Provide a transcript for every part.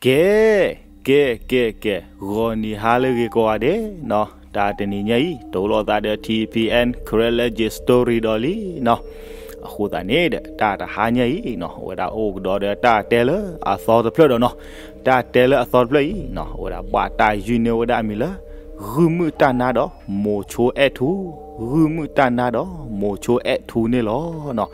ကဲ, ကဲ, ကဲ, ကဲ, ဂီၤနံၤဟါလၢအဂ့ၤကိးဂၤဒဲးနီၤ, တၢ်တနံၤညါအံၤ တိၢ်လိာ်သးဒီး ထံၣ်ဖံၣ်အဲၣ် Karen Legend Story ဒီးလံနီၤ. အဃိသတးန့ၣ်ဒီး တၢ်တဟါညါအံၤနီၤ အဝဲဒၣ်အိၣ်ကဒီးဒီးတၢ်တဲလၢအသီတဖျၢၣ်ဒီးနီၤ, တၢ်တဲလၢအသီတဖျၢၣ်အံၤနီၤ အဝဲဒၣ်ဘၣ်တၢ်ယုၢ်န့ၢ်ဝဲဒၣ်အမံၤလၢ ဂုၢ်မုၢ်တၢ်နါဒီးမိၤဆိအဲၣ်ထူ, ဂုၢ်မုၢ်တၢ်နါဒီးမိၤဆိအဲၣ်ထူန့ၣ်လီၤနီၤ.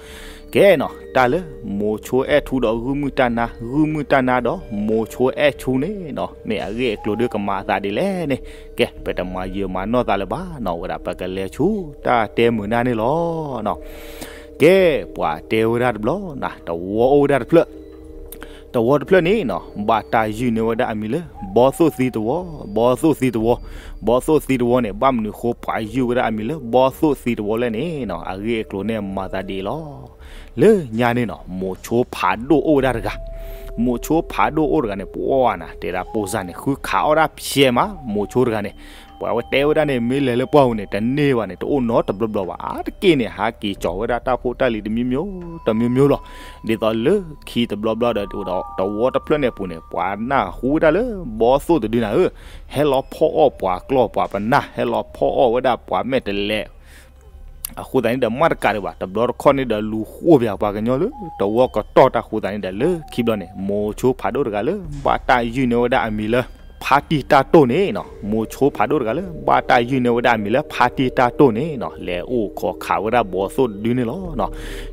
ကဲနီၤ တၢ်လၢမိၤဆိအဲၣ်ထူဒီးဂုၢ်မုၢ်တၢ်နါ, ဂုၢ်မုၢ်တၢ်နါဒီးမိၤဆိအဲၣ်ထူန့ၣ်နီၤ မ့ၢ်အဂ့ၢ်အကျိၤဒုးကမၤအသးဒ်လဲၣ်န့ၣ်, ကဲ ပတမၤယံာ်မၤနီၢ်သးလၢၤဘၣ်နီၤ, အဝဲဒၣ်ပကလဲၤဆူတၢ်တဲမုာ်နၢ်န့ၣ်လီၤနီၤ. ကဲ ပှၤတဲဝဲဒၣ်တဘျီနီၤ တဝီအိၣ်ဝဲဒၣ်တဖျၢၣ် တဝီတဖျၢၣ်န့ၣ်နီၤ ဘၣ်တၢ်ယုၢ်န့ၢ်ဝဲဒၣ်အမံၤလၢ ဘီသိၣ်သံတဝီ, ဘီသိၣ်သံတဝီ, ဘီသိၣ်သံတဝီန့ၣ် ဘၣ်မနုၤဃိပှၤယုၢ်ဝဲဒၣ်အမံၤလၢ ဘီသိၣ်သံတဝီလဲၣ်န့ၣ်နီၤ အဂ့ၢ်အကျိၤန့ၣ်မၤသးဒ်အံၤလီၤ. လၢညါန့ၣ်နီၤ မိၤဆိဖးဒိၣ်အိၣ်ဝဲဒၣ်တဂၤ, မိၤဆိဖးဒိၣ်အိၣ်တဂၤန့ၣ် ပှၤနၤ တဲဒၣ်ပိၢ်စၢ်န့ၣ် ဃုခးအီၣ်ဒၣ်ဖျဲးမး မိၤဆိတဂၤန့ၣ်, ပှၤဝဲတဲဝဲဒၣ်န့ၣ် မ့ၢ်လဲၤလၢပှၢ်ပူၤန့ၣ် တန့ၢ်ဘၣ်န့ၣ် တအိၣ်နီတဘျီဘျီဘၣ်, အါတက့ၢ်န့ၣ် ဟးက့ၤကၠီၤဝဲဒၣ်တၢ်ဖိတၢ်လံၤတမံၤမံၤ, တမံၤမံၤလီၤ. ဒ်သိးလၢခံတဘျီဘျီဒီး တဝီတဖျၢၣ်န့ၣ်အပူၤန့ၣ် ပှၤနၢ်ဟူဝဲဒၣ်လၢ ဘီသိၣ်တဒုနၤဧၢ, ဟဲလီၤဖီၣ်အီၣ်ပှၤကျီၢ်ပှၤပနၢ်, ဟဲလီၤဖီၣ်အီၣ်ဝဲဒၣ်ပှၤမဲာ်တဲးလဲး အဃိသတးန့ၣ်ဒီး မ့ၢ်တကးဒံးဘၣ် တဘျီတခီၣ်န့ၣ်ဒီး လူၤဃိဘၣ်ပှၤကညီလၢ တဝီကတီၢ်တၢ်အဃိသတးန့ၣ်ဒီး လၢခံဘျီန့ၣ် မိၤဆိဖးဒိၣ်တဂၤလၢ ဘၣ်တၢ်ယုၢ်န့ၢ်ဝဲဒၣ်အမံၤလၢ ဖါတံၢ်တၢ်တိၢ်န့ၣ်နီၤ, မိၤဆိဖးဒိၣ်တဂၤလၢ ဘၣ်တၢ်ယုၢ်န့ၢ်ဝဲဒၣ်အမံၤလၢ ဖါတံၢ်တၢ်တိၢ်န့ၣ်နီၤ လဲၤအိၣ်ခိးခးဝဲဒၣ်ဘီသိၣ်တဒုန့ၣ်လီၤ.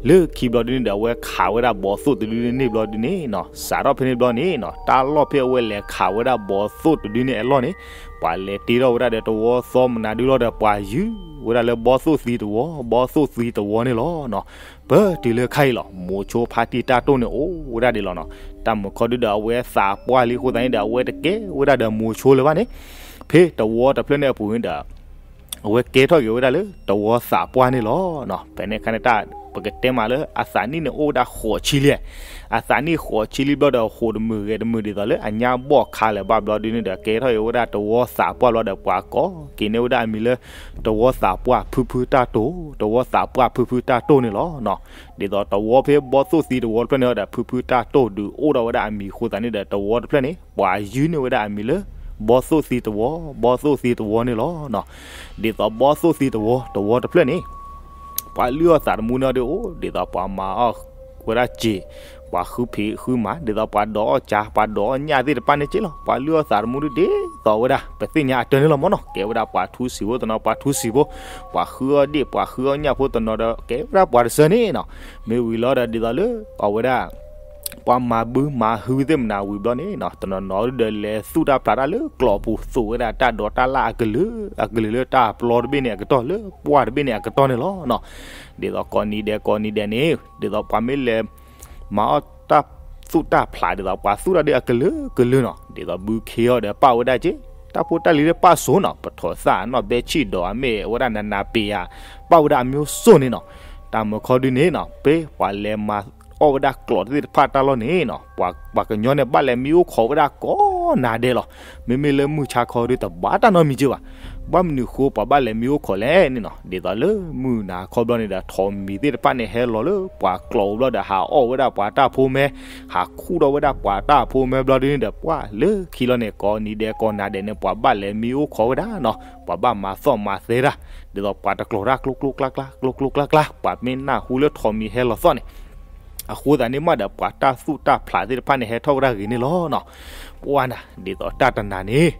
လၢခံဘျီဒုန့ၣ်ဒီး အဝဲခးဝဲဒၣ်ဘီသိၣ်တဒုန့ၣ်ဘျီဒုန့ၣ်နီၤ, စးထီၣ်ဖဲန့ၣ်ဘျီန့ၣ်နီၤ တၢ်လီၢ်ဖဲအဝဲလဲၤခးဝဲဒၣ်ဘီသိၣ်တဒုန့ၣ်အလီၢ်န့ၣ် ပှၤလဲၤတ့ထီၣ်ဝဲဒၣ်ဒီးတဝီသီမနၤဒုလီၤဒီး ပှၤယုၢ်ဝဲဒၣ်လၢဘီသိၣ်သံတဝီ, ဘီသိၣ်သံတဝီန့ၣ်လီၤ. ပတုၤလၢခါအံၤလီၤ မိၤဆိဖါတံၢ်တၢ်တိၢ်န့ၣ်အိၣ်ဝဲဒၣ်ဒ်လီၤနီၤ. တၢ်မုာ်ခီဒုဒီး အဝဲသးပှၢ်လံအဃိသတးန့ၣ်ဒီး အဝဲတကဲဝဲဒၣ်ဒီးမိၤဆိလၢၤဘၣ်န့ၣ်, ဖဲတဝီတဖျၢၣ်န့ၣ်အပူၤန့ၣ်ဒီး အဝဲကဲထီၣ်က့ၤဝဲဒၣ်လၢတဝီသးပှၢ်န့ၣ်လီၤ. ဖဲန့ၣ်အခါန့ၣ် ပကတဲမးလၢ အသးနံၣ်န့ၣ်အိၣ်ဝဲဒၣ်ဃိးဆံလံ, အသးနံၣ်ဃိးဆံလံဘျီဒီး ဟိးတမုာ်ဂဲၤတမုာ်ဒ်သိးလၢအညါဘီၣ်ခါလၢၤဘၣ်ဘျီဒုန့ၣ်ဒီး ကဲထီၣ်က့ၤဝဲဒၣ်တဝီသးပှၢ်ဘျီဒီး ပှၤကိးက့ၤန့ၢ်ဝဲဒၣ်အမံၤလၢ တဝီသးပှၢ်ဖုဖုတၢ်တိၢ်, တဝီသးပှၢ်ဖုဖုတၢ်တိၢ်န့ၣ်လီၤ. ဒ်သိးတဝီဖဲဘီသိၣ်သံတဝီတဖျၢၣ်န့ၣ်ဒီး ဖုဖုတၢ်တိၢ်ဒုးအိၣ်ထီၣ်ဝဲဒၣ်အမံၤအဃိသတးန့ၣ်ဒီး တဝီတဖျၢၣ်န့ၣ် ပှၤယုၢ်န့ၢ်ဝဲဒၣ်အမံၤလၢ ဘီသိၣ်သံတဝီ, ဘီသိၣ်သံတဝီန့ၣ်လီၤ. ဒ်သိးဘီသိၣ်သံတဝီ တဝီတဖျၢၣ်န့ၣ် ပှၤလုၢ်အီၣ်သးတမူန့ၣ်ဒီးအိၣ် ဒ်သိးပှၤမၤအီၣ်ဝဲဒၣ်စ့, ပှၤဃုဖံးဃုမၤ, ဒ်သိးပှၤဒိးအီၣ်ကၠါ ပှၤဒိးအီၣ်ညၣ်သ့ၣ်တဖၣ်န့ၣ်က့လီၤ. ပှၤလုၢ်အီၣ်သးတမူဒ်သိးဝဲဒၣ် ပသ့ၣ်ညါအတၢ်န့ၣ်လီၤမ့ၢ်နီၤ. ကဲဝဲဒၣ်ပှၤထူစံာ်ဖိတနီၤ ပှၤထူစံာ်ဖိ, ပှၤဃုအီၣ်ဒ့ၣ် ပှၤဃုအီၣ်ညၣ်ဖိတနီၤဒီး ကဲဝဲဒၣ်ပှၤတစၢန့ၣ်နီၤ. မ့ၢ်ဝံၤလီၤဒီးဒ်သိးလၢ အဝဲဒၣ် ပှၤမၤဘုမၤဟုသ့ၣ်မနၤဝံၤဘျီန့ၣ်နီၤ တနီၤနီၤဒီးလဲၤသူၣ်တၢ်ဖျးတၢ်လၢကျိာ်ပူၤ သိးဝဲဒၣ်တၢ်ဒိးတၢ်လၣ်အကလုာ်, အကလုာ်လၢတၢ်ပျီတဘ့ၣ်န့ၣ်အကတီၢ် လၢပှၢ်တဘ့ၣ်န့ၣ်အကတီၢ်န့ၣ်လီၤနီၤ. ဒ်သိးကိးနံၤဒဲးကိးနံၤဒဲးန့ၣ် ဒ်သိးပှၤမ့ၢ်လဲၤ မၤအီၣ်တၢ်သူၣ်တၢ်ဖျးဒ်သိးပှၤသူၣ်တၢ်ဒ်အကလုာ်ကလုာ်နီၤ ဒ်သိးဘုခ့အီၤဒီးပာ်ဝဲဒၣ်က့ တၢ်ဖိတၢ်လံၤလၢပာ်စိနီၤ ပထီၣ်သၣ်နီၣ်ဘဲဆံၣ်ဒီးအမ့ၢ်ဝဲဒၣ်နးနးပ့ၤယၤ ပာ်ဝဲဒၣ်အမျိုးစိတ်န့ၣ်နီၤ. တၢ်မုာ်ခီဒုန့ၣ်နီၤ ဖဲပှၤလဲၤမၤအီၣ်ဝဲဒၣ်ကျိာ်သ့ၣ်တဖၣ်တၢ်လီၢ်န့ၣ်နီၤ ပှၤကညီန့ၣ် ဘၣ်လဲၤမံအိၣ်ခိးဝဲဒၣ်ကိးနၤဒဲးလီၤ. မ့မ့ၢ်လၢမုၢ်ဆါခီဒုတဘၣ်တၢ်နီတမံၤက့ဘၣ်. ဘၣ်မနုၤဃိပှၤဘၣ်လဲၤမံအိၣ်ခိးလဲၣ်န့ၣ်နီၤ ဒ်သိးလၢမုၢ်နၤခီဘျီန့ၣ်ဒီး ထိးမံၤသ့ၣ်တဖၣ်န့ၣ်ဟဲလီၤလၢပှၤကျိာ်အူဘျီဒီး ဟးအီၣ်ဝဲဒၣ်ပှၤတၢ်ဖိမဲ ဟးခူၣ်ထီၣ်ဝဲဒၣ်ပှၤတၢ်ဖိမဲဘျီဒုန့ၣ်ဒီး ပှၤလၢခံလီၤန့ၣ် ကိးနံၤဒဲးကိးနၤဒဲးန့ၣ် ပှၤဘၣ်လဲၤမံအိၣ်ခိးဝဲဒၣ်နီၤ ပှၤဘၣ်မၤသီၣ်မၤသဲတၢ် ဒ်သိးပှၤတကျိာ်တၢ်ကျိကျိကျါကျါ ကျိကျိကျါကျါ ပှၤမ့ၢ်နၢ်ဟူလၢထိးမံၤဟဲလီၤသီၣ်န့ၣ် အဃိသတးန့ၣ်မးဒီး ပှၤတၢ်သူၣ်တၢ်ဖျးသ့ၣ်တဖၣ်န့ၣ် ဟဲထီၣ်ဝဲဒၣ်ဂ့ၤန့ၣ်လီၤနီၤ. ပှၤနၤ ဒ်သိးတၢ်တနၤန့ၣ်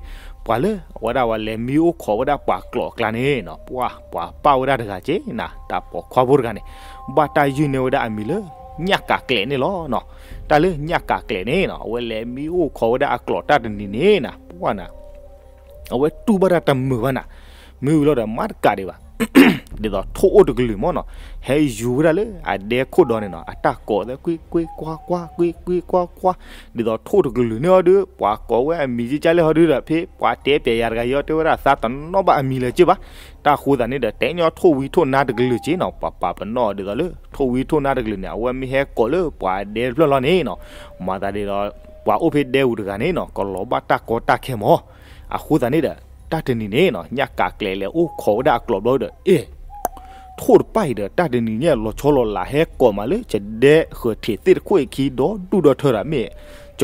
ပှၤလၢအဝဲဒၣ်ဝဲလဲၤမံအိၣ်ခိးဝဲဒၣ်ပှၤကျိာ်အကျါန့ၣ်နီၤ ပှၤ ပှၤပာ်ဝဲဒၣ်တဂၤက့နၤ တၢ်ပိာ်ခွါဖိတဂၤန့ၣ် ဘၣ်တၢ်ယုၢ်န့ၢ်ဝဲဒၣ်အမံၤလၢ ညၣ်ကးကျဲးန့ၣ်လီၤနီၤ. တၢ်လၢညၣ်ကးကျဲးန့ၣ်နီၤ အဝဲလဲၤမံအိၣ်ခိးဝဲဒၣ်အကျိာ်တၢ်တနံၤန့ၣ်နၤ ပှၤနၤ အဝဲတူၢ်ဘၣ်တၢ်တမုာ်ဘၣ်နၤ. မ့ၢ်ဝံၤလီၤဒီးမၤတကးဒံးဘၣ် ဒ်သိးထိၣ်အိၣ်တကလုာ်မ့ၢ်နီၤ ဟဲယူၤဝဲဒၣ်လၢအဒဲခိၣ်ဒီးန့ၣ်နီၤ အတၢ်ကိးသဲကွ့ကွ့ကွါကွါ ကွ့ကွ့ကွါကွါ ဒ်သိးထိၣ်တကလုာ်န့ၣ်အီၤဒီး ပှၤကိးဝဲအမံၤကကၢ်လဲၣ်ဟီဒုဒီး ဖဲပှၤတဲပျဲယၤတဂၤယီတဲဝဲဒၣ်သးတနီၣ်ဘၣ်အမံၤလၢၤက့ဘၣ်. တၢ်အဃိသတးန့ၣ်ဒီး တဲညီထိၣ်ဝံထိၣ်နါတကလုာ်က့နီၤ ပှၤပာ်ပနီၣ်ဒ်သိးလၢ ထိၣ်ဝံထိၣ်နါတကလုာ်န့ၣ် အဝဲမ့ၢ်ဟဲကိးလၢပှၤဒဲတဖျၢၣ်လီၤန့ၣ်နီၤ မၤသးဒ်သိး ပှၤအိၣ်ဖဲဒဲပူၤတဂၤန့ၣ်နီၤ ကလီၤဘၣ်တၢ်ကီတၢ်ခဲမး အဃိသတးန့ၣ်ဒီး တၢ်တနံၤန့ၣ်နီၤ ညၣ်ကးကျဲးလဲၤအိၣ်ခိးဝဲဒၣ်အကျိာ်ဘျီဒီး အဲ ထိၣ်တပၢ်အံၤဒီး တၢ်တနံၤညါလီၤဆီလီၤလးဟဲကိးမးလၢ ကဒဲဃၢၤထံးသ့ၣ်တခိၣ်အခံဒီဒူၣ်ဒီထၢဒီးမ့ၢ်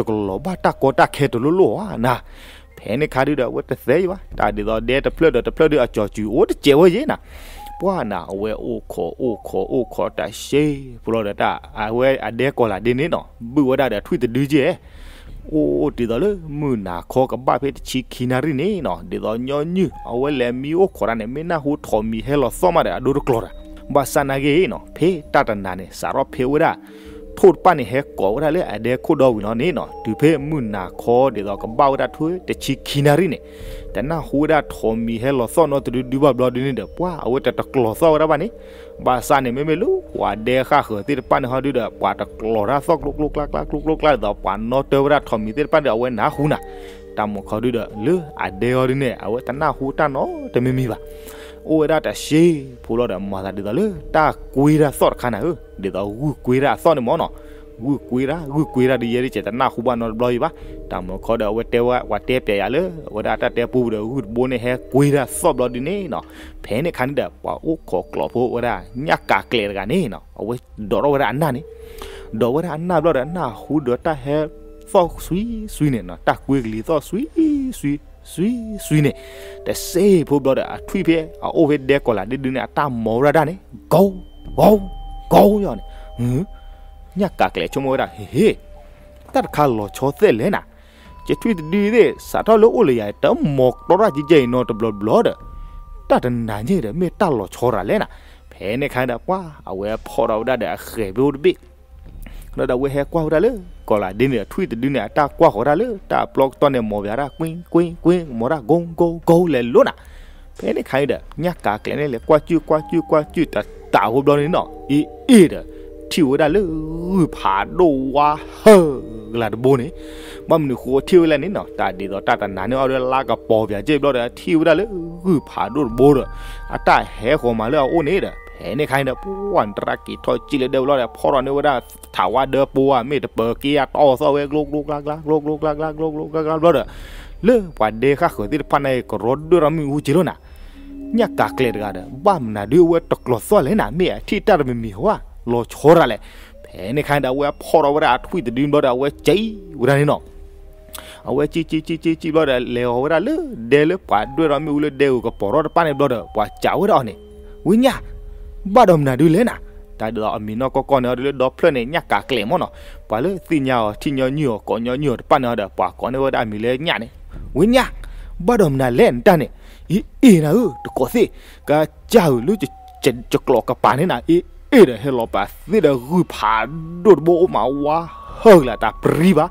ကလီၤဘၣ်တၢ်ကီတၢ်ခဲတလိၣ်လိၣ်ဧါနၤ. ဖဲန့ၣ်ခါဒုဒီး အဝဲတသဲယံၤဘၣ်, တၢ်ဒ်သိးဒဲတဖျၢၣ်ဒီးတဖျၢၣ်ဒုအကၠီၤစူၤအိၣ်တစဲးဝဲယဲနၤ. ပှၢ်နၤ အဝဲအိၣ်ခိးအိၣ်ခိးအိၣ်ခိးတၢ်ရှဲဖိလီၤဒီး တၢ်အဝဲအဒဲကီၤလးဒ့န့ၣ်နီၤ ဘုၣ်ဝဲဒၣ်ဒီးထွံၣ်တဒုကဲ အိၣ်ဒ်သိးလၢမုၢ်နၤခီကဘၣ်ဖဲတဆံခံနၣ်ရံၣ်န့ၣ်နီၤ, ဒ်သိးညီနုၢ် အဝဲလဲၤမံအိၣ်ခိးတၢ်န့ၣ် မ့ၢ်နၢ်ဟူထိးမံၤဟဲလီၤသီၣ်မးဒီး အဒိတကျိၤတၢ်. ဘၣ်ဆၣ်နာ်က့နီၤ ဖဲတၢ်တနၤန့ၣ် စးထီၣ်ဖဲဝဲဒၣ် ထိၣ်တပၣ်န့ၣ် ဟဲကိးဝဲဒၣ်လၢအဒဲခိၣ်ဒီဝံၤလီၤန့ၣ်နီၤ, တုၤဖဲမုၢ်နၤခီဒ်သိးကဘၣ်ဝဲဒၣ်ထွဲတဆံခံနၣ်ရံၣ်န့ၣ် တနၢ်ဟူဝဲဒၣ်ထိးမံၤဟဲလီၤသီၣ်နီတဒုဒုဘၣ်ဘျီဒုန့ၣ်ဒီး ပှၢ်အဝဲတတကျိၤသီၣ်ဝဲဒၣ်ဘၣ်န့ၣ်. ဘၣ်ဆၣ်န့ၣ် မ့မ့ၢ်လၢပှၤဒဲဃၣ်ဃၢၤသ့ၣ်တဖၣ်န့ၣ်ဟီဒုဒီး ပှၤတကျိၤတၢ်သီၣ်ကျိကျိကျါကျါကျိကျိကျါဒ်သိး ပှၤနီၣ်တၢၢ်ဝဲဒၣ်ထိးမံၤသ့ၣ်တဖၣ်ဒီး အဝဲနၢ်ဟူနၤ. တၢ်မုၢ်ခီဒုဒီး လၢအဒဲအီၤဒုန့ၣ် အဝဲတနၢ်ဟူတၢ်နီတမံၤမံၤဘၣ်. အိၣ်ဝဲဒၣ်တၢ်ရှဲဖိလီၤဒီး မၤသးဒ်သိးလၢတၢ်ကွ့တၢ်သီၣ်တခါနၤဧၢ, ဒ်သိးဂုၢ်ကွ့တၢ်အသီၣ်န့ၣ်မ့ၢ်နီၤ. ဂုၢ်ကွ့တၢ် ဂုၢ်ကွ့တၢ်ဒု ယဲဒၣ်ကဲတနၢ်ဟူဘၣ်နီတဘျီယံၤဘၣ်. တၢ်မုၢ်ခီဒီး အဝဲတဲဝဲ ပှၤတဲပျဲယၤလၢ အဝဲဒၣ်တၢ်တဲပူဒီး ဂုၢ်တဘိန့ၣ် ဟဲကွ့တၢ်သီၣ်ဘျီဒုန့ၣ်နီၤ. ဖဲန့ၣ်ခါန့ၣ်ဒီး ပှၤအိၣ်ခိးကျိာ်ဖိဝဲဒၣ် ညၣ်ကးကျဲးတဂၤန့ၣ်နီၤ အဝဲဒိးထီၣ်ဝဲဒၣ်အနၢ်န့ၣ် ဒိးဝဲဒၣ်အနၢ်ဘျီဒီး နၢ်ဟူဒီးတၢ်ဟဲသီၣ်စွံစွံန့ၣ်နီၤ, တၢ်ကွ့ကလံၤသီၣ်စွံစွံ စွံစွံန့ၣ် တစဲးဖိဘျီဒီး အထွံၣ်ဖဲအအိၣ်ဖဲဒဲကီၤလးဒ့ဒုန့ၣ် အတၢ်မီၤဝဲဒၣ်န့ၣ် ကီၤ ကီၤ ကီၤယီၤန့ၣ်. ညၣ်ကးကျဲးဆိကမိၣ်ဝဲဒၣ် ဟ့ၣ်ဟ့ၣ် တၢ်တခါလီၤဆီသဲလဲၣ်နၤ, ကထွံၣ်တဒုသ့ၣ် စးထီၣ်လၢအိၣ်လၢယၤ တမီၤတီတၢ်ကဲကဲအံၤနီတဘျီဘျီဒီး တၢ်တနၤညါဒီး မ့ၢ်တၢ်လီၤဆီရၤလဲၣ်နၤ. ဖဲန့ၣ်ခါဒီး ပှၢ်အဝဲဖီၣ်ထီၣ်ဝဲဒၣ်ဒီးအဃဲၤဖဲအိၣ်တဘ့ၣ် ဒီးအဝဲဟဲကွၢ်ဝဲဒၣ်လၢ ကီၤလးဒ့န့ၣ် ထွံၣ်တဒုန့ၣ် အတၢ်ကွၢ်ဃီၤဒၣ်လၢ တၢ်အပျီကတီၢ်န့ၣ် မီၤဘၣ်ဒၣ် ကွ့ကွ့ကွ့ မီၤဒၣ် ကိကိကိလဲၤလိၤနၤ. ဖဲန့ၣ်ခါအံၤဒီး ညၣ်ကးကျဲးန့ၣ် လဲၤကွၢ်ကၠုၢ်ကွၢ်ကၠုၢ်ကွၢ်ကၠုၢ်တတးဖိဘျီန့ၣ်နီၤ အ့ၣ်အ့ၣ်ဒီး ထံၣ်ဝဲဒၣ်လၢဂုၢ်ဖးဒိၣ်ဝါဟၢဂၤတဘိန့ၣ်. ဘၣ်မနုၤဃိထံၣ်ဝဲလဲၣ်န့ၣ်နီၤ တၢ်ဒ်သိးတၢ်တနၤန့ၣ်အီၤဒီး လါကပီၤပၠးက့ၢ်ဘျီဒီး ထံၣ်ဝဲဒၣ်လၢဂုၢ်ဖးဒိၣ်တဘိဒီး အတၢ်ဟဲဃီၤမးလၢအအိၣ်န့ၣ်ဒီး ဖဲန့ၣ်ခါအံၤဒီး ပှၢ်နတရၣ်က့ၤထီၣ်ကၠံၣ်လၢဒဲဝဲလီၤဒီး ဖီၣ်ထီၣ်န့ၢ်ဝဲဒၣ် ထးဝါဒၢပိဝါ မ့ၢ်တပၢၤက့ၤအတီၢ်သီၣ်ဝဲ ကျိကျိကျါကျါ ကျိကျိကျါကျါ ကျိကျိကျါကျါဘျီဒီး လၢပှၤဒဲဃၣ်ဃၢၤသ့ၣ်တဖၣ်န့ၣ် ကရီဒိၣ်ထီၣ်မ့ၣ်အူက့ၤလီၤနၤ. ညၣ်ကးကျဲးတဂၤဒီး ဘၣ်မနုၤဒုအဝဲတကျိၤသီၣ်လဲၣ်နၤ မ့ၢ်အထံၣ်တၢ်တမံၤမံၤဟီဧါ လီၤဆီရၤလဲၣ်. ဖဲန့ၣ်ခါအံၤဒီး အဝဲဖီၣ်ထီၣ်ဝဲဒၣ်အထွံၣ်တဒုဘျီဒီး အဝဲကၠံၣ်ဝဲဒၣ်န့ၣ်နီၤ အဝဲကၠံၣ်ကၠံၣ်ကၠံၣ်ကၠံၣ်ကၠံၣ်ဘျီဒီး လဲၤအီၤဝဲဒၣ်လၢဒဲလၢပှၤဒွဲၣ်ထီၣ်မ့ၣ်အူလၢဒဲဧိၤကပီၤထီၣ်တပၣ်န့ၣ်ဘျီဒီး ပှၤစံးဝဲဒၣ်အီၤန့ၣ် ဝံညၣ် ဘၣ်ဒီးမနုၤဒုလဲၣ်နၤ. တၢ်ဒ်သိးအမံၤနီၢ်ကီၢ်ကီၢ်န့ၣ်အီၤဒုလၢဒီဖျၢၣ်န့ၣ် ညၣ်ကးကျဲးမ့ၢ်နီၤ ပှၤလၢသ့ၣ်ညါအီၤ ထံၣ်ညီနုၢ်အီၤ ကိးညီနုၢ်အီၤတပၣ်န့ၣ်အီၤဒီး ပှၤကိးန့ၢ်ဝဲဒၣ်အမံၤလၢညၣ်န့ၣ် ဝံညၣ် ဘၣ်ဒီးမနုၤလဲၣ်နတၢ်န့ၣ် အ့ၣ်အ့ၣ်နၤဧၢ တကိးသ့ၣ် ကစၢ်ဧၢ လၢကကျိးကပၤန့ၣ်နၤ အ့ၣ်အ့ၣ်ဒီး ဟဲလီၤပာ်သ့ၣ်ဒီးဂုၢ်ဖးဒိၣ်တဘိအိၣ်မးဝါဟၢဂၤလၢ တၢ်ပြံဘၣ်.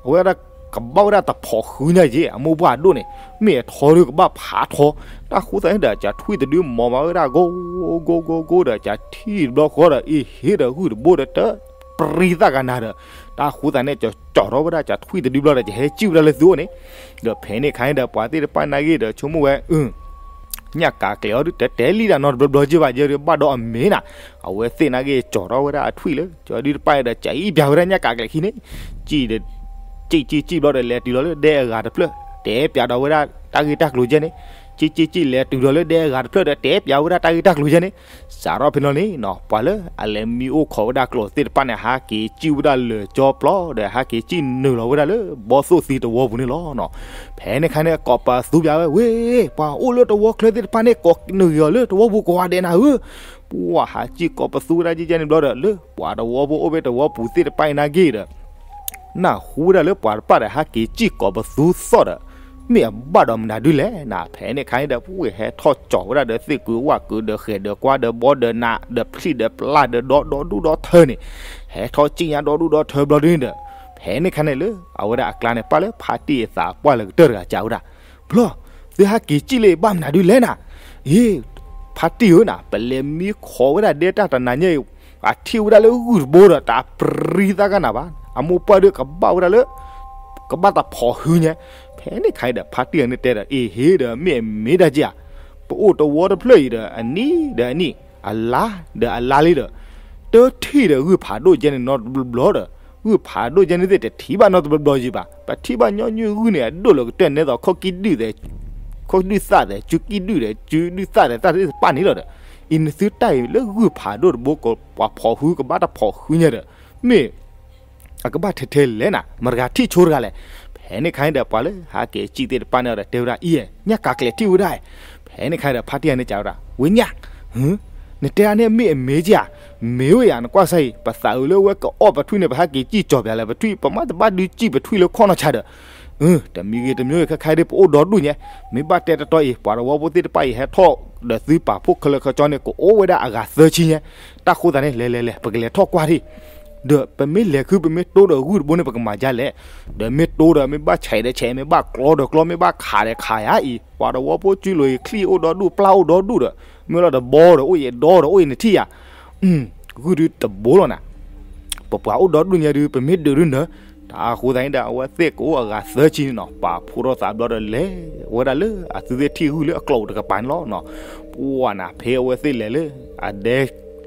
အဝဲဒၣ်ကဘၣ်ဝဲဒၣ်တဖိးဃုညါက့ အမိၢ်ပှၢ်ဒိၣ်န့ၣ် မ့ၢ်အထီဒုကဘၣ်ဖးထီ တၢ်ဃိသတးန့ၣ်ဒီး ကထွံၣ်တဒုမီၤမးဝဲဒၣ် ကိကိကိကိဒီး ကထံၣ်တဘျီဃီဒီး အ့ၣ်ဟ့ၣ်ဒီးဂုၢ်တဘိဒီး တပြံသၣ်ကနၤဒီး တၢ်ဃိသတးန့ၣ် ကကၠီထီၣ်ဝဲဒၣ် ကထွံၣ်တဒုဘျီဒီး ကဟဲကၠံၣ်ဝဲဒၣ်လၢသုအိၣ်န့ၣ် ဒီးဖဲန့ၣ်ခါအံၤဒီး ပှၤသ့ၣ်တဖၣ်နာ်က့ဒီး ဆိကမိၣ်ဝဲ အ ညၣ်ကးကျဲးအီၤဒု တတဲလံတၢ်နီတဘျီဘျီက့ဘၣ် ယဲဒုးဘၣ်ဒီးအမ့ၢ်နၤ. အဝဲသ့ၣ်နာ်က့ ကၠီထီၣ်ဝဲဒၣ်အထွံၣ်လၢ ကၠီဒုတပၣ်အံၤဒီး ကၠံၣ်ပၠးဝဲဒၣ်ညၣ်ကးကျဲးခံန့ၣ် ကၠံၣ်ဒီး ကၠံၣ်ကၠံၣ်ကၠံၣ်ဘျီဒီး လဲၤတုၤလီၤလၢဒဲအဂၤတဖျၢၣ် တဲပၠးဒီးဝဲဒၣ်တၢ်ဂ့ၢ်တၢ်ကျိၤကဲန့ၣ် ကၠံၣ်ကၠံၣ်ကၠံၣ် လဲၤတုၤလီၤလၢဒဲအဂၤတဖျၢၣ်ဒီး တဲပၠးဝဲဒၣ်တၢ်ဂ့ၢ်တၢ်ကျိၤကဲန့ၣ် စးထီၣ်ဖဲန့ၣ်လီၤန့ၣ်နီၤ ပှၤလၢအလဲၤမံအိၣ်ခိးဝဲဒၣ်ကျိာ်သ့ၣ်တဖၣ်န့ၣ် ဟးက့ၤကၠံၣ်ဝဲဒၣ်လၢာ်ကၠီပျီဒီး ဟးက့ၤကၠံၣ်နုာ်လီၤဝဲဒၣ်လၢဘီသိၣ်သံတဝီပူၤန့ၣ်လီၤနီၤ. ဖဲန့ၣ်ခါန့ၣ် ကိးပသူပၠးဝဲ ဝ့ၢ် ပှၤအိၣ်လၢတဝီချၢသ့ၣ်တဖၣ်န့ၣ် ကိးနုာ်ဂ့ၤအီၤလၢတဝီပူၤကိးဂၤဒဲးနၤဧၢ. ပှၤဟးကၠံၣ်ကိးပသူဝဲဒၣ်ကဲကဲန့ၣ်ဘျီဒီး လၢပှၤတဝီဖိအိၣ်ဖဲတဝီပူၤသ့ၣ်တဖၣ်အံၤနာ်က့ဒီး နၢ်ဟူဝဲဒၣ်လၢပှၤတဖၣ်ဒီး ဟးက့ၤကၠံၣ်ကိးပသူသီၣ်ဒီး မ့ၢ်အဘၣ်ဒီးမနုၤဒုလဲၣ်နၤ. ဖဲန့ၣ်ခါန့ၣ်ဒီး ပှၤဟဲထီၣ်ကၠီဝဲဒၣ်ဒီးသ့ၣ်ကုာ်ဝၣ်ကုာ်ဒီးဃဲၤဒီးကွါဒီးဘီဒီးနး ဒီးဖျံၣ်ဒီးပျၢ်ဒီးဒီဒီဒူၣ်ဒီထၢန့ၣ် ဟဲထီၣ်ကၠံၣ်ညါဒီဒူၣ်ဒီထၢဘျီဒုန့ၣ်ဒီး ဖဲန့ၣ်ခါန့ၣ်လၢ အဝဲဒၣ်အကျါန့ၣ် ပၣ်လၢဖါတံၢ်အသးပှၢ်လၢကတၢၢ်တဂၤစံးဝဲဒၣ် ဘျီ သုဟးက့ၤကၠံၣ်လၢဘၣ်မနုၤဒုလဲၣ်နၤ. အ့ ဖါတံၢ်ဧၢနၤ ပလဲၤမံခိးဝဲဒၣ်ဒဲတၢ်တနၤညါအံၤ အထံၣ်ဝဲဒၣ်လၢဂုၢ်တဘိဒီး တၢ်ပြံသးကနၤဘၣ်. အမိၢ်ပှၢ်ဒုးကဘၣ်ဝဲဒၣ်လၢ ကဘၣ်တဖိးဟုညါ. ဖဲန့ၣ်ခါအံၤဒီး ဖါတံၢ်အန့ၣ်တဲဒီး အ့ဟ့ဒီး မ့ၢ်အမ့ၢ်ဒၣ်က့ဧါ. ပအိၣ်တဝီတဖျၢၣ်အံၤဒီး အနံၣ်ဒီးအနံၣ် အလါဒီးအလါလံဒီး တထံၣ်ဒီးဂုၢ်ဖးဒိၣ်ကဲန့ၣ်နီတဘျီဘျီဒီး ဂုၢ်ဖးဒိၣ်ကဲန့ၣ်သ့ၣ်တထံၣ်ဘၣ်နီတဘျီဘျီယံၤဘၣ်. ပထံၣ်ဘၣ်ညီနုၢ်ဂုၢ်န့ၣ် အဒိၣ်လၢကတၢၢ်န့ၣ်သိး ခိၣ်ကံၣ်ဒုၣ်သဲး ခိၣ်ဒုၣ်သၣ်သဲး စုကံၣ်ဒုၣ်ဒီး စုဒုၣ်သၣ်သဲး တၢ်သ့ၣ်တဖၣ်န့ၣ်လီၤဒီး အံၤနသုတၢ်အံၤလၢဂုၢ်ဖးဒိၣ်တဘိ ပှၤဖိးဟုကဘၣ်တဖိးဟုညါဒီး မ့ၢ် အကဘၣ်ထဲထဲလဲၣ်နၤ, မတၤတဂၤထံၣ်ဆိတဂၤလဲၣ်. ဖဲန့ၣ်ခါန့ၣ်ဒီး ပှၤလၢဟးက့ၤစံၣ်သ့ၣ်တဖၣ်န့ၣ်ဒီးတဲဝဲဒၣ်အံၤ, ညၣ်ကးကျဲၤထံၣ်ဝဲဒၣ်. ဖဲန့ၣ်ခါဒီး ဖါတံၢ်ဂၤန့ၣ်စံးဝဲဒၣ်, ဝဲညၣ်, နတဲဒၣ်န့ၣ်မ့ၢ်အမ့ၢ်ဧါ, မ့ၢ်ဝဲယၤ နကွၢ်စၢ်အံၤ ပသးအုးလၢဝဲကအီၣ်ပထွံၣ်န့ၣ် ပဟးက့ၤစံၣ်ကၠီၤပၠးလၢပထွံၣ် ပမ့ၢ်တဘၣ်ဒုးစံၣ်ပထွံၣ်လၢခီၣ်နီၢ်ဆါဒီး တမံၤဂ့ၤတမံၤဂ့ၤ ခဲခါဒ် ပအိၣ်ဒီဒူၣ်ညါ, မ့ၢ်ဘၣ်တဲတတီအံၤ ပှၤတဝီဖိသ့ၣ်တဖၣ်အံၤ ဟဲထီၣ်ဒီးသုပာ်ဖှိၣ်ခဲလၢာ်ခဲဆ့န့ၣ် ကအိၣ်ဝဲဒၣ်အဂၤသၢဆံညါ. တၢ်ဃိသတးန့ၣ် လဲၤလဲၤလဲၤ ပကလဲၤထီၣ်ကွၢ်ထံၣ်, ဒီးပမ့ၢ်လဲၤခု ပမ့ၢ်တိဒီးဂုၢ်တဘိန့ၣ် ပကမၤဒ်လဲၣ်. ဒီးမ့ၢ်တိဒီး မ့ၢ်ဘၣ်ဆဲးဒီးဆဲး မ့ၢ်ဘၣ်ကျီဒီးကျီ မ့ၢ်ဘၣ်ခးဒီးခးယၤအံၤ ပှၤတဝီဖိစုလိၤအံၤ ချံၣ်အိၣ်ဒီဒူၣ် ပျၢ်အိၣ်ဒီဒူၣ်ဒီး မ့ၢ်လီၤတဘီဒီး အိၣ်ယံၤဒီဒီး အိၣ်ယံၤနထံၣ်ယၤ ဂုၢ်ဒုးတဘိလီၤနၤ. ပပှၤအိၣ်ဒီဒူၣ်ညါဒုး ပမ့ၢ်ဒုးဒုးနၢၤ. တၢ်ဃိသတးန့ၣ်ဒီး အဝဲသ့ၣ်ကအိၣ်အဂၤသၢဆံန့ၣ်နီၤ ပာ်ဖှိၣ်ထီၣ်သးဘျီဒီးလဲၤဝဲဒၣ်လၢအသုသ့ၣ်ထံၣ်ဂုၢ်လၢအကျိးပူၤတကပၤန့ၣ်လီၤ. ပှၢ်နၤ ဖဲအဝဲသ့ၣ်လဲၤလၢအဒဲ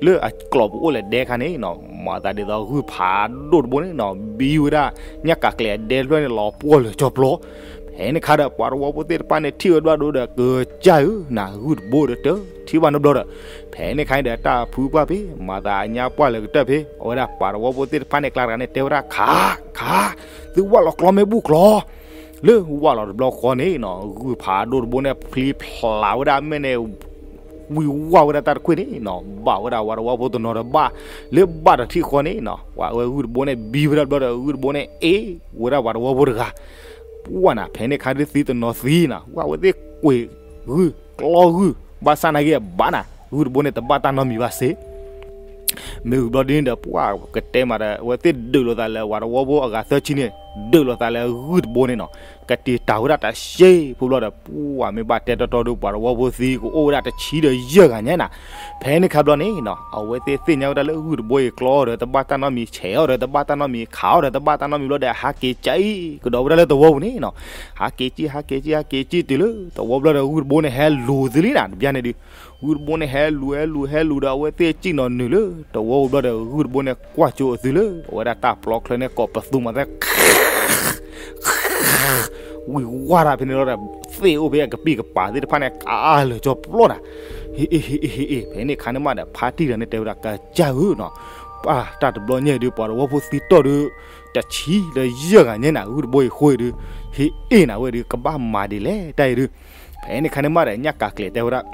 လၢအကျိးပူၤအိၣ်လဲၤဒဲခါန့ၣ်နီၤ မၤသးဒ်သိးဂုၢ်ဖးဒိၣ်တဘိန့ၣ်နီၤ ဘံဝဲဒၣ် ညၣ်ကးကျဲၤအဒဲတဖျၢၣ်န့ၣ် လီၤပှီၢ်လၢာ်ကၠီပျီ. ဖဲန့ၣ်ခါဒီး ပှၤတဝီဖိသ့ၣ်တဖၣ်န့ၣ် ထံၣ်ဝဲဘျီဒီး ကစၢ်ဧၢ နဂုၢ်တဘိဒီးတထံၣ်ဘၣ်နီတဘျီဒီး ဖဲန့ၣ်ခါန့ၣ်ဒီး တၢ်ဖုပှၢ်ဖဲ မၤသးအညါပှၢ်လၢကတၢၢ်ဖဲ အဝဲဒၣ်ပှၤတဝီဖိသ့ၣ်တဖၣ်န့ၣ် ကျါတဂၤန့ၣ် တဲဝဲဒၣ် ခး ခး သုဝၢ်လီၤကျီမ့ၢ်ဘူၣ်ကျီ လၢဝၢ်လီၤတဘျီဃီန့ၣ်နီၤ ဂုၢ်ဖးဒိၣ်တဘိန့ၣ် ဖျံဖျးဝဲဒၣ်အမဲာ်န့ၣ် ဝံၤဝၢ်ဝဲဒၣ်တၢ်တခွ့ၣ်န့ၣ်နီၤ ဘၣ်ဝဲဒၣ်ပှၤတဝီဖိတနီၤဒီးဘၣ် လၢဘၣ်တထံၣ်ဃီန့ၣ်နီၤ ပှၤဝဲဂုၢ်တဘိန့ၣ် ဘံဝဲဒၣ်ဘျီဒီး ဂုၢ်တဘိန့ၣ် အ့ၣ်ဝဲဒၣ်ပှၤတဝီဖိတဂၤ ပှၢ်နၤ ဖဲန့ၣ်ခါဒုးသံတနီၤသံနၤ ဝၢ်ဝဲသ့ၣ်ကွံာ်ဂုၢ်ကျီဂုၢ် ဘၣ်ဆၣ်နာ်က့အဘၣ်နၤ ဂုၢ်တဘိန့ၣ် တဘၣ်တၢ်နီတမံၤဘၣ်စ့ မ့ၢ်ဝံၤဘျီဒ်န့ၣ်ဒီး ပှၢ်ကတဲမးဒီး အဝဲသ့ၣ်ဒုးလိာ်သးလၢ ပှၤတဝီဖိအဂၤသၢဆံန့ၣ် ဒုးလိာ်သးလၢဂုၢ်တဘိန့ၣ်နီၤ ကတ့ၤတၢ်ဝဲဒၣ်တၢ်ရှဲဖိဘျီဒီး ပှၢ်မ့ၢ်ဘၣ်တဲတီတီဒီး ပှၤတဝီဖိသံကအိၣ်ဝဲဒၣ်တဆံဒီးယဲၢ်ဂၤညါနၤ ဖဲန့ၣ်ခါဘျီန့ၣ်နီၤ အဝဲသ့ၣ်သ့ၣ်ညါဝဲဒၣ်လၢဂုၢ်တဘိအံၤကျီဒီး တဘၣ်တၢ်နီတမံၤ ဆဲးအီၤဒီး တဘၣ်တၢ်နီတမံၤ ခးအီၤဒီး တဘၣ်တၢ်နီတမံၤဘျီဒီး ဟးက့ၤကၠံကဒီးဝဲဒၣ်လၢသဝီပူၤန့ၣ်နီၤ ဟးက့ၤကၠံ ဟးက့ၤကၠံ ဟးက့ၤကၠံတုၤလၢသဝီဘျီဒီး ဂုၢ်တဘိန့ၣ် ဟဲလူၤသ့လံနၤ တဘျီန့ၣ်ဒုး ဂုၢ်တဘိန့ၣ် ဟဲလူၤ ဟဲလူၤ ဟဲလူၤဒီး အဝဲသ့ၣ်ကၠံနီၤနုာ်လၢသဝီပူၤဘျီဒီး ဂုၢ်တဘိန့ၣ် ကွၢ်ကၠိအသုလၢ အဝဲဒၣ်တၢ်ပျီချၢန့ၣ် ကိးပသူမးသဲ ဝံၤဝါတၢ်ဖဲန့ၣ်လီၤဒီး သ့ၣ်အိၣ်ဖဲအကပံာ်ကပၤသ့ၣ်တဖၣ်န့ၣ် ကးလၢာ်ကၠီပျီနၤ ဟ့ၣ်အ့ၣ် ဟ့ၣ်အ့ၣ် ဟ့ၣ်အ့ၣ် ဖဲန့ၣ်ခါန့ၣ်မးဒီး ဖါတံၢ်တဂၤန့ၣ် တဲဝဲဒၣ် ကစၢ်ဧၢနီၤ ပှၢ်တၢ်တဘျီညါဒုး ပှၤတဝီဖိသံတီၢ်ဒုး တဆံလၢယဲၢ်ဂၤညါနၤ ဂုၢ်တဘိအံၤဃိဒုး ဟ့ၣ်အ့ၣ်နၤဝဲဒုး ကဘၣ်မၤဒ်လဲၣ်တၢ်အံၤဒုး ဖဲန့ၣ်ခါန့ၣ်မးဒီး ညၣ်ကးကျဲၤတဲဝဲဒၣ်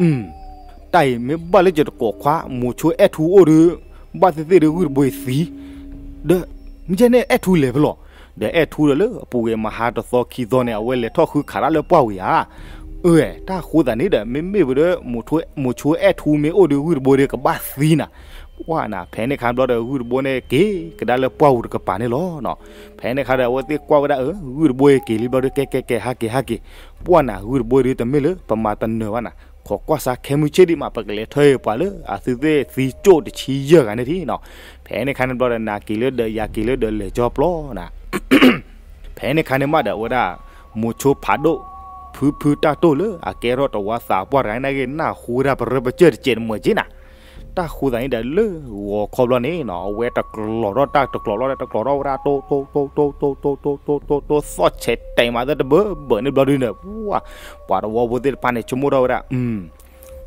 တၢ်အံၤမ့ၢ်ဘၣ်လၢယတကိးခွါ မိၤဆိအဲၣ်ထူအိၣ်ဒုး ဘၣ်သ့ၣ်သ့ၣ်ဒုး ဂုၢ်တဘိအံၤသံ ဒီး မ့ၢ်ကဲန့ၣ်အဲၣ်ထူလဲၤဖဲလဲၣ် ဒီးအဲၣ်ထူဒီးလၢအပူၤကွံာ်မဟါတသီခံသီန့ၣ် အဝဲလဲၤထီၣ်ဃုခးတၢ်လၢပှၢ်ဝံၤဧါ အၢ တၢ်ဃိသးန့ၣ်ဒီး မ့မ့ၢ်ဝဲဒီး မိၤဆိအဲၣ်ထူမ့ၢ်အိၣ်ဒီး ဂုၢ်တဘိဒီးကဘၣ်သံနၤ ပှၢ်နၤ ဖဲန့ၣ်ခါဘျီဒီး ဂုၢ်တဘိန့ၣ် က့ၤကဒါလၢပှၢ်ပူၤတကပၤန့ၣ်လီၤ. ဖဲန့ၣ်ခါဒီး အဝဲသ့ၣ်ကွၢ်ဝဲဒၣ် အၢ ဂုၢ်တဘိအံၤက့ၤလံဘျီဒီး ကဲကဲကဲ ဟးက့ၤဟးက့ၤ ပှၢ်နၤ ဂုၢ်တဘိဒုး တမ့ၢ်လၢပမၤတနၢၤဘၣ်နၤ ခိးကွၢ်စါခဲမုၢ်ဆ့ၣ်ဒံးမး ပကလဲၤထၢအံၤပှၤလၢအသုသ့ၣ်သံကၠိၣ်တဆံယဲၢ်ဂၤန့ၣ်ထံၣ်နီၤ ဖဲန့ၣ်ခါန့ၣ်ဘျီဒီး နၤက့ၤလၢဒီးယၤက့ၤလၢဒီးလဲၤကၠီပျီနၤ ဖဲန့ၣ်ခါန့ၣ်မးဒီး အဝဲဒၣ် မိၤဆိဖးဒိၣ် ဖုဖုတၢ်တိၢ်လၢအကဲထီၣ်တဝီသးပှၢ်တဂၤန့ၣ် နၢ်ဟူဝဲဒၣ်ပရၢပစၢၢ်တစဲးတမှဲးက့နၤ တၢ်ဃိသးန့ၣ်ဒီး လၢဂီၤခီဘျီန့ၣ်နီၤ အဝဲတကျိးထီၣ်တၢ်တကျိးလီၤဒီး တကျိးထီၣ်ဝဲဒၣ် တိၢ်တိၢ်တိၢ်တိၢ်တိၢ်တိၢ်တိၢ်တိၢ်တိၢ်တိၢ် သီၣ်ဆဲးတဲာ်မးသၢတဘၢဘၢန့ၣ်ဘျီဒုန့ၣ် ပှၤတဝီဖိသ့ၣ်တဖၣ်န့ၣ် ဆိကမိၣ်ထီၣ်ဝဲဒၣ်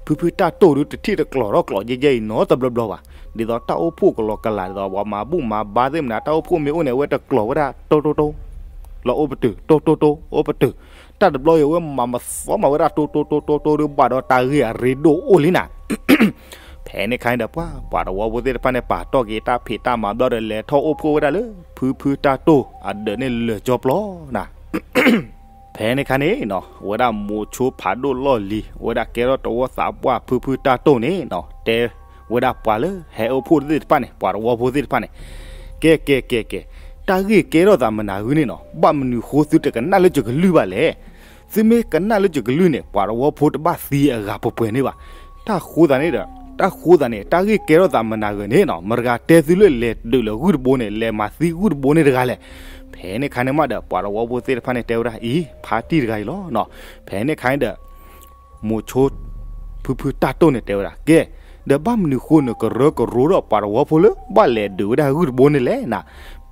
ဖုဖုတၢ်တိၢ်ဒု တထံၣ်တကျိးထီၣ်ကျိးယဲၢ်ယဲၢ်အံၤနီတဘျီဘျီဘၣ်. ဒ်သိးတၢ်အိၣ်ဖှိၣ်ကလီကလး ဒ်သိးပှၤမၤဘူၣ်မၤဘါသ့ၣ်မနုၤ တၢ်အိၣ်ဖှိၣ်မ့ၢ်အိၣ်န့ၣ် အဝဲတကျိးဝဲဒၣ် တိၢ်တိၢ်တိၢ် လီၤအိၣ်ပတုာ် တိၢ်တိၢ်တိၢ် အိၣ်ပတုာ်. တၢ်တဘျီအံၤ အဝဲမၤမသီမၤဝဲဒၣ် တိၢ်တိၢ်တိၢ်တိၢ်တိၢ်ဒု ဘၣ်ဒီးတၢ်ဂ့ၢ်အရ့ဒိၣ်အိၣ်လံနၤ ဖဲန့ၣ်ခါန့ၣ်ဒီး ပှၤ ပှၤတဝီဖိသ့ၣ်တဖၣ်န့ၣ် ပာ်တီၢ်က့ၤတၢ်ဖံးတၢ်မၤဘျီဒီး လဲၤထီၣ်အိၣ်ဖှိၣ်ဝဲဒၣ်လၢ ဖုဖုတၢ်တိၢ်အဒၢးန့ၣ်လၢာ်ကၠီပျီနၤ ဖဲန့ၣ်ခါန့ၣ်နီၤ အဝဲဒၣ်မိၤဆိဖးဒိၣ်လီၢ်လံၤ အဝဲဒၣ်ကဲထီၣ်တဝီသးပှၢ်ဖုဖုတၢ်တိၢ်န့ၣ်နီၤ တဲဝဲဒၣ်ပှၤလၢဟဲအိၣ်ဖှိၣ်သ့ၣ်တဖၣ်န့ၣ် ပှၤတဝီဖိသ့ၣ်တဖၣ်န့ၣ် ကဲကဲကဲကဲ တၢ်ဂ့ၢ်ကဲထီၣ်သးမနုၤဂ့ၤန့ၣ်နီၤ ဘၣ်မနုၤဃိသုတကနၣ်လၢယကလုၢ်ဘၣ်လဲၣ်. သုမ့ၢ်ကနၣ်လၢယကလုၢ်န့ၣ် ပှၤတဝီဖိတဘၣ်သံအဂၤပှဲၤပှဲၤန့ၣ်ဘၣ်. တၢ်ဃိသးန့ၣ်ဒီး တၢ်ဃိသးန့ၣ် တၢ်ဂ့ၢ်ကဲထီၣ်သးမနုၤဂ့ၤန့ၣ်နီၤ မတဂၤတဲသုလၢလဲၤဒုးလၢဂုၢ်တဘိန့ၣ် လဲၤမၤသံဂုၢ်တဘိန့ၣ်တဂၤလဲၣ်. ဖဲန့ၣ်ခါန့ၣ်မးဒီး ပှၤတဝီဖိသ့ၣ်တဖၣ်န့ၣ်တဲဝဲဒၣ်အံၤ ဖါတံၢ်တဂၤအံၤလီၤနီၤ. ဖဲန့ၣ်ခါန့ၣ်ဒီး မိၤဆိ ဖုဖုတၢ်တိၢ်န့ၣ်တဲဝဲဒၣ် ကဲ ဒီးဘၣ်မနုၤဃိနကရၢကရိဒီးပှၤတဝီဖိလၢ ဘၣ်လဲၤဒုးဝဲဒၣ်ဂုၢ်တဘိန့ၣ်လဲၣ်နၤ.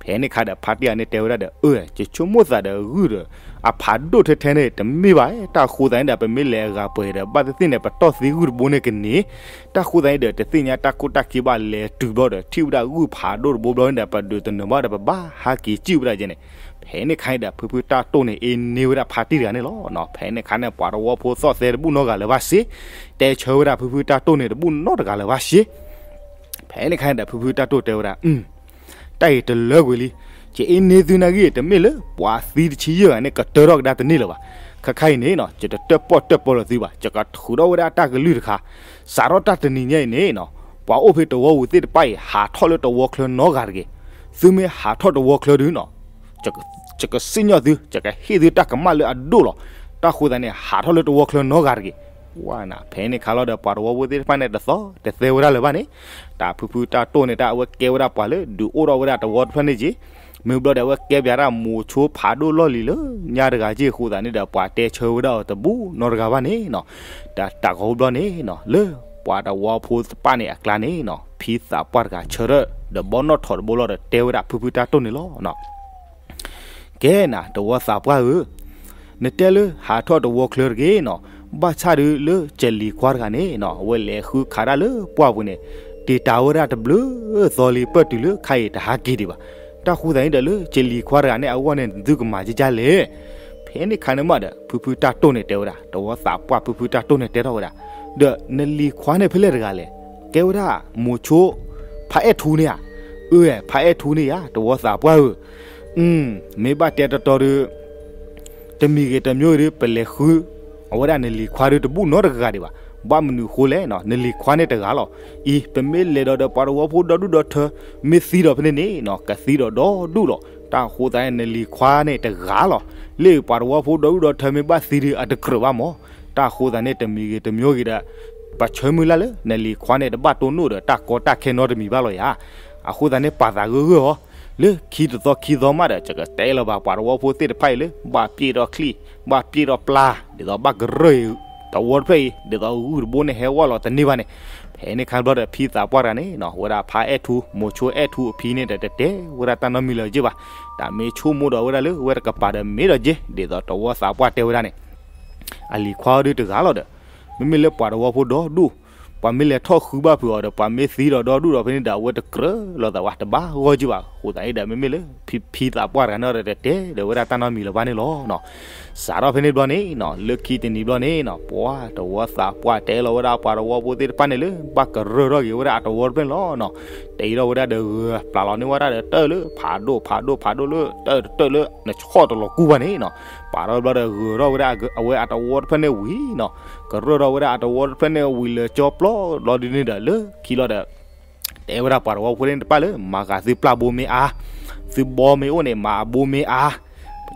ဖဲ ဖဲန့ၣ်ခါဒီး ဖါတံၢ်ဂၤန့ၣ်တဲဝဲဒၣ်ဒီး အၢ ယဆိကမိၣ်သးဒီးဂုၢ်ဒီး အဖးဒိၣ်ထဲထဲန့ၣ် တမ့ၢ်ဘၣ်, တၢ်ဃိသးန့ၣ်ဒီး ပမ့ၢ်လဲၤအဂၤပှဲၤဒီး ဘၣ်သ့ၣ်သ့ၣ်န့ၣ် ပတီၢ်သံဂုၢ်တဘိန့ၣ်ကန့ၢ်, တၢ်ဃိသးန့ၣ်ဒီး တသ့ၣ်ညါတၢ်ခိၣ်တၢ်ခံဘၣ် လဲၤတုၤဘျီဒီး ထံၣ်ဝဲဒၣ်ဂုၢ်ဖးဒိၣ်တဘိဘျီန့ၣ်ဒီး ပဒုးတနၢၤဘၣ်ဒီး ပဘၣ်ဟးက့ၤစံၣ်ဝဲဒၣ်ကဲန့ၣ်. ဖဲန့ၣ်ခါန့ၣ်ဒီး ဖုဖုတၢ်တိၢ်န့ၣ် အ့န့ၢ်ဝဲဒၣ်ဖါတံၢ်တဂၤန့ၣ်လီၤ. ဖဲန့ၣ်ခါန့ၣ် ပှၤတဝီဖိသီၣ်သဲတဘူၣ်နီတဂၤလၢၤဘၣ်စ့, တဲဆၢဝဲဒၣ်ဖုဖုတၢ်တိၢ်န့ၣ် တဘူၣ်နီတဂၤလၢၤဘၣ်စ့. ဖဲန့ၣ်ခါန့ၣ်ဒီး ဖုဖုတၢ်တိၢ်တဲဝဲဒၣ် တၢ်အံၤတလၢကွံာ်လံ. ယအ့န့ၢ်သုနာ်က့ တမ့ၢ်လၢပှၤသံတဆံယဲၢ်ဂၤန့ၣ် ကတၢထီၣ်ကဒါတန့ၢ်လၢၤဘၣ်. ခဲခါအံၤန့ၣ်နီၤ ယတတၢၣ်ပီၣ်တၢၣ်ပီလၢၤသုဘၣ်, ယကထုးထီၣ်ဝဲဒၣ်တၢ်ကလုၢ်တခါ, စးထီၣ်တၢ်တနံၤညါအံၤန့ၣ်နီၤ ပှၤအိၣ်ဖဲတဝီပူၤသ့ၣ်တဖၣ်အံၤ ဟးထီၣ်လၢတဝီချၢနီတဂၤတဂ့ၤ. သုမ့ၢ်ဟးထီၣ်တဝီချၢဒုနီၤ ယကစံၣ်ညီၣ်သု, ယကဟ့ၣ်သုတၢ်ကမၣ်လၢအဒိၣ်လီၤ. တၢ်ဃိသးန့ၣ် ဟးထီၣ်လၢတဝီချၢနီတဂၤတဂ့ၤ. ဝဲနၤ ဖဲန့ၣ်ခါလီၤဒီး ပှၤတဝီဖိသ့ၣ်တဖၣ်န့ၣ် တသီတသဲဝဲဒၣ်လၢၤဘၣ်န့ၣ်, တၢ်ဖုဖုတၢ်တိၢ်န့ၣ် တၢ်အဝဲကဲဝဲဒၣ်ပှၤလၢဒုးအိၣ်ထီၣ်ဝဲဒၣ်တဝီတဖျၢၣ်န့ၣ်က့, မ့ၢ်ဘျီဒီး အဝဲကဲပၠးတၢ်မိၤဆိဖးဒိၣ်လီၢ်လံၤလၢညါတဂၤက့အဃိသးန့ၣ်ဒီး ပှၤတဲဆၢဝဲဒၣ်အီၤတဘူၣ်နီတဂၤဘၣ်န့ၣ်နီၤ, တၢ်တၢ်ဂီၤဘျီန့ၣ်နီၤ လၢပှၤတဝီဖိသ့ၣ်တဖၣ်န့ၣ်အကျါန့ၣ်နီၤ ဖံသးပှၢ်တဂၤဆၢထၢၣ်ဒီးဘီနီၣ်ထိးတဘိလီၤဒီး တဲဝဲဒၣ်ဖုဖုတၢ်တိၢ်န့ၣ်လီၤ. ကဲနၤ တဝီသးပှၢ်ဧၢ, နတဲလၢဟးထီၣ်တဝီချၢတဂ့ၤနီၤ, ဘၣ်ဆၣ်ဒုးလၢကလံၤခွါတဂၤန့ၣ်နီၤ အဝဲလဲၤဃုခးတၢ်လၢပှၢ်ပူၤန့ၣ် တံာ်တာ်ဝဲဒၣ်တဘျုးသီလံ ပၢၢ်တုၤလၢခါအံၤတဟးက့ၤဒံးဘၣ်. တၢ်ဃိသးန့ၣ်ဒီး လၢကလံၤခွါတဂၤန့ၣ်အဂီၢ်န့ၣ် နသုကမၤကကလဲၣ်. ဖဲန့ၣ်ခါန့ၣ်မးဒီး ဖုဖုတၢ်တိၢ်န့ၣ်တဲဝဲဒၣ်, တဝီသးပှၢ်ဖုဖုတၢ်တိၢ်န့ၣ်တဲထီၣ်ဝဲဒၣ်, ဒီးနလံၤခွါန့ၣ်ဖဲလဲၣ်တဂၤလဲၣ်. ကဲဝဲဒၣ် မိၤဆိ ဖါအဲၣ်ထူန့ၣ်ဧါ. အၢ ဖါအဲၣ်ထူန့ၣ်ဧါ တဝီသးပှၢ်ဧၢ. မ့ၢ်ဘၣ်တဲတတီၤဒီး တမံၤဂ့ၤတမံၤဂ့ၤဒီး ပလဲၤဃု အဝဲဒၣ်နလံၤခွါဒီးတဘူၣ်နီတဂၤဒံးဘၣ်. ဘၣ်မနုၤဃိလဲၣ်နီၤ နလံၤခွါန့ၣ်တဂၤလီၤ. အံၤ ပမ့ၢ်လဲၤဒီးဒီးပှၤတဝီဖိဒီဒူၣ်ဒီထၢ မ့ၢ်သံဒီးဖဲန့ၣ်န့ၣ်နီၤ ကသံဒီးဒီဒူၣ်လီၤ. တၢ်ဃိသးန့ၣ် နလံၤခွါန့ၣ်တဂၤလီၤ. လၢပှၤတဝီဖိဒီဒူၣ်ဒီထၢမ့ၢ်ဘၣ်သံဒီး အတကြၢးဘၣ်မး. တၢ်ဃိသးန့ၣ် တမံၤဂ့ၤတမံၤဂ့ၤဒီး ပဆၢမုၢ်လၢ်လၢ နလံၤခွါန့ၣ်တဘၣ်တိၢ်နီၣ်ဒီးတၢ်ကီတၢ်ခဲနီတမံၤဘၣ်လီၤယၤ. အဃိသတးန့ၣ် ပာ်သးဂၢၢ်ဂၢၢ်အီၤ လၢခံတသီခံသီမးဒီး ယကတဲလီၤဘၣ်ပှၤတဝီဖိသ့ၣ်တဖၣ်အံၤလၢ ဘၣ်ပျဲၢ်ထီၣ်ချံၣ်, ဘၣ်ပျဲၢ်ထီၣ်ပျၢ်, ဒ်သိးဘၣ်ကရၢၢ်အံၤ တဝီတဖျၢၣ်အံၤ ဒ်သိးဂုၢ်တဘိန့ၣ်ဟဲဝဲလီၤတန့ၢ်ဘၣ်န့ၣ်. ဖဲန့ၣ်ခါဘျီဒီး ဖံသးပှၢ်တဂၤန့ၣ်နီၤ ဝဲဒၣ်ဖါအဲၣ်ထူ မိၤဆိအဲၣ်ထူအဖံန့ၣ်ဒီး တတဲဝဲဒၣ်တၢ်နီတမံၤလၢၤက့ဘၣ်. တၢ်မ့ၢ်ဆိကမိၣ်ဒီးဝဲဒၣ်လၢ ဝဲတကပၤဒီးမ့ၢ်ဒီးက့ ဒ်သိးတဝီသးပှၢ်တဲဝဲဒၣ်န့ၣ် အလံၤခွါအီၤဒုးတဂၤလီၤဒီး မ့မ့ၢ်လၢပှၤတဝီဖိဒီဒူၣ်, ပှၤမ့ၢ်လဲၤထီၣ်ဃုဘၣ်ဖုးအီၤဒီး ပှၤမ့ၢ်သံဒီးဒီဒူၣ်ဒီးဖဲန့ၣ်ဒီး အဝဲတကြၢးလိာ်သးဝဲ တဘၣ်ဂီၢ်က့ဘၣ်. အဃိသတးန့ၣ်ဒီး မ့မ့ၢ်လၢ ဖံသးပှၢ်တဂၤန့ၣ်ဒီး တတဲဒီးဝဲဒၣ်တၢ်နီတမံၤလၢၤဘၣ်န့ၣ်လီၤ. စးထီၣ်ဖဲန့ၣ်ဘျီန့ၣ်နီၤ လၢခံတနံၤဘျီန့ၣ်နီၤ ပှၤတဝီသးပှၢ်တဲလီၤဝဲဒၣ်ပှၤတဝီဖိသ့ၣ်တဖၣ်န့ၣ်လၢ ဘၣ်ကရၢၢ်ထီၣ်က့ၤဝဲဒၣ်အတဝီတဖျၢၣ်န့ၣ်လီၤနီၤ. တ့ထီၣ်ဝဲဒၣ်ဒီးဂၢၤ ပျၢ်လီၤန့ၢ်ဝဲဒၣ်ဒီးတၢၢ်လၢဖးဒိၣ်ဖးဒိၣ်လၢ တၢၢ်တတၢၢ်လၢနဆီၣ်တလီၤကူၢ်ဘၣ်န့ၣ်နီၤ. ပာ်ထီၣ်ဘျီဒီးဂၢၤထီၣ်ဝဲဒၣ်အဝဲအတဝီတဖျၢၣ်န့ၣ်ဝံၤနီၤ. ကရၢၢ်ထီၣ်ဝဲဒၣ်အတဝီတဖျၢၣ်န့ၣ်ဝံၤလၢကၠီပျီလီၤဒ်န့ၣ်ဒီး လၢခံလီၤဒီး တဲဝဲဒၣ်ပှၤတဝီဖိသ့ၣ်တဖၣ်လၢ မၤဃာ်သုပျၢ်ဘိမ့ၢ်အါ, သုဘီမ့ၢ်အိၣ်န့ၣ် မၤအဘိမ့ၢ်အါ.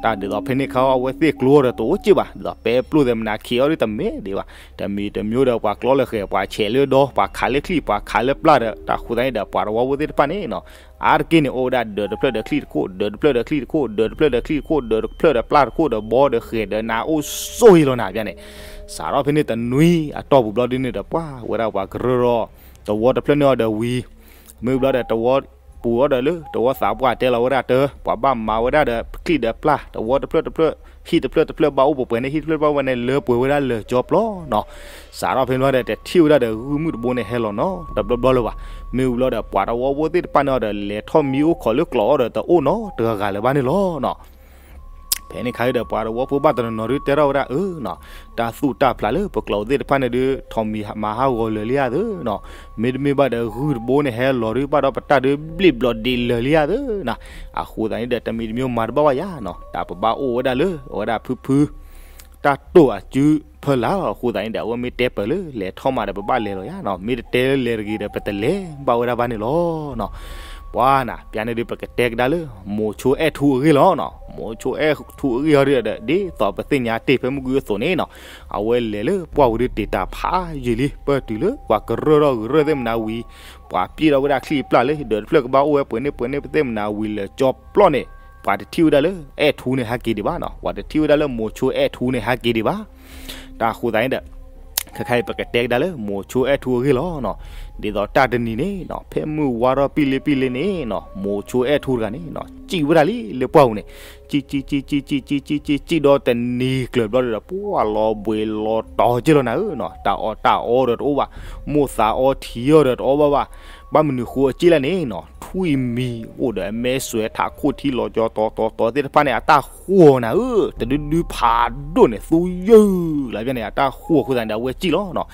တၢ်ဒ်သိးဖဲန့ၣ်ခါ အဝဲသ့ၣ်ကျိအီၤဒီးတအိၣ်က့ဘၣ်, ဒ်သိးပဲပျိၢ်သဲးမနၤခံအီၤဒ်တမ့ၢ်ဒံးဘၣ်. တမံၤတမံၤဒီးပှၤကျီလၢဃဲၤ ပှၤဆဲးလၢဒီ ပှၤခးလၢချံၣ် ပှၤခးလၢပျၢ်ဒီး တၢ်ဃိသတးန့ၣ်ဒီး ပှၤတဝီဖိသ့ၣ်တဖၣ်န့ၣ်နီၤ အါတက့ၢ်န့ၣ် အိၣ်ဝဲဒၣ်ဒၢးတဖျၢၣ်ဒီးချံၣ်တခိၣ်, ဒၢးတဖျၢၣ်ဒီးချံၣ်တခိၣ်, ဒၢးတဖျၢၣ်ဒီးချံၣ်တခိၣ်, ဒၢးတဖျၢၣ်ဒီးပျၢ်တခိၣ်, ဒီးဘီဒီးဃဲၤဒီးနၤအိၣ်ဆိၣ်ဂ့ၤလီၤနၤပျၢ်န့ၣ်. စးထီၣ်ဖဲန့ၣ်တနွံအတီၢ်ပူၤဘျီဒ်န့ၣ်ဒီး ပှၤဝဲဒၣ်ပှၤကရၢၢ်ဒီး တဝီတဖျၢၣ်န့ၣ်အီၤဒီးဝံၤ မ့ၢ်ဘျီဒီးတဝီပူၤအီၤဒီးလၢ တဝီသးပှၢ်တဲလီၤဝဲဒၣ်တၢ် ပှၤဘၣ်မၤဝဲဒၣ်ဒီးချံၣ်ဒီးပျၢ် တဝီတဖျၢၣ်တဖျၢၣ်, ဟံၣ်တဖျၢၣ်တဖျၢၣ် ဘၣ်အိၣ်ပှဲၤပှဲၤန့ၣ် ဟံၣ်တဖျၢၣ်ဘၣ်ဝဲန့ၣ် လၢပှဲၤဝဲဒၣ်လၢာ်ကၠီပျီနီၤ. စးထီၣ်ဖဲန့ၣ်ဘျီဒီး တထံၣ်ဝဲဒၣ်ဒီးဂုၢ်မုၢ်တဘိန့ၣ်ဟဲလီၤနီတဘျီဘျီလၢၤဘၣ်. မ့ၢ်ဘျီဒီးပှၤတဝီဖိသ့ၣ်တဖၣ်န့ၣ်အီၤဒီး လဲၤထီၣ်မံအိၣ်ခိးလၢကျိးအီၤဒီးတအိၣ်နီတဂၤဂၤလၢၤဘၣ်န့ၣ်လီၤနီၤ. ဖဲန့ၣ်ခါဒီး ပှၤတဝီဖိဘၣ်တနီၤနီၤဒုးတဲထီၣ်ဝဲဒၣ်အၢနီၤ, တၢ်သူၣ်တၢ်ဖျးလၢပကျိးသ့ၣ်တဖၣ်န့ၣ်ဒုး ထိးမံၤမၤဟးဂီၤလၢာ်လံဧါသၢနီၤ, မ့တမ့ၢ်ဘၣ်ဒီးဂုၢ်တဘိန့ၣ်ဟဲလီၤဒုး ဘၣ်ဒီးပတၢ်ဒုးဘျ့ၣ်ဘျီၣ်ဒ့လၢာ်လံဧါသၢနီၤ. အဃိသတးန့ၣ်ဒီး တမံၤတမံၤမၤတဘၣ်ဘၣ်ယၤနီၤ, တၢ်ပဘၣ်အိၣ်ဝဲဒၣ်လၢ အဝဲဒၣ်ဖုဖု တၢ်တိၢ်အစုဖၢလၢ်လီၤ. အဃိသတးန့ၣ်ဒီး အဝဲမ့ၢ်တဲပၢၢ်လၢလဲၤထီၣ်မးဒီး ပဘၣ်လဲၤလီၤယၤနီၤ, မ့ၢ်တတဲလၢလဲၤတဂ့ၤဒီး ပတလဲၤဘၣ်ဝဲဒၣ်ဘၣ်န့ၣ်လီၤနီၤ. ပှၤနၤ ပျၢ်န့ၣ်ဒုး ပကတဲကဒါလၢ မိၤဆိအဲၣ်ထူအဂ့ၢ်လီၤနီၤ. မိၤဆိအဲၣ်ထူအဂ့ၢ်ဟီဒုးဒီး ဒ်သိးပသ့ၣ်ညါတ့ၢ်ဖဲမုၢ်ကွံာ်အသိးန့ၣ်နီၤ, အဝဲလဲၤလၢပှၢ်ဝံၤဒုးတ့ၢ်တၢ်ဖးယံာ်လံ ပၢၢ်တုၤလၢပှၤကရၢၢ်ထီၣ်ဂုၢ်ရၢၢ်သ့ၣ်မနၤဝံၤ, ပှၤပျဲၢ်ထီၣ်ဝဲဒၣ်ချံၣ်ပျၢ်လၢ ဒၢးတဖျၢၣ်ကဘၣ်အိၣ်ဝဲပှဲၤန့ၣ်ပှဲၤန့ၣ်သ့ၣ်မနၤဝံၤလၢာ်ကၠီပျီန့ၣ်, ပှၤတထံၣ်ဝဲဒၣ်လၢအဲၣ်ထူန့ၣ်ဟဲက့ၤဒံးဘၣ်နီၤ, ပှၤတထံၣ်ဝဲဒၣ်လၢမိၤဆိအဲၣ်ထူန့ၣ်ဟဲက့ၤဒံးဘၣ်. တၢ်ဃိသတးန့ၣ်ဒီး ခဲခါအံၤပကတဲကဒါလၢမိၤဆိအဲၣ်ထူအဂ့ၢ်လီၤနီၤ. ဒ်သိးတၢ်တနံၤန့ၣ်နီၤ ဖဲမုၢ်ဝါထီၣ်ပံလ့ပံလ့န့ၣ်နီၤ မိၤဆိအဲၣ်ထူတဂၤန့ၣ်နီၤ စံၣ်ဝဲဒၣ်လံလၢပှၢ်ပူၤန့ၣ်, စံၣ်စံၣ်စံၣ်စံၣ်စံၣ်စံၣ်စံၣ်စံၣ်စံၣ်ဒီးတနံၤကျၢၤဘျီဒီး ပှၢ်လီၤဘှံးလီၤတီၤက့လီၤနၤဧၢနီၤ. တၢ်အီၣ်တၢ်အီဒီးတအိၣ်ဘၣ်, မိၢ်သးအီထံအီဒီးတအီဘၣ်ဘၣ်, ဘၣ်မနုၤဃိအစံၣ်လဲၣ်န့ၣ်နီၤ ထွံၣ်မံၤအိၣ်ဒီးအမဲစွဲးထးခိၣ်ထံလီၤကၠီတီတီတီသ့ၣ်တဖၣ်န့ၣ် အတၢ်ဃီၤနၤဧၢ, တဒုဒုဖးဒိၣ်န့ၣ် သူယုၢ်လၢ်ဘၣ်န့ၣ် အတၢ်ဃီၤအဃိသတးန့ၣ်ဒီး အဝဲစံၣ်လီၤနီၤ.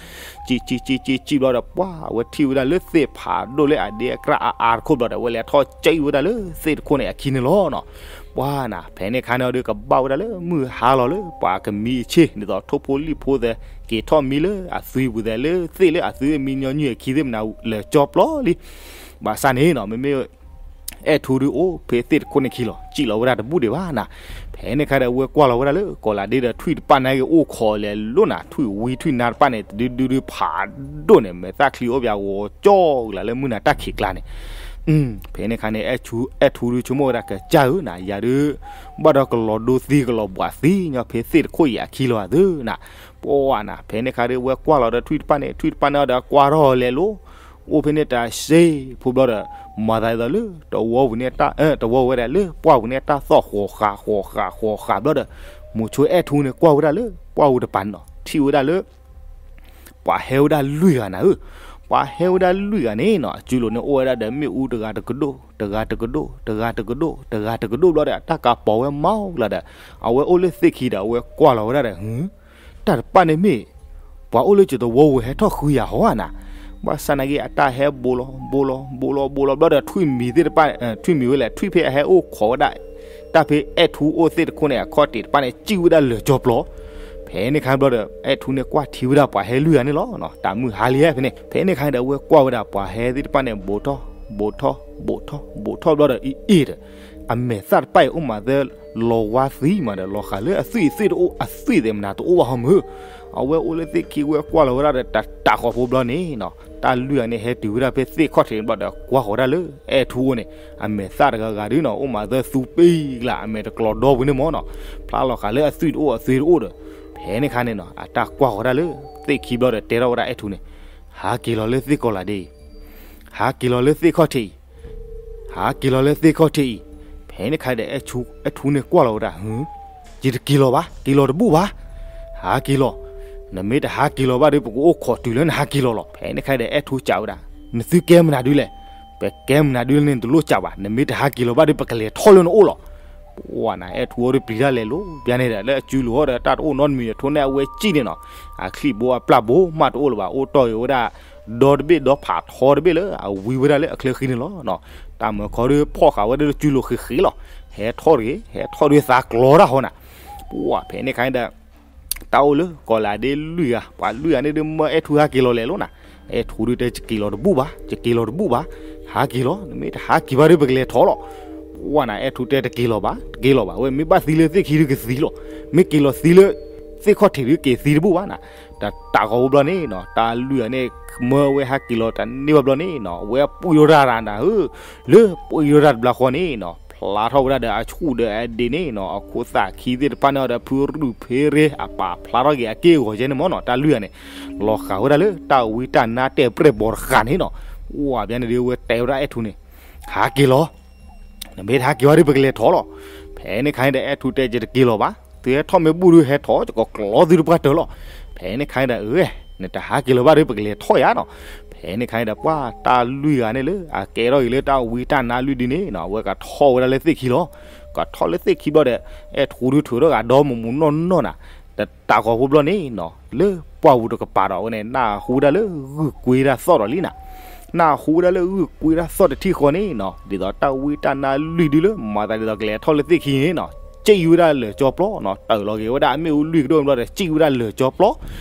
စံၣ်စံၣ်စံၣ်စံၣ်စံၣ်ဘျီဒီး ပှၢ်အဝဲထံၣ်ဝဲဒၣ်လၢသ့ၣ်ဖးဒိၣ်လၢအဒ့အကြၢ်အါအါတခိၣ်ဘျီဒီး အဝဲလဲၤထီၣ်စံၣ်ဝဲဒၣ်လၢသ့ၣ်တခိၣ်န့ၣ်အခံန့ၣ်လီၤနီၤ. ပှၢ်နၤ ဖဲန့ၣ်ခါန့ၣ်ဒီးကဘၣ်ဝဲဒၣ်လၢမုၢ်ဟါလီၤလၢပှၤကမံအဆ့ၣ် ဒ်သိးထိၣ်ဖိလံၣ်ဖိသဲး က့ၤထီၣ်မံလၢအသွံပူၤသဲး လၢသ့ၣ်လၢအသွံမံညီနုၢ်အခံသ့ၣ်မနၤလၢာ်ကၠီပျီလံ. ဘၣ်ဆၣ်န့ၣ်နီၤ မ့မ့ၢ် အဲၣ်ထူဒုးအိၣ်ဖဲသ့ၣ်တခိၣ်န့ၣ်ခံလီၤ စံၣ်လီၤဝဲဒၣ်တဘူၣ်ဒံးဘၣ်နၤ. ဖဲန့ၣ်ခါဒီးအဝဲကွၢ်လီၤဝဲဒၣ်လၢကီၤလၤဒ့ဒီးထွံၣ်တပၣ်န့ၣ်က့ၤအိၣ်ခိးလဲၤလိၤနၤ ထွံၣ်ဝံထွံၣ်နါတပၣ်န့ၣ် တဒုဒုဒုဖးဒိၣ်န့ၣ် မဲာ်သၣ်ချံအိၣ်ပှၤဂီၤကၠီကလၤလၢမုၢ်နၤတၢ်ခံးကျါန့ၣ်. ဖဲန့ၣ်ခါန့ၣ် အဲၣ်ထူဒုးဆိကမိၣ်ဝဲဒၣ် ကစၢ်ဧၢနၤ ယၤဒုး ဘၣ်ဒီးကလီၤဒိသံကလီၤဘှးသံညီဖဲသ့ၣ်တခိၣ်အံၤအခံလီၤအသၢနၤ. ပှၢ်နၤ ဖဲန့ၣ်ခါဒီးအဝဲကွၢ်လီၤဒီးထွံၣ်တပၣ်န့ၣ် ထွံၣ်တပၣ်န့ၣ်ဒီးကွၢ်ထီၣ်လဲၤလိၤ အိၣ်ဖဲန့ၣ်တၢ်စ့ဖိဘျီဒီး မၤသးဒ်သိးလၢ တဝီပူၤန့ၣ်တၢ် တဝီဝဲဒၣ်လၢပှၢ်ပူၤန့ၣ်တၢ်သီၣ်ဃီၤဃာ်ဃီၤဃာ်ဃီၤဃာ်ဘျီဒီး မိၤဆိအဲၣ်ထူန့ၣ်ကွၢ်ဝဲဒၣ်လၢပှၢ်ပူၤတပၤန့ၣ်နီၤ ထံၣ်ဝဲဒၣ်လၢ ပှၤဟဲဝဲဒၣ်လွံၢ်ဂၤနၤဧၢ. ပှၤဟဲဝဲဒၣ်လွံၢ်ဂၤန့ၣ်နီၤ အစုလိၤန့ၣ်အိၣ်ဝဲဒၣ်ဒီးမ့ၣ်အူတဂၤတကဒိၣ် တဂၤတကဒိၣ် တဂၤတကဒိၣ် တဂၤတကဒိၣ်ဘျီဒီး အတၢ်ကးပီၤဝဲမးလီၤဒီး အဝဲအိၣ်လၢသ့ၣ်ခံဒီး အဝဲကွၢ်လီၤဝဲဒၣ်ဒီး တၢ်တပၣ်န့ၣ်မ့ၢ် ပှၤအိၣ်လၢကၠီတဝီပူၤဟဲထီၣ်ဃုယၤဟီဧါနၤ. ဘၣ်ဆၣ်နာ်က့ အတၢ်ဟဲဘိလီၤ ဘိလီၤ ဘိလီၤ ဘိလီၤဘျီဒီး ထွံၣ်မံၤသ့ၣ်တဖၣ် ထွံၣ်မံၤဝဲလဲၣ် ထွံၣ်ဖဲအဟဲအိၣ်ခိးဝဲဒၣ် တၢ်ဖဲအဲၣ်ထူအိၣ်သ့ၣ်တခိၣ်န့ၣ် အခီၣ်ထံးတပၣ်န့ၣ် စံၣ်ဝဲဒၣ်လၢာ်ကၠီပျီ. ဖဲန့ၣ်ခါဘျီဒီး အဲၣ်ထူန့ၣ်ကွၢ်ထံဝဲဒၣ်ပှၤဟဲလွံၢ်ဂၤန့ၣ်လီၤ. တၢ်မုၢ်ဟါလံဟဲဖဲန့ၣ် ဖဲန့ၣ်ခါဒီး အဝဲကွၢ်ဝဲဒၣ်ပှၤဟဲသ့ၣ်တဖၣ်န့ၣ် ဘိးထီၣ် ဘိးထီၣ် ဘိးထီၣ် ဘိးထီၣ်ဘျီဒီး အံၤအ့ၣ်ဒီး အမဲာ်သၣ်တပၣ်အံၤအိၣ်မးသၢ လီၤဝါသံမးဒီး လီၤဃာ်လၢအသွံၣ်အသွံၣ်တအိၣ် အသွံၣ်သ့ၣ်မနၤတအိၣ်ဘၣ်ဟီမုၢ်. အဝဲအိၣ်လၢသ့ၣ်ခံဝဲကွၢ်လီၤဝဲဒၣ်ဒီး တၢ်တးဃီၤဖိဘျီန့ၣ်နီၤ တၢ်လွံၢ်ဂၤန့ၣ် ဟဲတုၤဝဲဒၣ်ဖဲသ့ၣ်ခီၣ်ထံးဘျီဒီး ကွၢ်ဃီၤဝဲဒၣ်လၢ အဲၣ်ထူအိၣ်န့ၣ် အမဲာ်သၣ်တဂၤဂၤဒုနီၤ အိၣ်မးသၢသူပ့ၢ်ကျါ အမဲာ်တကျီၤဒီပူၤန့ၣ်မ့ၢ်နီၤ ဖျါလီၤဃာ်လၢအသွံၣ်တအိၣ်အသွံၣ်တအိၣ်ဒီး ဖဲန့ၣ်ခါန့ၣ်နီၤ အတၢ်ကွၢ်ဃီၤဒၣ်လၢ သ့ၣ်ခံဘျီဒီး တဲထီၣ်ဝဲဒၣ်အဲၣ်ထူန့ၣ် ဟးက့ၤလီၤလၢသ့ၣ်ကီၤလၤဒ့အံၤ ဟးက့ၤလီၤလၢသ့ၣ်ခီၣ်ထံးအံၤ ဟးက့ၤလီၤလၢသ့ၣ်ခီၣ်ထံးအံၤ. ဖဲန့ၣ်ခါဒီး အဲၣ်ထူန့ၣ်ကွၢ်လီၤဝဲဒၣ် ယတက့ၤလီၤဘၣ် က့ၤလီၤတဘူၣ်ဘၣ် ဟးက့ၤလီၤ နမ့ၢ်တဟးက့ၤလီၤဘၣ်ဒီး ပကအိၣ်ခိးတုၤလၢနဟးက့ၤလီၤလီၤ. ဖဲန့ၣ်ခါဒီး အဲၣ်ထူစံးဝဲဒၣ် နသုကဲမနုၤဒုလဲၣ် ပကဲမနုၤဒုလဲၣ်န့ၣ် နတလိၣ်စံးဘၣ် နမ့ၢ်တဟးက့ၤလီၤဘၣ်ဒီး ပကလဲၤထီၣ်လၢနအိၣ်လီၤ. ပှၢ်နၤ အဲၣ်ထူအိၣ်ဒီးပျံၤတၢ်လဲၤလိၤ ပျၢ်န့ၣ်ဒီး လၢအစုလိၤအီၤဒီး တၢ်တအိၣ်နီတမံၤအထိၣ်န့ၣ် အဝဲစံၣ်န့ၣ်နီၤ အချံၣ်ဘိအပျၢ်ဘိမးတအိၣ်လၢၤဘၣ် အိၣ်တီၢ်ဂ့ၤဝဲဒၣ် ဒီတဘ့ၣ်ဒီဖးထီတဘ့ၣ်လၢ အဝံဝဲဒၣ်လၢအချၢဃံန့ၣ်လီၤ. တၢ်မၢခီဒီးဖီၣ်ဃာ်ဝဲဒၣ်လၢစုလိၤဃ့ဃ့လီၤ. ဟဲထီၣ်တဂ့ၤ ဟဲထီၣ်ဒီးသးကျီတၢ်ဟီနၤ. ပှၢ်ဖဲန့ၣ်ခါန့ၣ်ဒီး တၢ်အိၣ်လၢကီၤလၤဒ့လွံၢ်ဂၤ ပှၤလွံၢ်ဂၤန့ၣ်ဒုး မၢအဲၣ်ထူဟးက့ၤလီၤလဲၤလိၤနၤ. အဲၣ်ထူဒုးတဲ ယက့ၤလီၤတဘူၣ်ဘၣ် ယက့ၤလီၤတဘူၣ်ဘၣ် ဟးက့ၤလီၤ နမ့ၢ်တဟးက့ၤဘၣ်ဒီး ပကလဲၤထီၣ်လီၤ. ပှၢ်နၤ အဲၣ်ထူတဲ တက့ၤလီၤဘၣ် တက့ၤလီၤဘၣ် ဝဲမ့ၢ်ဘၣ်သံလၢသ့ၣ်ခံဒုးကသံလီၤ မ့ၢ်က့ၤလီၤသံလၢ သ့ၣ်ခီၣ်ထံးဒုးက့ၤသံတဘူၣ်ဘၣ်နၤ. တၢ်တးဃီၤဖိဘျီန့ၣ်နီၤ တၢ်လွံၢ်ဂၤန့ၣ် မၢဝဲဟးက့ၤလီၤတန့ၢ်ဘၣ်ဘျီန့ၣ်နီၤ အဝဲပှံၢ်ထီၣ်တၢ်နၤဧၢ လၢပှံၢ်ထီၣ်တၢ်တဘျီဃီန့ၣ်နီၤ ဖျါထီၣ်ဝဲဒၣ်ဒီးအဆူၣ်ဒီးအဒ့န့ၣ်နီၤ အခိၣ်သၣ်ခံသ့ၣ်တဖၣ်န့ၣ်ဒီး ဖုရူၢ်ဖ့ရ့ အပာ်ဖျါထီၣ်က့ၤအက့ၢ်အဂီၤကဲန့ၣ်မ့ၢ်နီၤ တၢ်လွံၢ်ဂၤန့ၣ် လီၤဃာ်ဝဲဒၣ်လၢတၢ်ဝံတၢ်နါတဲာ်ပြဲၢ်ဘီတဃာ်န့ၣ်နီၤ. ပှၢ်ဘၣ်န့ၣ်ဒုး အဝဲတဲဝဲဒၣ်အဲၣ်ထူန့ၣ် ဟးက့ၤလီၤ နမ့ၢ်တဟးက့ၤဘၣ်ဒီး ပကလဲၤထီၣ်လီၤ. ဖဲန့ၣ်ခါန့ၣ်ဒီး အဲၣ်ထူတဲ ယတက့ၤလီၤဘၣ် သုဟဲထီၣ်မ့ၢ်ဘူၣ်ဒုးဟဲထီၣ် ယကကျီသုတပှၢ်တၢၢ်လီၤ. ဖဲန့ၣ်ခါန့ၣ်ဒီး အၢ နတဟးက့ၤလီၤဘၣ်ဒီး ပကလဲၤထီၣ်ယါနီၤ. ဖဲန့ၣ်ခါန့ၣ်ဒီး ပှၢ်တၢ်လွံၢ်ဂၤန့ၣ်လၢ အကဲထီၣ်က့ၤလၢတၢ်ဝံတၢ်နါလွံၢ်ဒုန့ၣ်နီၤ အဝဲကထီၣ်ဝဲဒၣ်လၢသ့ၣ်ခံလီၤ. ကထီၣ်လၢသ့ၣ်ခံဘျီဒီး အဲၣ်ထူဒုးထုးထီၣ်ဂၤဒီမုၢ်မုၢ်နီၢ်နီၢ်နၤ တးဃီၤဖိဘျီန့ၣ်နီၤ လၢပှၢ်ပူၤတကပၤဒီး အဝဲန့ၣ် နၢ်ဟူဝဲဒၣ်လၢဂုၢ်ကွ့တၢ်သီၣ်ဒီးလံနၤ. နၢ်ဟူဝဲဒၣ်လၢဂုၢ်ကွ့တၢ်သီၣ်တထံၣ်ဃီန့ၣ်နီၤ ဒ်သိးတၢ်ဝံတၢ်နါလွံၢ်ဒုလၢ မၤသးဒ်သိးကလဲၤထီၣ်လၢသ့ၣ်ခံန့ၣ်နီၤ စံၣ်ဝဲဒၣ်လၢာ်ကၠီပျီနီၤ တၢၢ်လီၤက့ၤဝဲဒၣ်အမ့ၣ်အူလွံၢ်ကဒိၣ်ဘျီဒီး စံၣ်ဝဲဒၣ်လၢာ်ကၠီပျီ.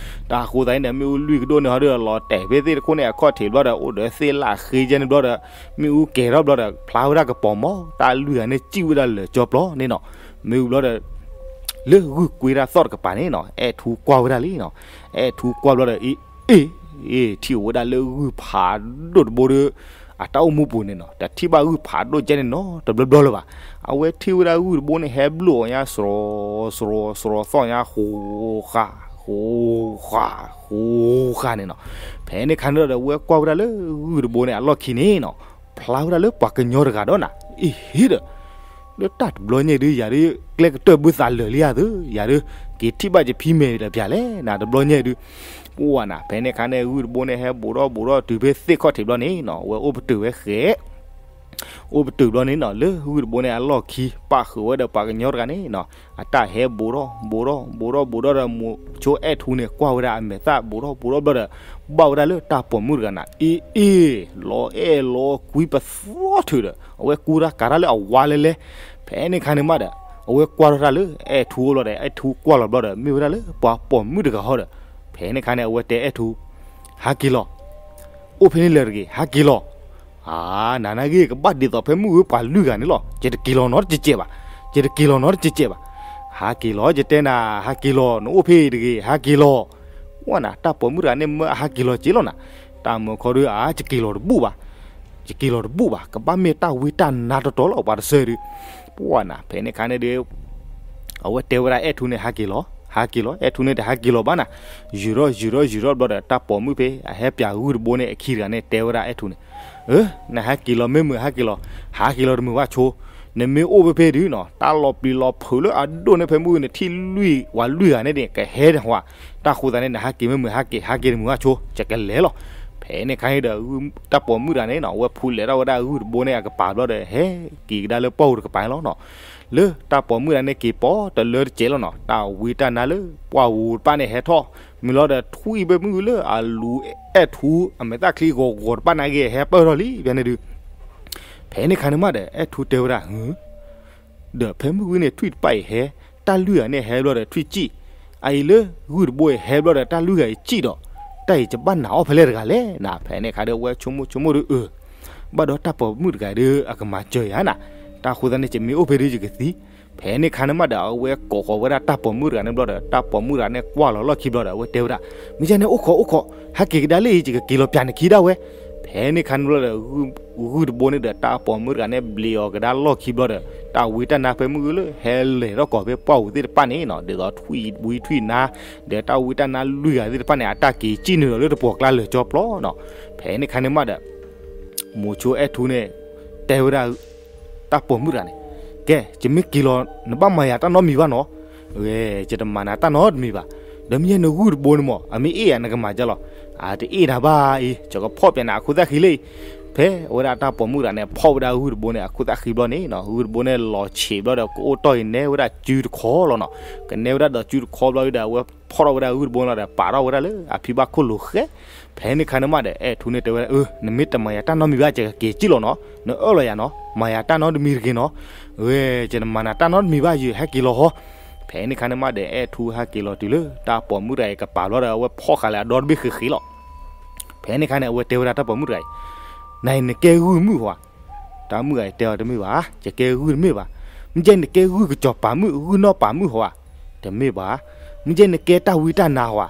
တၢ်ဃိသတးန့ၣ်ဒီး မ့ၣ်အူလွံၢ်ကဒိၣ်န့ၣ်ဟီဒီး လီၤတဲာ်ဖဲသ့ၣ်တခိၣ်န့ၣ် အခီၣ်ထံးဘျီဒီး အိၣ်ဒီးသ့ၣ်လၢဃ့ကဲန့ၣ်ဘျီဒီး မ့ၣ်အူကဲၤထီၣ်ဘျီဒီး ဖျါဝဲဒၣ်ကပီၤမး တၢ်လွံၢ်ဂၤန့ၣ် စံၣ်ဝဲဒၣ်လၢာ်ကၠီပျီန့ၣ်နီၤ. မ့ၣ်အူဘျီဒီး လၢဂုၢ်ကွ့တၢ်သီၣ်တကပၤန့ၣ်နီၤ အဲၣ်ထူကွၢ်ဝဲဒၣ်လံနီၤ. အဲၣ်ထူကွၢ်ဘျီဒီး အ့ အ့ အ့ ထံၣ်အိၣ်ဝဲဒၣ်လၢဂုၢ်ဖးဒိၣ်တဘိဒီး အတၢ်အိၣ်မူပူၤန့ၣ်နီၤ တထံၣ်ဘၣ်ဂုၢ်ဖးဒိၣ်ကဲန့ၣ်နီၤ တဘျီဘျီလၢၤဘၣ်. အဝဲထံၣ်ဝဲဒၣ်ဂုၢ်တဘိန့ၣ် ဟဲဘျုးအီၤညါ စရီ စရီ စရီသီၣ်ညါ ဃိးဃာ် ဃိဃာ်ဃိဃာ်န့ၣ်နီၤ. ဖဲန့ၣ်ခါန့ၣ်ဒီး ဝဲကွၢ်ဝဲဒၣ်လၢဂုၢ်တဘိန့ၣ်အလီၢ်ခံန့ၣ်နီၤ, ဖျါဝဲဒၣ်လၢပှၤကညီတဂၤဒီးနၤ, အ့ဟ့ဒီး လၢတၢ်တဘျီညါဒုး ယၤဒုး ကျဲကတၢၢ်ဘုသးလၢာ်လံဧါသၢ, ယၤဒုး က့ၤထံၣ်ဘၣ်ယဖံမဲာ်ဒီးပၠးလဲၣ်နၤ တဘျီညါဒုး, ပှၢ်နၤ. ဖဲန့ၣ်ခါန့ၣ် ဂုၢ်တဘိန့ၣ် ဟဲဘူးထီၣ်ဘူးထီၣ်တုၤဖဲ သ့ၣ်ခီၣ်ထံးဘျီန့ၣ်နီၤ, ဝဲအိၣ်ပတုာ်ဝဲဃဲ အိၣ်ပတုာ်ဘျီန့ၣ်နီၤ, လၢဂုၢ်တဘိန့ၣ်အလီၢ်ခံ ပၣ်ဃုာ်ဝဲဒီးပှၤကညီတဂၤန့ၣ်နီၤ, အတၢ်ဟဲဘူးထီၣ်ဘူးထီၣ်ဘူးထီၣ်ဘူးထီၣ်ဒီး မိၤဆိအဲၣ်ထူန့ၣ် ကွၢ်ဝဲဒၣ်အမဲာ်သၣ်ဘူးထီၣ်ဘူးထီၣ်ဘျီဒီး ဘၣ်ဝဲဒၣ်လၢတၢ်ပိာ်မုၣ်တဂၤနၤ, အ့အ့ လီၤအဲၣ်လီၤကွံပသီထုးဒီး အဝဲကူတၢ်ကးတၢ်လၢအဝါလဲလဲ, ဖဲန့ၣ်ခါန့ၣ်မးဒီး အဝဲကွၢ်ထီၣ်တၢ်လၢအဲၣ်ထူအိၣ်ဘျီဒီး အဲၣ်ထူကွၢ်လီၤဘျီဒီး မ့ၢ်ဝဲဒၣ်လၢပှၤပိာ်မုၣ်တဂၤဟီဒီး, ဖဲန့ၣ်ခါန့ၣ် အဝဲတဲအဲၣ်ထူ ဟးက့ၤလီၤ, အိၣ်ဖဲန့ၣ်လၢာ်တဂ့ၤ ဟးက့ၤလီၤ. အါ နၤနာ်ဂ့ၤ ကဘၣ်ဒ်သိးဖဲမုၢ်ဂ့ၤပှၤလွံၢ်ဂၤန့ၣ်လီၤ, ယတက့ၤလီၤနီတစဲးဘၣ်, ယတက့ၤလီၤနီတစဲးဘၣ်. ဟးက့ၤလီၤ ယတဲနၤ ဟးက့ၤလီၤ နအိၣ်ဖဲအံၤတဂ့ၤ ဟးက့ၤလီၤ. ပှၢ်နၤ တၢ်ပိာ်မုၣ်တဂၤန့ၣ် မၢအဟးက့ၤလီၤက့ၤလီၤနၤ, တၢ်မၢခီဒုး အါ ယက့ၤလီၤတဘူၣ်ဘၣ်, ယက့ၤလီၤတဘူၣ်ဘၣ်, ကဘၣ်မ့ၢ်တၢ်ဝံတၢ်နါတီတီလီၤ ပှၤတဆၢဒုး ပှၢ်နၤ ဖဲန့ၣ်ခါန့ၣ်ဒုး အဝဲတဲဝဲဒၣ်အဲၣ်ထူန့ၣ် ဟးက့ၤလီၤ ဟးက့ၤလီၤ, အဲၣ်ထူန့ၣ်တဟးက့ၤလီၤဘၣ်နၤ, ယုာ်ထီၣ်ယုာ်ထီၣ်ယုာ်ထီၣ်ဘျီဒီး တၢ်ပိာ်မုၣ်ဖဲအဟဲပၠးဂုၢ်တဘိန့ၣ် အခံတဂၤန့ၣ်တဲဝဲဒၣ်အဲၣ်ထူန့ၣ်, အၢ နဟဲက့ၤလီၤမ့ၢ်မုာ်ဟးက့ၤလီၤ, ဟးက့ၤလီၤတမုာ်ဘၣ်ဆိ, နမ့ၢ်အိၣ်ဖဲဖဲဒုးနီၤ တၢ်လီၤပျံၤလီၤဖုးလၢအဒိၣ်န့ၢ်ဖဲမုၢ်ဂ့ၤန့ၣ် ထံၣ်လွံၢ်ဝၤလွံၢ်ဂၤန့ၣ်န့ၣ် ကဟဲတဟါ, တၢ်ဃိသးန့ၣ် နဟးက့ၤမ့ၢ်မုာ်ဟးက့ၤ ဟးက့ၤတမုာ်ဘၣ်ဆိ ယကလဲၤလီၤ. ဖဲန့ၣ်ခါန့ၣ်ဒီး တၢ်ပိာ်မုၣ်တဂၤန့ၣ်နီၤ အဝဲဖူးလဲၤထီၣ်ဝဲဒၣ်ဂုၢ်တဘိန့ၣ်အကပၤဘျီဒီး ဟဲက့ၤကဒါလၢပှၢ်ပူၤတကပၤန့ၣ်လီၤနီၤ. လၢတၢ်ပိာ်မုၣ်တဂၤန့ၣ်က့ၤပိာ်တလၢတစဲးလီၤနီၤ, တၢ်ဝံတၢ်နါလၢပှၢ်ပူၤတဖၣ်န့ၣ်ဟဲထီၣ်, မ့ၢ်လီၤဒီးထွံၣ်ဖဲမုၢ်ဂ့ၤလၢအလူၤအဲၣ်ထူ အမဲာ်သၣ်ချံဂီၤဂီၤတဖၣ်နာ်က့ဟဲပၢၢ်ထီၣ်လံ ဖဲန့ၣ်ဒုး ဖဲန့ၣ်ခါန့ၣ်မးဒီး အဲၣ်ထူတဲဝဲဒၣ် ဒီးဖဲမုၢ်ဂ့ၤန့ၣ် ထွံၣ်တဖၣ်အံၤဟဲ, တၢ်လွံၢ်ဂၤန့ၣ်ဟဲဘျီဒီးထွံၣ်စံၣ်, အအံၤလၢဂုၢ်တဘိအံၤဟဲဘျီဒီး တၢ်လွံၢ်ဂၤအံၤစံၣ်ဒီး တၢ်အံၤယဘၣ်နာ်အီၣ်ဖဲလဲၣ်တဂၤလဲၣ်နၤ. ဖဲန့ၣ်ခါဒီး ဝဲဆိကမိၣ်ဆိကမိၣ်ဒီး အၢ ဘၣ်ဒီးတၢ်ပိာ်မုၣ်တဂၤဒီး အကမၤစၢၤယၤနၤ, တၢ်ဃိသတးန့ၣ် ယမ့ၢ်အိၣ်ဖဲဒုးယကသံ. ဖဲန့ၣ်ခါန့ၣ်မးဒီး အဝဲကိးဃီၤဝဲဒၣ်တၢ်ပိာ်မုၣ်တဂၤန့ၣ်ဘျီဒီး တၢ်ပိာ်မုၣ်တဂၤန့ၣ်ကွၢ်လီၤလီၢ်ခံဘျီဒီး အဝဲတဲဝဲဒၣ်, မ့ၢ်ယဲန့ၣ်အိၣ်ခိးအိၣ်ခိး, ဟဲက့ၤကဒါလၢအံၤ ယကက့ၤလီၤပၠးနခံဒၣ်ဝဲ. ဖဲန့ၣ်ခါန့ၣ်ဘျီဒီး ဂုၢ်တဘိန့ၣ်ဒီး တၢ်ပိာ်မုၣ်တဂၤန့ၣ် ဘျံးအီၤကဒါလီၢ်ခံဘျီဒီး တၢ်ဝံတၢ်နါဖဲမုၢ်ဂ့ၤလၢ ဟဲလဲၤထီၣ်ကိးဖဲပှၢ်ပူၤသ့ၣ်တဖၣ်န့ၣ်နီၤ, ဒ်သိးထွံၣ်ဝံထွံၣ်နါ ဒီးတၢ်ဝံတၢ်နါလွံၢ်ဂၤသ့ၣ်တဖၣ်န့ၣ် အတၢ်က့ၤစံၣ်နုာ်ဒီးလၢတပှီၤကျါလၢာ်ကၠီပျီနီၤ. ဖဲန့ၣ်ခါန့ၣ်မးဒီး မိၤဆိအဲၣ်ထူန့ၣ် တဲဝဲဒၣ် တၢ်ပိာ်မုၣ်တဂၤန့ၣ်, ကဲ ယမ့ၢ်က့ၤလီၤ နဘၣ်မၤယၤတၢ်နီတမံၤဘၣ်နီၤ. ဝဲ ယတမၤနၤတၢ်နီတမံၤဘၣ်. ဒီးမ့ၢ်ယဲနဂုၢ်တဘိန့ၣ်မး အမ့ၢ်အ့ၣ်ယၤနကမၤဒ်လဲၣ်. အတအ့ၣ်နၤဘၣ်အံၤ ယကဖီၣ်ပၠးနၤအခိၣ်သၣ်ဃံလၢအံၤ. ဖဲအဝဲဒၣ်တၢ်ပိာ်မုၣ်တဂၤန့ၣ် ဖီၣ်ဝဲဒၣ်ဂုၢ်တဘိန့ၣ် အခိၣ်သၣ်ဃံဘျီန့ၣ်နီၤ, ဂုၢ်တဘိန့ၣ်လီၤဆံးဘျီဒီး ကအိၣ်တီၢ်အံၤနဲဝဲဒၣ်စုတခီလီၤနီၤ. ကနဲဝဲဒၣ်ဒီးစုတခီဘျီဒီး အဝဲဖီၣ်ထီၣ်ဝဲဒၣ်ဂုၢ်တဘိလီၤဒီး ပာ်ထီၣ်ဝဲဒၣ်လၢအဖံဘၣ်ခိၣ်လိၤဃဲ. ဖဲန့ၣ်ခါန့ၣ်မးဒီး အဲၣ်ထူန့ၣ်တဲဝဲဒၣ် အၢ နမ့ၢ်တမၤယၤတၢ်နီတမံၤဘၣ် ယကက့ၤစံၣ်လီၤနီၤ, နအၢၣ်လီၤယၤနီၤ, မၤယၤတၢ်နီတမံၤတဂ့ၤနီၤ. ဝဲ ယတမၤနၤတၢ်နီတမံၤဘၣ် ယဟဲက့ၤလီၤဟီ. ဖဲန့ၣ်ခါန့ၣ်မးဒီး အဲၣ်ထူဟဲက့ၤလီၤတုၤလၢ တၢ်ပိာ်မုၣ်တဂၤအံၤကပၤဘျီဒီး အဝဲဖီၣ်ဃာ်လၢအဒီတဘ့ၣ်ဃ့ဃ့လီၤ. ဖဲန့ၣ်ခါန့ၣ် အဝဲတဲဝဲဒၣ်တၢ်ပိာ်မုၣ်တဂၤအံၤ, နၤအံၤနကဲဂုၢ်မုၣ်ဟီဧါ. တၢ်မုၣ်ဂၤအံၤတဲအီၤတမ့ၢ်ဘၣ်, ယကဲဂုၢ်တမ့ၢ်ဘၣ်. မ့ၢ်ယဲနကဲဂုၢ်ကစီၤပၤမုၣ် ဂုၢ်နီၢ်ပၤမုၣ်ဟီဧါ. တမ့ၢ်ဘၣ်. မ့ၢ်ယဲနကဲတၢ်ဝံတၢ်နါဟီဧါ.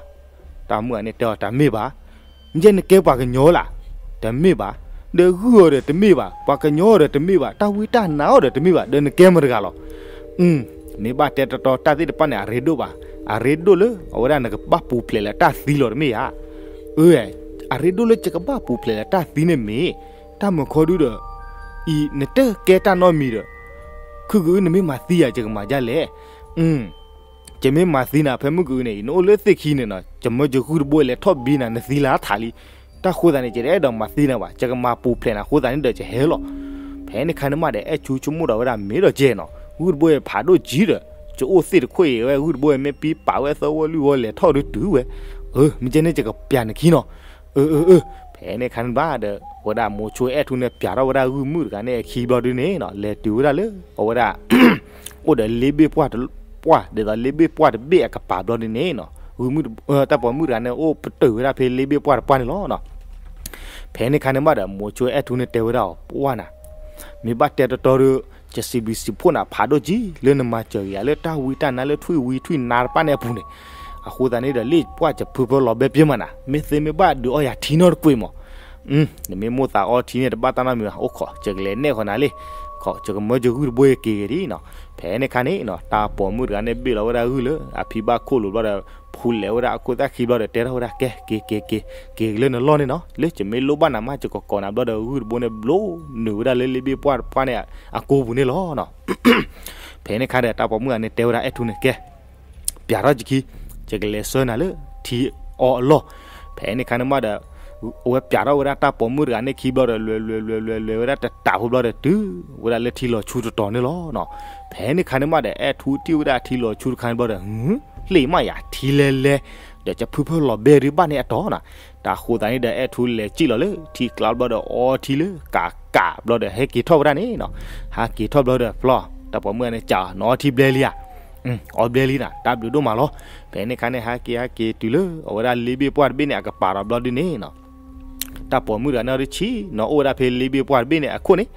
တၢ်မုၣ်ဂၤန့ၣ်တဲအီၤတမ့ၢ်ဘၣ်. မ့ၢ်ယဲနကဲပှၤကညီလၢ်. တမ့ၢ်ဘၣ်. ဒီးဂုၢ်အီၤဒီးတမ့ၢ်ဘၣ်, ပှၤကညီအီၤဒီးတမ့ၢ်ဘၣ်, တၢ်ဝံတၢ်နါအီၤဒီးတမ့ၢ်ဘၣ်, ဒီးနကဲမတၤတဂၤလီၤ. မ့ၢ်ဘၣ်တဲတီတီ တၢ်သ့ၣ်တဖၣ်န့ၣ် အရ့ဒိၣ်ဘၣ်. အရ့ဒိၣ်လၢ အဝဲဒၣ်နကဘၣ်ပူၤဖျဲးလၢတၢ်သံလီၤတမ့ၢ်ဧါ. အၢ အရ့ဒိၣ်လၢယကဘၣ်ပူၤဖျဲးလၢတၢ်သံန့ၣ်မ့ၢ်, တၢ်မုၢ်ခီဒုဒီး, အံၤ နတကဲတၢ်နီတမံၤဒီး, ခုကအု နမ့ၢ်မၤသံယၤ ယကမၤဒ်လဲၣ်. ယမ့ၢ်မၤသံနၤဖဲမုၢ်ကအုန့ၣ် နအိၣ်လၢသ့ၣ်ခံန့ၣ်နီၤ ယမၢယဂုၢ်တဘိလဲၤထီၣ်ဘံနၤ နသံလၢထးလံ. တၢ်ဃိသးန့ၣ် ယတအဲၣ်ဒိးမၤသံနၤဘၣ်, ယကမၤပူၤဖျဲးနၤဃိသးန့ၣ်ဒီးယဟဲလီၤ. ဖဲန့ၣ်ခါန့ၣ်မးဒီး အဲၣ်ဆူဆိကမိၣ်ဒီးဝဲဒၣ်မ့ၢ်ဒီးကဲနီၤ ဂုၢ်တဘိအံၤဖးဒိၣ်ကံဒီး ယအိၣ်သ့ၣ်တခိၣ်အံၤဝဲ ဂုၢ်တဘိအံၤမ့ၢ်ပံပာ်ဝဲသၢဝီလွံၢ်ဝီလဲၤထီၣ်ဒုတုၤဝဲ, အၢ မ့ၢ်ကဲန့ၣ်ယကပျးနခံနီၤ. အၢ အၢ အၢ ဖဲန့ၣ်ခါန့ၣ်ဘၣ်ဒီး အဝဲဒၣ်မိၤဆိအဲၣ်ထူန့ၣ် ပျးထီၣ်ဝဲဒၣ်ဂုၢ်မုၣ်တဂၤန့ၣ်အခံဘျီဒုန့ၣ်နီၤ လဲၤတုၤဝဲဒၣ်လၢ အဝဲဒၣ် အိၣ်ဒီးလ့ဘ့ၣ်ပှၢ်တပှၢ် ဒ်သိးလ့ဘ့ၣ်ပှၢ်တဘ့ၣ်အကပၤဘျီဒုန့ၣ်နီၤ ဂုၢ်မုၣ် တၢ်ပိာ်မုၣ်တဂၤန့ၣ် အိၣ်ပတုာ်ဝဲဒၣ်ဖဲလ့ဘ့ၣ်ပှၢ်တပှၢ်န့ၣ်လီၤနီၤ. ဖဲန့ၣ်ခါန့ၣ်ဘၣ်ဒီး မိၤဆိအဲၣ်ထူန့ၣ်တဲဝဲဒၣ်အီၤ ပှၢ်နၤ မ့ၢ်ဘၣ်တဲတီတီဒီး ယစံးဘျုးစံးဖှိၣ်နၤဖးဒိၣ်ကံ လၢနမၤစၢၤက့ၤယၤလၢတၢ်ဝံတၢ်နါလၢထွံၣ်ဝံထွံၣ်နါတဖၣ်န့ၣ်အပူၤန့ၣ်, အဃိသတးန့ၣ်ဒီး လ့ၣ်ပှၢ်ယဖုဖၢလီၤဘဲပျဲမးနၤ မ့ၢ်သ့မ့ၢ်ဘၣ်ဒုးအီၣ်ယၤထံနီတကွံာ်မး, နမ့ၢ်မိၣ်သးအီထံန့ၣ် တဘၣ်တၢ်နီတမံၤဘၣ် အိၣ်ခိး ယကလဲၤနဲၣ်ဃီၤနၤလံ. ယကမၢယဂုၢ်တဘိအက့ၤဂ့ၤဒံးနီၤ. ဖဲန့ၣ်ခါန့ၣ်နီၤ တၢ်ပိာ်မုၣ်တဂၤန့ၣ်ဘ့ၣ်လီၤဝဲဒၣ်ဂုၢ်လၢအဖံဘၣ်ခိၣ်လိၤဘျီဒီး ဖူလဲၤဝဲဒၣ်အခိၣ်သၣ်ခံဘျီဒီး တဲထီၣ်ဝဲဒၣ် ကဲ က့ၤ က့ၤ က့ၤ က့ၤလၢနလီၢ်န့ၣ်နီၤ, လၢယမ့ၢ်လိၣ်ဘၣ်နၤမး ယကကိးနၤဘျီဒီး ဂုၢ်တဘိန့ၣ်ဘျိနုာ်ဝဲဒၣ်လၢလ့ဘ့ၣ်ပှၢ်တပှၢ်န့ၣ်အကိပူၤန့ၣ်လီၤနီၤ. ဖဲန့ၣ်ခါဒီး တၢ်ပိာ်မုၣ်တဂၤန့ၣ်တဲဝဲဒၣ်အဲၣ်ထူန့ၣ် ကဲ ပျးထီၣ်ယခံ, ယကလဲၤဆှၢနၤလၢထံအီအလီၢ်. ဖဲန့ၣ်ခါန့ၣ်မးဒီး အဝဲပျးထီၣ်ဝဲဒၣ်တၢ်ပိာ်မုၣ်တဂၤန့ၣ်ခံဘျီဒီး လဲၤလဲၤလဲၤလဲၤလဲၤဝဲဒၣ်တတးဖိဘျီဒီး တုၤဝဲဒၣ်လၢထံလီၤဆူတတီၤန့ၣ်လီၤနီၤ. ဖဲန့ၣ်ခါန့ၣ်မးဒီး အဲၣ်ထူထံၣ်ဝဲဒၣ်ထံလီၤဆူတခါန့ၣ်ဘျီဒီး ဟ့ၣ်မးယၤ ထံလဲလဲ ဒီးယဖုဖၢလီၤဘဲဒုးဘၣ်န့ၣ်အတီၤနီၤ. တၢ်ဃိသးန့ၣ်ဒီး အဲၣ်ထူလဲၤစံၣ်လီၤလၢထံကျါဘျီဒီး အီထံလၢကးကးဘျီဒီး ဟဲက့ၤထီၣ်ဝဲဒၣ်န့ၣ်နီၤ. ဟဲက့ၤထီၣ်ဘျီဒီး ဖျီ တၢ်ပိာ်မုၣ်တဂၤန့ၣ် ကးအီၤ နအီထံဘျဲလံဧါ. အီဘျဲလံနၤ တၢ်ဘျုးဒိၣ်မးလီၤ. ဖဲန့ၣ်ခါန့ၣ် ဟဲက့ၤဟဲက့ၤတုၤလၢအဝဲဒၣ်လ့ဘ့ၣ်ပှၢ်တဘ့ၣ်န့ၣ် အကပၤဒီးဘျီဒုန့ၣ်နီၤ. တၢ်ပိာ်မုၣ်တဂၤန့ၣ်အီၤဒုးဆံးနီၤ အိၣ်ဝဲဒၣ်ဖဲလ့ဘ့ၣ်ပှၢ်တဘ့ၣ်န့ၣ်အခိၣ်န့ၣ်,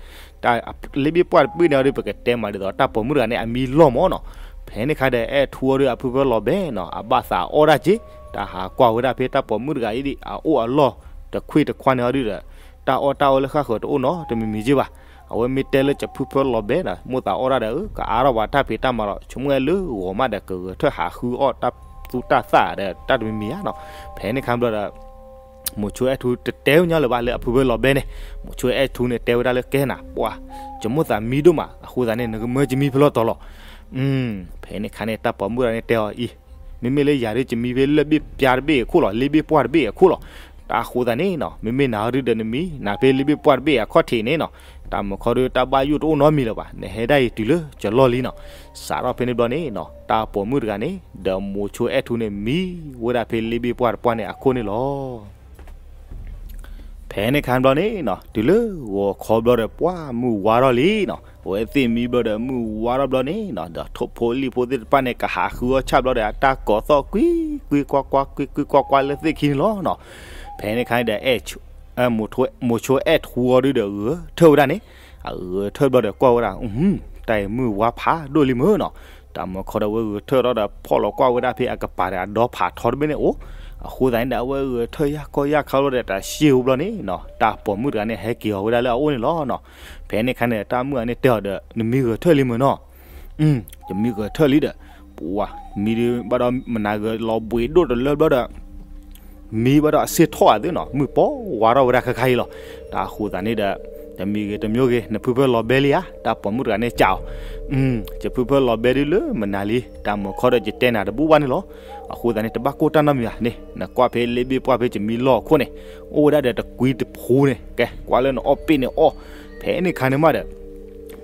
တၢ်လ့ဘ့ၣ်ပှၢ်တဘ့ၣ်န့ၣ်အီၤဒုး ပကတဲမးဒ်သိး တၢ်ပိာ်မုၣ်တဂၤန့ၣ် အမံလီၢ်မးနီၤ. ဖဲန့ၣ်ခါဒီး အဲၣ်ထူအီၤဒုး အဖုဖၢလီၤဘဲနီၤ အဘၣ်သးအီၣ်ဒၣ်က့ၤ, တၢ်ဟးကွၢ်ဝဲဒၣ်ဖဲတၢ်ပိာ်မုၣ်တဂၤအံၤဒ် အအိၣ်အလီၢ်တခွ့ၣ်တခွါန့ၣ်အီၤဒုးဒီး တၢ်အီၣ်တၢ်အီလၢဃၣ်ဃၢၤတအိၣ်နီတမံၤမံၤက့ဘၣ်. အဝဲမ့ၢ်တဲလၢယဖုဖၢလီၤဘဲဒီး မိၣ်သးအီၣ်ဒၣ်ဒီး ကအါထီၣ်ဘၣ်တၢ်ဖံးတၢ်မၤဒီး ဆိကမိၣ်လၢဂီၤမးဒီး ကဂဲၤထၢၣ်ဟးဃုအီၣ်တၢ်သူတၢ်သၣ်ဒီးတၢ်တမံၤမံၤဧါနီၤ. ဖဲန့ၣ်ခါဘျီဒီး မိၤဆိအဲၣ်ထူတတဲဝဲညီလၢၤဘၣ်လၢအဖုဖၢလီၤဘဲန့ၣ်, မိၤဆိအဲၣ်ထူန့ၣ်တဲဝဲဒၣ်လၢ ကဲနၤ ပှၤ ယမိၣ်သးမံဒိၣ်မး အဃိသတးန့ၣ် နကမၢယမံဖဲလဲၣ်တီၤလီၤ. ဖဲန့ၣ်ခါန့ၣ် တၢ်ပိာ်မုၣ်တဂၤန့ၣ်တဲအီၤအံၤ, မ့မ့ၢ်လၢယၤဒုး ယမံဖဲလ့ဘ့ၣ်ပှၢ်တဘ့ၣ်အခိၣ်လီၤ, လ့ဘ့ၣ်ပှၢ်တဘ့ၣ်အခိၣ်လီၤ. တၢ်ဃိသတးန့ၣ်နီၤ မ့မ့ၢ်နၤဒုးဒီးနမံနၤဖဲလ့ဘ့ၣ်ပှၢ်တဘ့ၣ်အခီၣ်ထံးန့ၣ်နီၤ, တၢ်မုာ်ခီဒုး တၢ်ဘၣ်ယိၣ်တအိၣ်နီတမံၤလၢၤဘၣ်, နဟဲဒၣ်အံၤတုၤလၢယလီၢ်လံနီၤ. စးထီၣ်ဖဲန့ၣ်ဘျီန့ၣ်နီၤ တၢ်ပိာ်မုၣ်တဂၤန့ၣ် ဒီးမိၤဆိအဲၣ်ထူန့ၣ် မံဝဲဒၣ်ဖဲလ့ဘ့ၣ်ပှၢ်တပှၢ်န့ၣ်အခိၣ်န့ၣ်လီၤ. ဖဲန့ၣ်ခါဘျီန့ၣ်နီၤ တုၤလၢဂီၤခီဘျီဒီး ပှၢ်မုၢ်ဝါထီၣ်လံနီၤ, အဝဲသ့ၣ်မံဘျီဒီး မုၢ်ဝါထီၣ်ဘျီန့ၣ်နီၤ ဒီးထိၣ်ဖိလံၣ်ဖိသ့ၣ်တဖၣ်န့ၣ် ကဟးဃုအီၣ်ဆၣ်ဘျီဒီး အတၢ်ကိးသီၣ်ကွံကွံကွၢ်ကွၢ် ကွံကွံကွၢ်ကွၢ်လၢသ့ၣ်ခံန့ၣ်လီၤနီၤ. ဖဲန့ၣ်ခါန့ၣ်ဒီး မိၤဆိအဲၣ်ထူအီၤဒုးဒီး ဂဲၤထၢၣ်ဝဲဒၣ်န့ၣ်, အဂဲၤထၢၣ်ဘျီဒီးကွၢ်ဝဲဒၣ်, တၢ်အံၤမုၢ်ဝါဖးဒိၣ်လံမ့ၢ်နီၤ. တၢ်မုာ်ခီဒီး အဝဲဂဲၤထၢၣ်ထီၣ်ဒီး ဖီၣ်လီၤကွၢ်ဝဲဒၣ်ဖဲအကပၤဒီး အဒီဖးထီတဘ့ၣ်န့ၣ်အိၣ်. အဃိသတးန့ၣ်ဒီး အဝဲဂဲၤထၢၣ်ယၢ်ကီၢ်ယၢ်ခါဘျီဒီး တၢ်စ့ၢ်အိၣ်ဘျီန့ၣ်နီၤ တၢ်ပိာ်မုၣ်တဂၤန့ၣ် ဟဲက့ၤအီၤဝဲဒၣ်လၢအအိၣ်န့ၣ်လီၤနီၤ. ဖဲန့ၣ်ခါန့ၣ် တၢ်မုၣ်တဂၤန့ၣ်တဲအီၤဒီး နမံဂဲၤထၢၣ်လံမ့ၢ်နီၤ. ယမံဂဲၤထၢၣ်လံဒီး, ပှၤ မံဒုးဘၣ်ဒီးမနၤဂဲၤလီၤဘှံးဒိၣ်တလၢဘျီဒီး မံဘၣ်ဒီးအစ့ၢ်ထီၣ်ဧါသ့နီၤ, မုၢ်ပှၢ်ဝါထီၣ်ဝဲဒၣ်ခါခါအံၤလီၤ. တၢ်ဃိသတးန့ၣ်ဒီး တမံၤဂ့ၤတမံၤဂ့ၤ နဖုဖၢလီၤဘဲလံဧါ, တၢ်ပိာ်မုၣ်တဂၤန့ၣ်ကးအီၤ, ယဖုဖၢလီၤဘဲဒုးလၢမနၤလံ, တၢ်မုာ်ခီဒီးယတဲနၤတဘူၣ်ဘၣ်န့ၣ်လီၤ. အဃိသတးန့ၣ် တဘၣ်ကိၢ်တၢ်နီတမံၤဘၣ်န့ၣ်, နကွၢ်ဖဲလ့ဘ့ၣ်ပှၢ်ဖဲယမံလီၢ်အခိၣ်န့ၣ်, အိၣ်ဝဲဒၣ်ဒီးတကွံတဖူန့ၣ်, ကဲ ကွၢ်လၢနအီၣ်ပ့ၣ်န့ၣ်အီၣ်. ဖဲန့ၣ်ခါန့ၣ်မးဒီး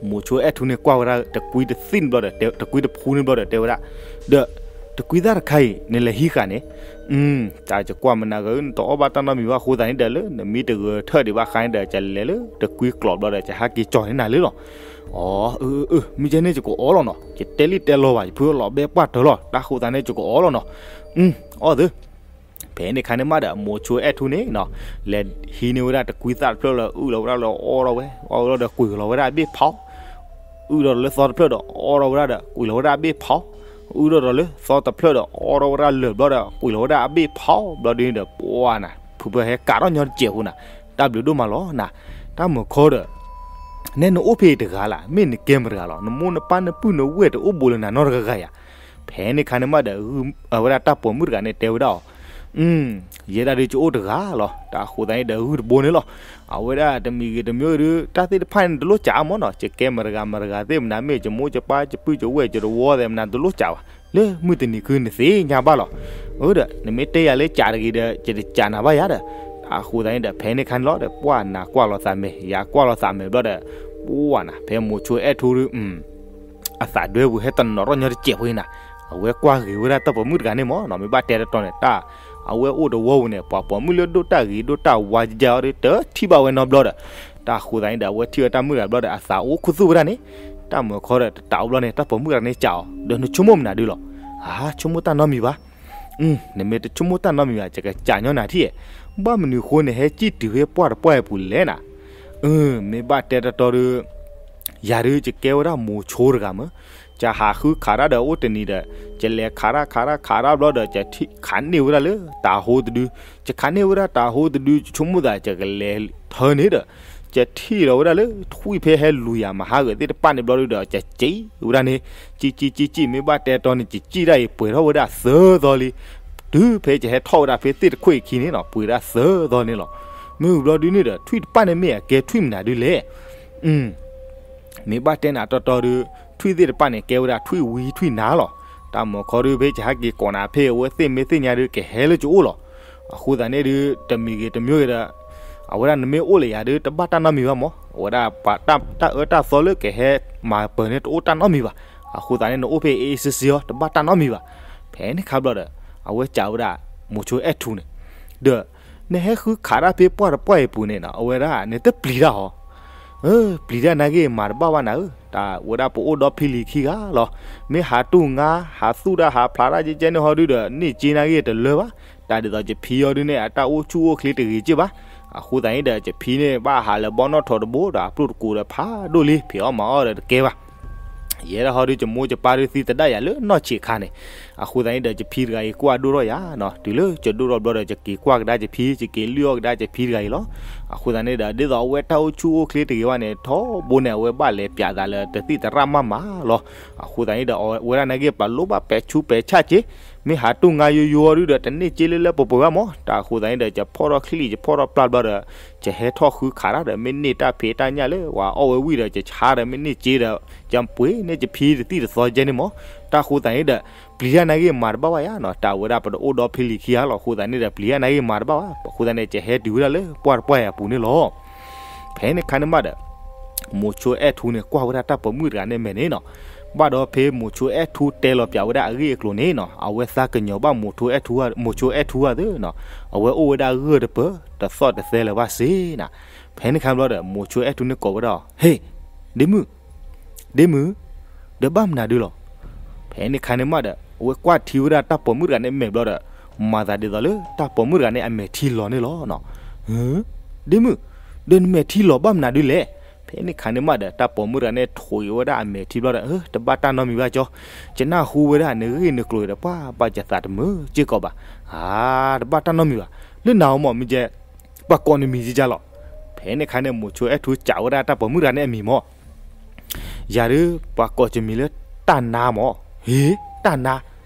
မိၤဆိအဲၣ်ထူန့ၣ်ကွၢ်ဝဲဒၣ်တကွံတသ့ၣ်န့ၣ်ဘျီဒီး တကွံတဖူန့ၣ်ဘျီဒီးတဲဝဲဒၣ်, ဒီးတကွံသၣ်တခါအံၤ နလဲၤဟံးဃာ်န့ၣ်, တၢ်ယကွၢ်မနၤဂ့ၤ နတအီၣ်ဘၣ်တၢ်နီတမံၤဘၣ်အဃိသတးန့ၣ်ဒီး လၢနမံတဂဲၤထၢၣ်ဒံးဘၣ်ဃါန့ၣ်ဒီး ယလဲၤလၢတကွံကျိးဘျီဒီး ယဟဲက့ၤကၠီၤန့ၢ်နၤလံလီၤ. အၢ အၢ မ့ၢ်ကဲန့ၣ် ယကအီၣ်လီၤနီၤ, ယတဲလံတဲလီၤဘၣ် ယဖုလီၤဘဲပှၢ်တၢၢ်လီၤ, တၢ်ဃိသတးန့ၣ် ယကအီၣ်လီၤနီၤ, အီၣ်သု ဖဲန့ၣ်ခါန့ၣ်မးဒီး မိၤဆိအဲၣ်ထူန့ၣ်နီၤ, လဲၤဟံးန့ၢ်ဝဲဒၣ်တကွံသၣ်တဖျၢၣ်လၢ အုၣ်လီၤဝဲဒၣ်လၢအီၣ်ထီၣ်ဝဲ, အီၣ်ဝဲလီၤဒီးကွံာ်လီၤဝဲဒၣ်အဘ့ၣ်ဖီ, အုၣ်ထီၣ်ဒီးလၢသီတဖျၢၣ်ဒီး အီၣ်ထီၣ်ဝဲဒၣ်ဒီး ကွံာ်လီၤဝဲဒၣ်အဘ့ၣ်ဖီ, အုၣ်ထီၣ်ဒီးလၢသီတဖျၢၣ်ဒီး အီၣ်ထီၣ်ဝဲဒၣ်လၢာ်ဘျီဒီး ကွံာ်လီၤဝဲဒၣ်အဘ့ၣ်ဖီ, ဘျီဒုန့ၣ်ဒီး ပှၤနၤ ဖုဖၢဟဲကးထီၣ်ညီတစဲးဖိနၤ, တၢ်ဘျုးဒိၣ်မးလီၤနၤ, တၢ်မုာ်ခီဒီး နဲနအိၣ်ဖဲအံၤတဂၤလၢ်, မ့ၢ်နကဲမတဂၤလီၤ, နမိၢ်နပၢ်နပုၢ်နဝဲၢ်တအိၣ်ဘူးလၢနၤနီတဂၤဂၤယၤ. ဖဲန့ၣ်ခါန့ၣ်မးဒီး အဝဲဒၣ်တၢ်ပိာ်မုၣ်တဂၤန့ၣ်တဲဝဲဒၣ်အီၤ, ယဲဒၣ်ဒုးယအိၣ်တဂၤလီၤ, တၢ်ဃိသတးန့ၣ်ဒီးဂုၢ်တဘိန့ၣ်လီၤ. အဝဲဒၣ်တမံၤဂ့ၤတမံၤဂ့ၤဒုး တၢ်သ့ၣ်တဖၣ်န့ၣ်တလိၣ်ကးမးနီၤ, ယကဲမတဂၤမတဂၤသ့ၣ်မနၤ မ့ၢ်ယမိၢ်ယပၢ်ယပုၢ်ယဝဲၢ်ယတဝီသ့ၣ်မနၤ တလိၣ်ကးဘၣ်, လၢမုၢ်တနံၤခုနသ့ၣ်ညါဘၣ်လီၤ. အၢဒီး နမ့ၢ်တဲယၤလၢကးတဂ့ၤဒီး ယတကးနၤဘၣ်ယၤဒီး, တၢ်ဃိသတးန့ၣ်ဒီး ဖဲန့ၣ်ခါန့ၣ်လီၤဒီး ပှၤနၤကွၢ်လီၤသးမဲာ် ယၤကွၢ်လီၤသးမဲာ်ဘျီဒီး, ပှၤနၤ ဖဲမိၤဆိအဲၣ်ထူဒုး အသးဒွဲပူၤဟဲတနီၤထီၣ်ညီတစဲးဖိအံၤနၤ, အဝဲကွၢ်ဂ့ၤဝဲဒၣ်တၢ်ပိာ်မုၣ်တဂၤန့ၣ်မးနီၤ, မ့ၢ်ဘၣ်တဲတတီၤန့ၣ် တၢ် အဝဲအိၣ်တဝီပူၤန့ၣ် ပှၤပိာ်မုၣ်လၢဒိၣ်တၢ်ဂ့ၤဒိၣ်တၢ်ဝါယါအီၤဒီး တထံၣ်ဘၣ်ဝဲနီတဘျီဒီး, တၢ်ဃိသတးန့ၣ်ဒီး အဝဲထံၣ်ဝဲတၢ်မုၣ်တဂၤဘျီဒီး အသးအိၣ်ခူသူၣ်ဝဲဒၣ်န့ၣ်, တၢ်မုာ်ခီဒီးတတးအိၣ်ဘျီန့ၣ် တၢ်ပိာ်မုၣ်တဂၤန့ၣ်ကးအီၤ ဒီးနဆိကမိၣ်မနုၤဒုးလီၤ. အါ ဆိကမိၣ်တၢ်နီတမံၤဘၣ် နမ့ၢ်တဆိကမိၣ်တၢ်နီတမံၤဘၣ် ယကကးညီနၤထံၣ်, ဘၣ်မနုၤအဃိန့ၣ် ဟဲစံၣ်တုၤဖဲပှၢ်တပှၢ်အံၤပူၤလဲၣ်နၤ. မ့ၢ်ဘၣ်တဲတတီၤဒီး ယၤဒုးယကဲဝဲဒၣ်မိၤဆိတဂၤမး, ယဟးဃုခးတၢ်ဒီးအိၣ်တနံၤဒီး ယလဲၤခးတၢ်ခးတၢ်ခးတၢ်ဘျီဒီး ယခးန့ၢ်ဝဲဒၣ်လၢတၤဟိတဒု, ယခးန့ၢ်ဝဲဒၣ်တၤဟိတဒု ယဆိကမိၣ်သး ယကလဲၤထၢန့ၣ်ဒီး ကထံၣ်လီၤဝဲဒၣ်လၢထွံၣ်ဖဲဟဲလူၤယၤမၤဟးဂီၤသ့ၣ်တဖၣ်န့ၣ်ဘျီဒုဒီး ကစံၣ်ဝဲဒၣ်န့ၣ်, ကံၣ်ကံၣ်ကံၣ်ကံၣ် မ့ၢ်ဘၣ်တဲတီန့ၣ် ကစံၣ်ဒၣ်အံၤပှဲၤထီၣ်ဝဲဒၣ်သၢသီလံ. တုၤဖဲကဟဲထီၣ်ဝဲဒၣ်ဖဲသ့ၣ်တခိၣ်အခံန့ၣ်နီၤ ပှဲၤဒၣ်သၢသီန့ၣ်လီၤ. မ့ၢ်ဝံၤဘျီဒုန့ၣ်ဒီး ထွံၣ်တဖၣ်န့ၣ်မ့ၢ်အကဲထွံၣ်မနုၤဒုလဲၣ်. မ့ၢ်ဘၣ်တဲနၤတီတီဒု, ထွံၣ်သ့ၣ်တဖၣ်န့ၣ် ကဲဝဲဒၣ်ထွံၣ်ဝံထွံၣ်နါလီၤ. တၢ်မၤခီဒု ဖဲကဟဲက့ၤကိးနၤဖဲအဝဲသ့ၣ်မ့ၢ်သ့ၣ်ညါဒု ကဟဲလၢကအိၣ်လီၤ. အဃိသတးန့ၣ်ဒု တမံၤဂ့ၤတမံၤဂ့ၤဒီး အဝဲဒၣ်နမ့ၢ်အိၣ်လၢယၤဒု တဘၣ်တၢ်နီတမံၤဘၣ်မး, အဝဲဒၣ်ပှၤတၢ်အၢတၢ်သီလၢကဟဲမၤပၢၤန့ၣ် တအိၣ်တၢ်နီတမံၤဘၣ်. အဃိသတးန့ၣ် နအိၣ်ဖဲအ့ၣ်အ့ၣ်စ့စ့အီၤ တဘၣ်တၢ်နီတမံၤဘၣ်. ဖဲန့ၣ်ခါဘျီဒီး အဝဲစံးဝဲဒၣ် မိၤဆိအဲၣ်ထူန့ၣ်, ဒီး နဟဲဃုခးတၢ်ဖဲပှၢ်တပှၢ်အံၤပူၤန့ၣ်နီၤ အဝဲဒၣ်နတပျံၤတၢ်ဟီ, ပျံၤတၢ်နာ်က့မၤတဘၣ်ဘၣ်နၤဧၢ, တၢ်ဝဲဒၣ်ပအိၣ်ဒီဖံလံၤခံဂၤလီၤ. မ့ၢ်ဟးတူၢ်ငါ ဟးသူၣ်တၢ်ဟးဖျါတၢ်ကဲကဲန့ၣ်ဟီဒုဒီး န့ၢ်က့နာ်က့တလၢဘၣ်. တၢ်ဒ်သိးယဖံအီၤဒုန့ၣ် အတၢ်အိၣ်ဆူၣ်အိၣ်ချ့တဂ့ၤက့ဘၣ်. အဃိသတးန့ၣ်ဒီး ယဖံန့ၣ် ဘၣ်ဟးလၢဘီနီၣ်ထိးတဘိဒီး အပျိၢ်တကိးဒီးဖးဒိၣ်လံ ဖံးအီၣ်မၤအီၣ်ဒီးတကဲဘၣ်. ယဲဒၣ်ဟီဒု ယမိၢ်ယပၢ်ဒုသံသဒၣ်ယၤလၢနီၢ်ဆံးခါန့ၣ်, အဃိသတးန့ၣ်ဒီး ယဖံတဂၤအံၤကွၢ်ဒိၣ်ထီၣ်ယၤနီၤ, တုၤလၢယဒိၣ်ထီၣ်ဘျီဒီး ယက့ၤကွၢ်ကဒါယဖံ, ယက့ၤလုၢ်အီၣ်ကဒါယဖံတဂၤအံၤလီၤ. အဃိသတးန့ၣ်ဒီး ဒ်သိးအဝဲတၢ်အိၣ်ဆူၣ်အိၣ်ချ့တဂ့ၤဘၣ်န့ၣ် ထီဘိန့ၣ် အဝဲဘၣ်လဲၤပၠးသးလၢတသံၣ်သရၣ်မးမးလီၤ. အဃိသတးန့ၣ်ဒီး အဝဲဒၣ်နာ်က့ ပာ်လိဘၣ်ပဲာ်ဆူးပဲာ်ဆၣ်က့, မ့ၢ်ဟးတူၢ်ငါယိယိအီၤဒုဒီး တန့ၢ်က့လၢလၢပှဲၤပှဲၤဘၣ်မး. တၢ်အဃိသတးန့ၣ်ဒီး ယဖီၣ်ထီၣ်ချံၣ် ယဖီၣ်ထီၣ်ပျၢ်ဘျီဒီး ယဟဲထီၣ်ဃုခးတၢ်ဒီး မ့ၢ်န့ၢ်တၢ်ဖံးတၢ်ညၣ်လၢပှၤအီၣ်ဝဲဝံၤဒီး ယဆါဒီး မ့ၢ်န့ၢ်က့ဒီး ယပှ့ၤန့ၢ်ယဖံတသံၣ်တသီကဲန့ၣ်မး. တၢ်အဃိသတးန့ၣ်ဒီး ပျံၤတၢ်နာ်က့မၤတဘၣ်ဘၣ်ယၤနီၤ, တၢ်ဝဲဒၣ်ပတအိၣ်ဒီဖံလံၤခံဂၤလီၤ. အဃိသတးန့ၣ်ဒီး ပျံၤတၢ်နာ်က့မၤတဘၣ်ဘၣ်. အဃိသတးန့ၣ် ယဟဲတုၤဝဲဒၣ်လၢပှၢ်တပှၢ်အံၤအပူၤန့ၣ်လီၤ. ဖဲန့ၣ်ခါန့ၣ်မးဒီး မိၤဆိအဲၣ်ထူန့ၣ် ကွၢ်ဝဲဒၣ်တၢ်ပိာ်မုၣ်တဂၤန့ၣ်မဲာ်န့ၣ်နီၤ, ဘၣ်ဒီးဖဲမိၤဆိအဲၣ်ထူတဲလီၤပၠးဝဲဒၣ်အဂ့ၢ်အကျိၤန့ၣ်နီၤ, အဝဲသးကညီၤဘၣ်မိၤဆိအဲၣ်ထူဧါသ့နီၤ, အဝဲအိၣ်ဝဲဒၣ်ဂၢၢ်တပၢၢ် တသီၣ်တသဲလၢၤဘၣ်စ့နၤ. ဖဲန့ၣ်ခါဘျီဒီး မိၤဆိအဲၣ်ထူန့ၣ်ကိးဝဲဒၣ်အီၤ, ဟ့ၣ်, ဒ့မုၣ်, ဒ့မုၣ်, ဒီးဘၣ်မနုၤဒုလီၤ. ဖဲန့ၣ်ခါန့ၣ်မးဒီး အဝဲကွၢ်ထံဝဲဒၣ်တၢ်ပိာ်မုၣ်တဂၤန့ၣ်မဲာ်ဘျီဒီး မၤသးဒ်သိးလၢတၢ်ပိာ်မုၣ်တဂၤန့ၣ် အမဲာ်ထံလီၤန့ၣ်လီၤနီၤ. ဒ့မုၣ်, ဒီးနမဲာ်ထံလီၤဘၣ်မနုၤဒုလဲၣ်. ဖဲန့ၣ်ခါန့ၣ်မးဒီး တၢ်ပိာ်မုၣ်တဂၤန့ၣ် ထိးက့ၤဝဲဒၣ်အမဲာ်ထံဘျီဒီး တဘၣ်တၢ်နီတမံၤဘၣ်ကၠီ, ယနၢ်ဟူဝဲဒၣ်နဂ့ၢ်နကျိၤဒီး ပှၤဘၣ်ယသးတမုာ်စ့ၢ်ကီးဘၣ်. အါ, တဘၣ်တၢ်နီတမံၤဘၣ်. လၢနၤအီၤမး မ့ၢ်ကဲ ပှၤကိးနမံၤကကလီၤ. ဖဲန့ၣ်ခါန့ၣ် မိၤဆိအဲၣ်ထူစံးဝဲဒၣ်တၢ်ပိာ်မုၣ်တဂၤန့ၣ်အမံၤမး, ယၤဒုး ပှၤကိးယမံၤလၢတၢ်နါမး. ဟ့ၣ်, တၢ်နါ,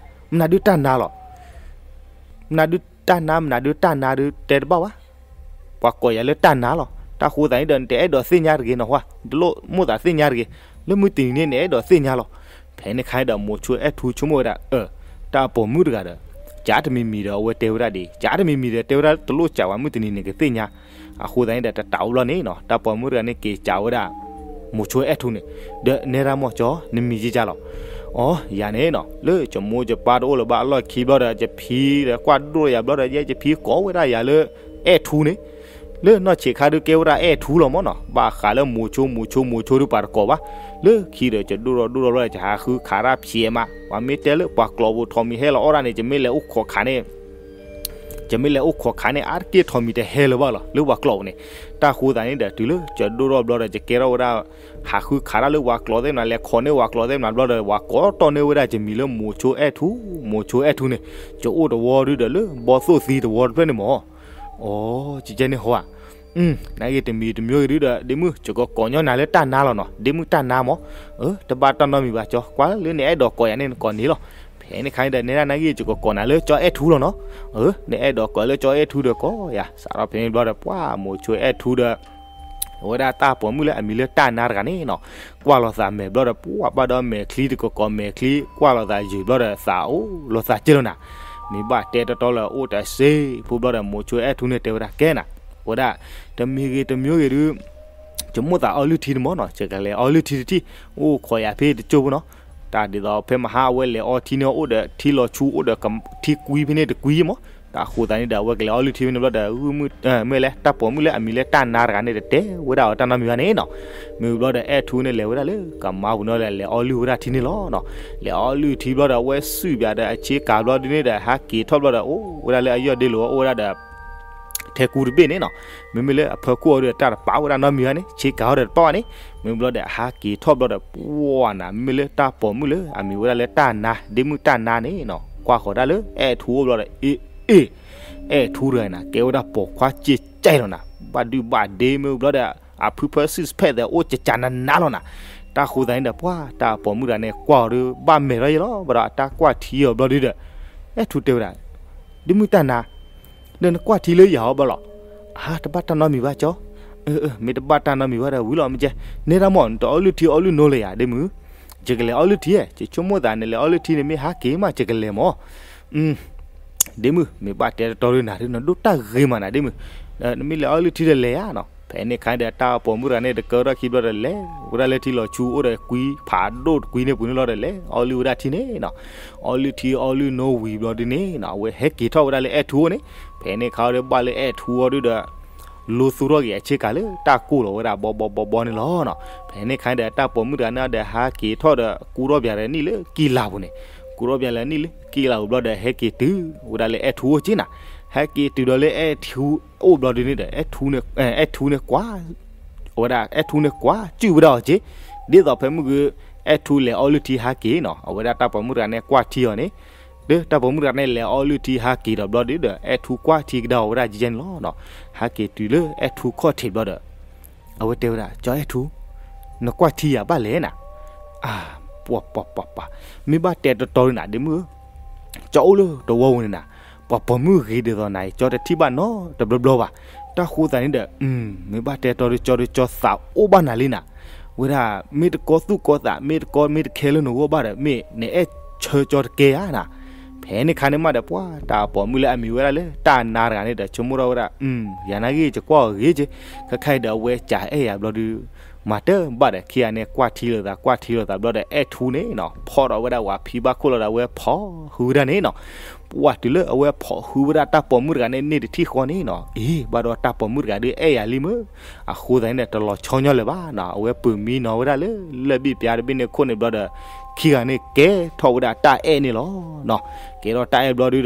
မနုၤဒုးတၢ်နါလီၤ. မနုၤဒုးတၢ်နါ မနုၤဒုးတၢ်နါဒုး တဲတဘၣ်ဘၣ်. ပှၤကိးယၤလၢတၢ်နါလီၤ. တၢ်ဃိသးန့ၣ်ဒီး နတအဲၣ်ဒိးသ့ၣ်ညါတဂ့ၤနီၤ, နတလိၣ်မိၣ်သးသ့ၣ်ညါတဂ့ၤ. လၢမုၢ်တနံၤန့ၣ် နအဲၣ်ဒိးသ့ၣ်ညါလီၤ. ဖဲန့ၣ်ခါန့ၣ်ဒီး မိၤဆိအဲၣ်ထူဆိကမိၣ်ဝဲဒၣ်, အၢ, တၢ်ပိာ်မုၣ်တဂၤဒီး ကးတမံၤမံၤဒီး အဝဲတဲဝဲဒၣ်ဒ်, ကးတမံၤမံၤဒီး တဲဝဲဒၣ်တလိၣ်စံးဝဲ မုၢ်တနံၤန့ၣ်ကသ့ၣ်ညါ. အဃိသတးန့ၣ်ဒီး တၢ်တဝီဘျီန့ၣ်နီၤ တၢ်ပိာ်မုၣ်တဂၤန့ၣ် က့ၤစံးဝဲဒၣ် မိၤဆိအဲၣ်ထူန့ၣ်, ဒီးနဲဒၣ်မးကၠီ နမံၤကကလီၤ. အီ, ယၤန့ၣ်နီၤ လၢယမိၢ်ယပၢ်တအိၣ်လၢၤဘၣ်အလီၢ်ခံဘျီဒီး ယဖံဒီးကွၢ်ဒိၣ်ယၤဘျီဒီး ယဲယဖံကိးဝဲဒၣ်ယၤလၢ အဲၣ်ထူန့ၣ်, လၢနီၢ်ဆံးခါဒုးကဲဝဲဒၣ်အဲၣ်ထူလီၤမးနီၤ, ဘၣ်ဃးလၢမိၤဆိ မိၤဆိ မိၤဆိဒုးပှၤတကိးဘၣ်. လၢခံဒီး ယဒိၣ်ထီၣ်ဒိၣ်ထီၣ်ဘျီဒီး ယဟးဃုခးတၢ်ဖျဲးမး, ပှၤမ့ၢ်တဲလၢပှၤကျိာ်ပူၤထိးမံၤဟဲလီၤအီၣ်ဒၣ်န့ၣ် ယမ့ၢ်လဲၤအိၣ်ခိးခးန့ၣ် ယမ့ၢ်လဲၤအိၣ်ခိးခးန့ၣ် အါတက့ၢ်ထိးမံၤတဟဲလၢၤဘၣ်လီၤ လၢပှၤကျိာ်ပူၤန့ၣ်. တၢ်ဃိသတးန့ၣ်ဒီး တုၤလၢယဒိၣ်ထီၣ်ဘျီဒီး ယကဲထီၣ်ဝဲဒၣ် ဟးဃုခးတၢ်လၢပှၤကျိာ်သ့ၣ်မနၤ လဲၤခိးန့ၢ်ပှၤကျိာ်သ့ၣ်မနၤဘျီဒီး ပှၤကိးတီၢ်န့ၢ်ဝဲဒၣ်ယမံၤလၢမိၤဆိအဲၣ်ထူ, မိၤဆိအဲၣ်ထူန့ၣ်. ယအိၣ်တဝီဒုးဒီးလၢဘီသိၣ်သံတဝီတဖျၢၣ်န့ၣ်မး. အီ, ကကဲန့ၣ်ဟီဧါ. နာ်က့တမံၤတမံၤဂ့ၤဒုးဒီး ဒ့မုၣ် ယကကိးညီနၤလၢတၢ်နါလီၤနီၤ, ဒ့မုၣ်တၢ်နါမး. အၢ, တဘၣ်တၢ်နီတမံၤဘၣ်ကၠီ, ကွၢ်လၢနအဲၣ်ဒိးကိးယၤန့ၣ် နကိးန့ၣ်လီၤ. ဖဲန့ၣ်ခါန့ၣ်ဒီး နဲဒၣ်နာ်က့ ယကကိးနၤလၢကၠီအဲၣ်ထူလီၤနီၤ. အၢ, နအဲၣ်ဒိးကိးလၢကၠီအဲၣ်ထူဒီးကိးယၤ. စးထီၣ်ဖဲန့ၣ်ဘျီဒီး ပှၤမိၤဆိအဲၣ်ထူဒီး အဝဲဒၣ်တၢ်ပိာ်မုၣ်လၢအမံၤလၢတၢ်နါတဂၤန့ၣ်နီၤ, ကွၢ်လိာ်သးမဲာ်ဘျီဒီး ပှၤဘၣ်ဒီးမဲာ်ချံတကကိးမဲာ်ချံ ကွၢ်လိာ်သးယုာ်ဘျီဒီး သးအိၣ်လိာ်သးက့လိာ်နၤ. မ့ၢ်ဘၣ်တဲတီတီလၢအိၣ်တစ့ဖိဘျီဒီး မိၤဆိအဲၣ်ထူန့ၣ်တဲဝဲဒၣ်ကဲနၤ, ဝဲဒၣ် တမံၤဂ့ၤတမံၤဂ့ၤဒုး ယမိၣ်သးအီလုၢ်ထံတမီၤနီၤ, ယကလဲၤအီလုၢ်ထံတထံၣ်, အိၣ်ခိးယၤဖဲတကၠိၢ်ဖိနီၤ. တၢ်ဒ်သိးဖဲမဟါအဝဲလဲၤအီထံန့ၣ် အိၣ်ဒီးထံလီၤဆူ အိၣ်ဒီးထံကွံဖဲန့ၣ်တကွံမး. တၢ်ဃိသတးန့ၣ်ဒီး အဝဲကလဲၤအီလုၢ်ထံဖဲန့ၣ်ဘျီဒီး ဂုၢ်မုၢ်, မ့ၢ်လဲၣ် တၢ်ပိာ်မုၣ်လၢအမံၤလၢတၢ်နါတဂၤန့ၣ် တတဲဝဲဒၣ်အီၤတၢ်နီတမံၤဘၣ်န့ၣ်နီၤ. မ့ၢ်ဘျီဒီး အဲၣ်ထူန့ၣ်လဲၤဝဲဒၣ်လၢကမါပူၤန့ၣ်ဒီး လဲၤအီလုၢ်ဝဲဒၣ်ထံန့ၣ်လီၤနီၤ. လဲၤအီလုၢ်ထံဘျီဒီး အဝဲစုၣ်ပၠးဒီးအဆ့ကၤဘျီဒုန့ၣ်ဒီး ဟးက့ၤထီၣ်ဘျီဒီး အိၣ်ဝဲဒၣ်လၢအယီၢ်ဒ့လိာ် အိၣ်ဝဲဒၣ်ဒီး ထဲကူတဘ့ၣ်န့ၣ်နီၤ. မ့မ့ၢ်လၢအဖီခိၣ်အီၤဒီး တၢ်တပာ်ဝဲဒၣ်နီတမံၤဘၣ်န့ၣ်, ဆ့ကၤအီၤဒီးတပာ်ဘၣ်န့ၣ်. မ့ၢ်ဘျီဒီး အဟးက့ၤထီၣ်ဘျီဒီး ပှၤနၤ မ့မ့ၢ်လၢတၢ်ပိာ်မုၣ်လၢအမံၤဝဲဒၣ်လၢတၢ်နါ, ဒ့မုၣ်တၢ်နါန့ၣ်နီၤ, ကွၢ်ဃီၤဒၣ်လၢအဲၣ်ထူအိၣ်ဘျီဒီး အ့, အ့, အဲၣ်ထူတဂၤနၤ ကဲဝဲဒၣ်ပိာ်ခွါက့ကၠဲၣ်လီၤနၤ, ဘၣ်ဒုဘၣ်ဒ့ မ့ၢ်ဘျီဒီး အဖုဖၢ six pack သဲး အိၣ်ကကနးနးလီၤနၤ. တၢ်ဃိသးန့ၣ်ဒီး ပှၤတၢ်ပိာ်မုၣ်တဂၤန့ၣ် ကွၢ်အီၤဒီး ဘၣ်မဲာ်ထီၣ်ယဲလီၤ. ဘၣ်ဒီးအတၢ်ကွၢ်ထံအီၤဘျီဒုဒီး အဲၣ်ထူတဲဝဲဒၣ်, ဒ့မုၣ်တၢ်နါ, ဒီးနကွၢ်ထံလၢယၤအီၤဘၣ်လီၤ. အါ တဘၣ်တၢ်နီတမံၤဘၣ်ကၠီ, မ့ၢ်တဘၣ်တၢ်နီတမံၤဘၣ်ဒီး ဝံၤလီၤမ့ၢ်ကဲ, နဲဒၣ်မ့ၢ် နတအီလုၢ်ထံအီလုၢ်နိလၢၤယၤ ဒ့မုၣ်, ယကလဲၤအီလုၢ်ထံဧါ, ယဆိကမိၣ်သးနလဲၤအီလုၢ်ထံန့ၣ် မ့ၢ်ဟးက့ၤမး ယကလဲၤမၢ် ဒ့မုၣ် မ့ၢ်ဘၣ်တဲတတီဒုနၤဒု နဒိၣ်တၢ်ဂ့ၤမးနၤ ဒ့မုၣ်, နမ့ၢ်လဲၤအီလုၢ်ထံဒီးလဲၤဧါနီၤ. ဖဲန့ၣ်အခါဒီး တၢ်ပိာ်မုၣ်တဂၤန့ၣ် တကၢထီၣ်ခံဘျီဒီး လဲၤဝဲဒၣ်လၢထံလီၤဆူ အိၣ်ဒီးကွံဖးဒိၣ်တကွံန့ၣ်ပူၤန့ၣ်လီၤဒီး လဲၤအီလုၢ်ဝဲဒၣ်ထံန့ၣ်နီၤ. အီလုၢ်ထံအီလုၢ်နိဝံၤဘျီဒုန့ၣ်နီၤ အဝဲဟဲက့ၤထီၣ်ဝဲဒၣ်လၢအဲၣ်ထူအအိၣ်န့ၣ်. ဖဲန့ၣ်အခါဒီး ဘၣ်လၢအဲၣ်ထူအအိၣ်ဒုဒီး လိသူၣ်ထီၣ်က့ၤအဆ့ကၤလၢတၢ်ကိၢ်လီၤဝဲဒၣ်ဘီဘီဘီဘီန့ၣ်လီၤနီၤ. ဖဲန့ၣ်အခါဒီး တၢ်ပိာ်မုၣ်တဂၤန့ၣ်ဒီး ဟးက့ၤထီၣ်ဒီး ကူထီၣ်ပၠးဒီးနံၣ်လၢကံလၤပူၤန့ၣ်, ကူထီၣ်ပၠးလၢနံၣ်လၢကံလၤပူၤဘျီဒီး ဟဲက့ၤတုၤဝဲဒၣ်လၢအဲၣ်ထူအအိၣ်က့နၤ. ဟဲက့ၤတုၤဒီးလၢအဲၣ်ထူအအိၣ်ဘျီဒုန့ၣ်ဒီး အဲၣ်ထူန့ၣ်ကွၢ် အဝဲဒၣ်အဲၣ်ထူန့ၣ်ကွၢ်စုၣ်ဝဲဒၣ်အီၤက့, ဒ်သိးဖဲမုၢ်ဂ့ၤ အဲၣ်ထူလဲၤအီလုၢ်ထံဟးက့ၤနီၤ အဝဲဒၣ်တၢ်ပိာ်မုၣ်တဂၤန့ၣ်ကွၢ်ထံအီၤန့ၣ်, ဒီးတၢ်ပိာ်မုၣ်တဂၤန့ၣ်လဲၤအီလုၢ်ထံဟးက့ၤဒီးဘျီဒုဒီး အဲၣ်ထူကွၢ်ထံကဒါအီၤဝဲဒၣ်ကဲန့ၣ်လီၤနီၤ. ဟးက့ၤတုၤလၢအဲၣ်ထူခီၣ်ထံးဘျီဒီး အဝဲတဲဝဲဒၣ် ကၠီအဲၣ်ထူ, နကွၢ်ထံယၤဘၣ်လဲၣ်နၤ. အါ, ပှၤပှၤပှၤပှၤ, မ့ၢ်ဘၣ်တဲတတီဒုနၤ ဒ့မုၣ်ဧၢ, ကၠီအိၣ်လၢတဝီပူၤန့ၣ်နၤ, ပှၤပိာ်မုၣ်ဂ့ၤဒ်သိးနၤအံၤ ကၠီတထံၣ်ဘၣ်နီတဘျီဘျီဘၣ်. တၢ်ဃိသးန့ၣ်ဒီး မ့ၢ်ဘၣ်တဲတီဒု ကၠီဒု ကၠီသးအိၣ်ဘၣ်နၤလံနၤ. ဝဲဒၣ် မ့ၢ်တကီသူၣ်ကီသး မ့ၢ်တကီမ့ၢ်တခဲလၢနဂီၢ်ဘၣ်ဒီး မ့ၢ်နအဲၣ်ဆၢကၠီတကဲဧါနၤ. ဖဲန့ၣ်ခါန့ၣ်မးဒီး ပှၤတၢ်ပိာ်မုၣ်လၢအမံၤဝဲဒၣ်လၢတၢ်နါတဂၤန့ၣ်ဒီး ဆိကမိၣ်ထီၣ်ဝဲဒၣ် ယၤနာ်ဂ့ၤ ယကွၢ်အီၤဂ့ၤက့, ခဲခါအံၤဒီးအဝဲကးအဲၣ်ယၤဘျီဒု မၤတဘၣ်ဒီး ခံဂၤန့ၣ်ကွၢ်ထံလိာ်သး ကွၢ်ထံလိာ်သးဘျီဒီး အဲၣ်ထူန့ၣ်နီၤ ဖီၣ်ထီၣ်ဝဲဒၣ်ဝဲဖံဘၣ်ခိၣ်လီၤဒီး အဝဲဖီၣ်ဃုဝဲဒၣ်န့ၣ်နီၤ. ပှၤတုၤလၢအဝဲဖီၣ်ဃုဝဲဒၣ်တၢ်ပိာ်မုၣ်တဂၤန့ၣ် န့ၢ်တထံၣ်ဃီန့ၣ်နီၤ, အ့ ဘၣ်ဒီးတၢ်ပိာ်မုၣ်တဂၤဒုးအဲၣ်ယၤလံမ့ၢ်, အဃိသတးန့ၣ်ဒီး တလီၤဆီညီလၢၤဘၣ်နီၤ. အဝဲပၢၤမံနီၤဝဲဒၣ်လၢ လၢၢ်ဘ့ၣ်ပျါတဘ့ၣ်န့ၣ်ခိၣ်န့ၣ်ဘျီဒီး ခံဂၤန့ၣ်ကဲထီၣ်ဝဲဒၣ်တၢ်အဲၣ်န့ၣ်လီၤနီၤ. ကဲထီၣ်တၢ်အဲၣ်ဘျီဒုဒီး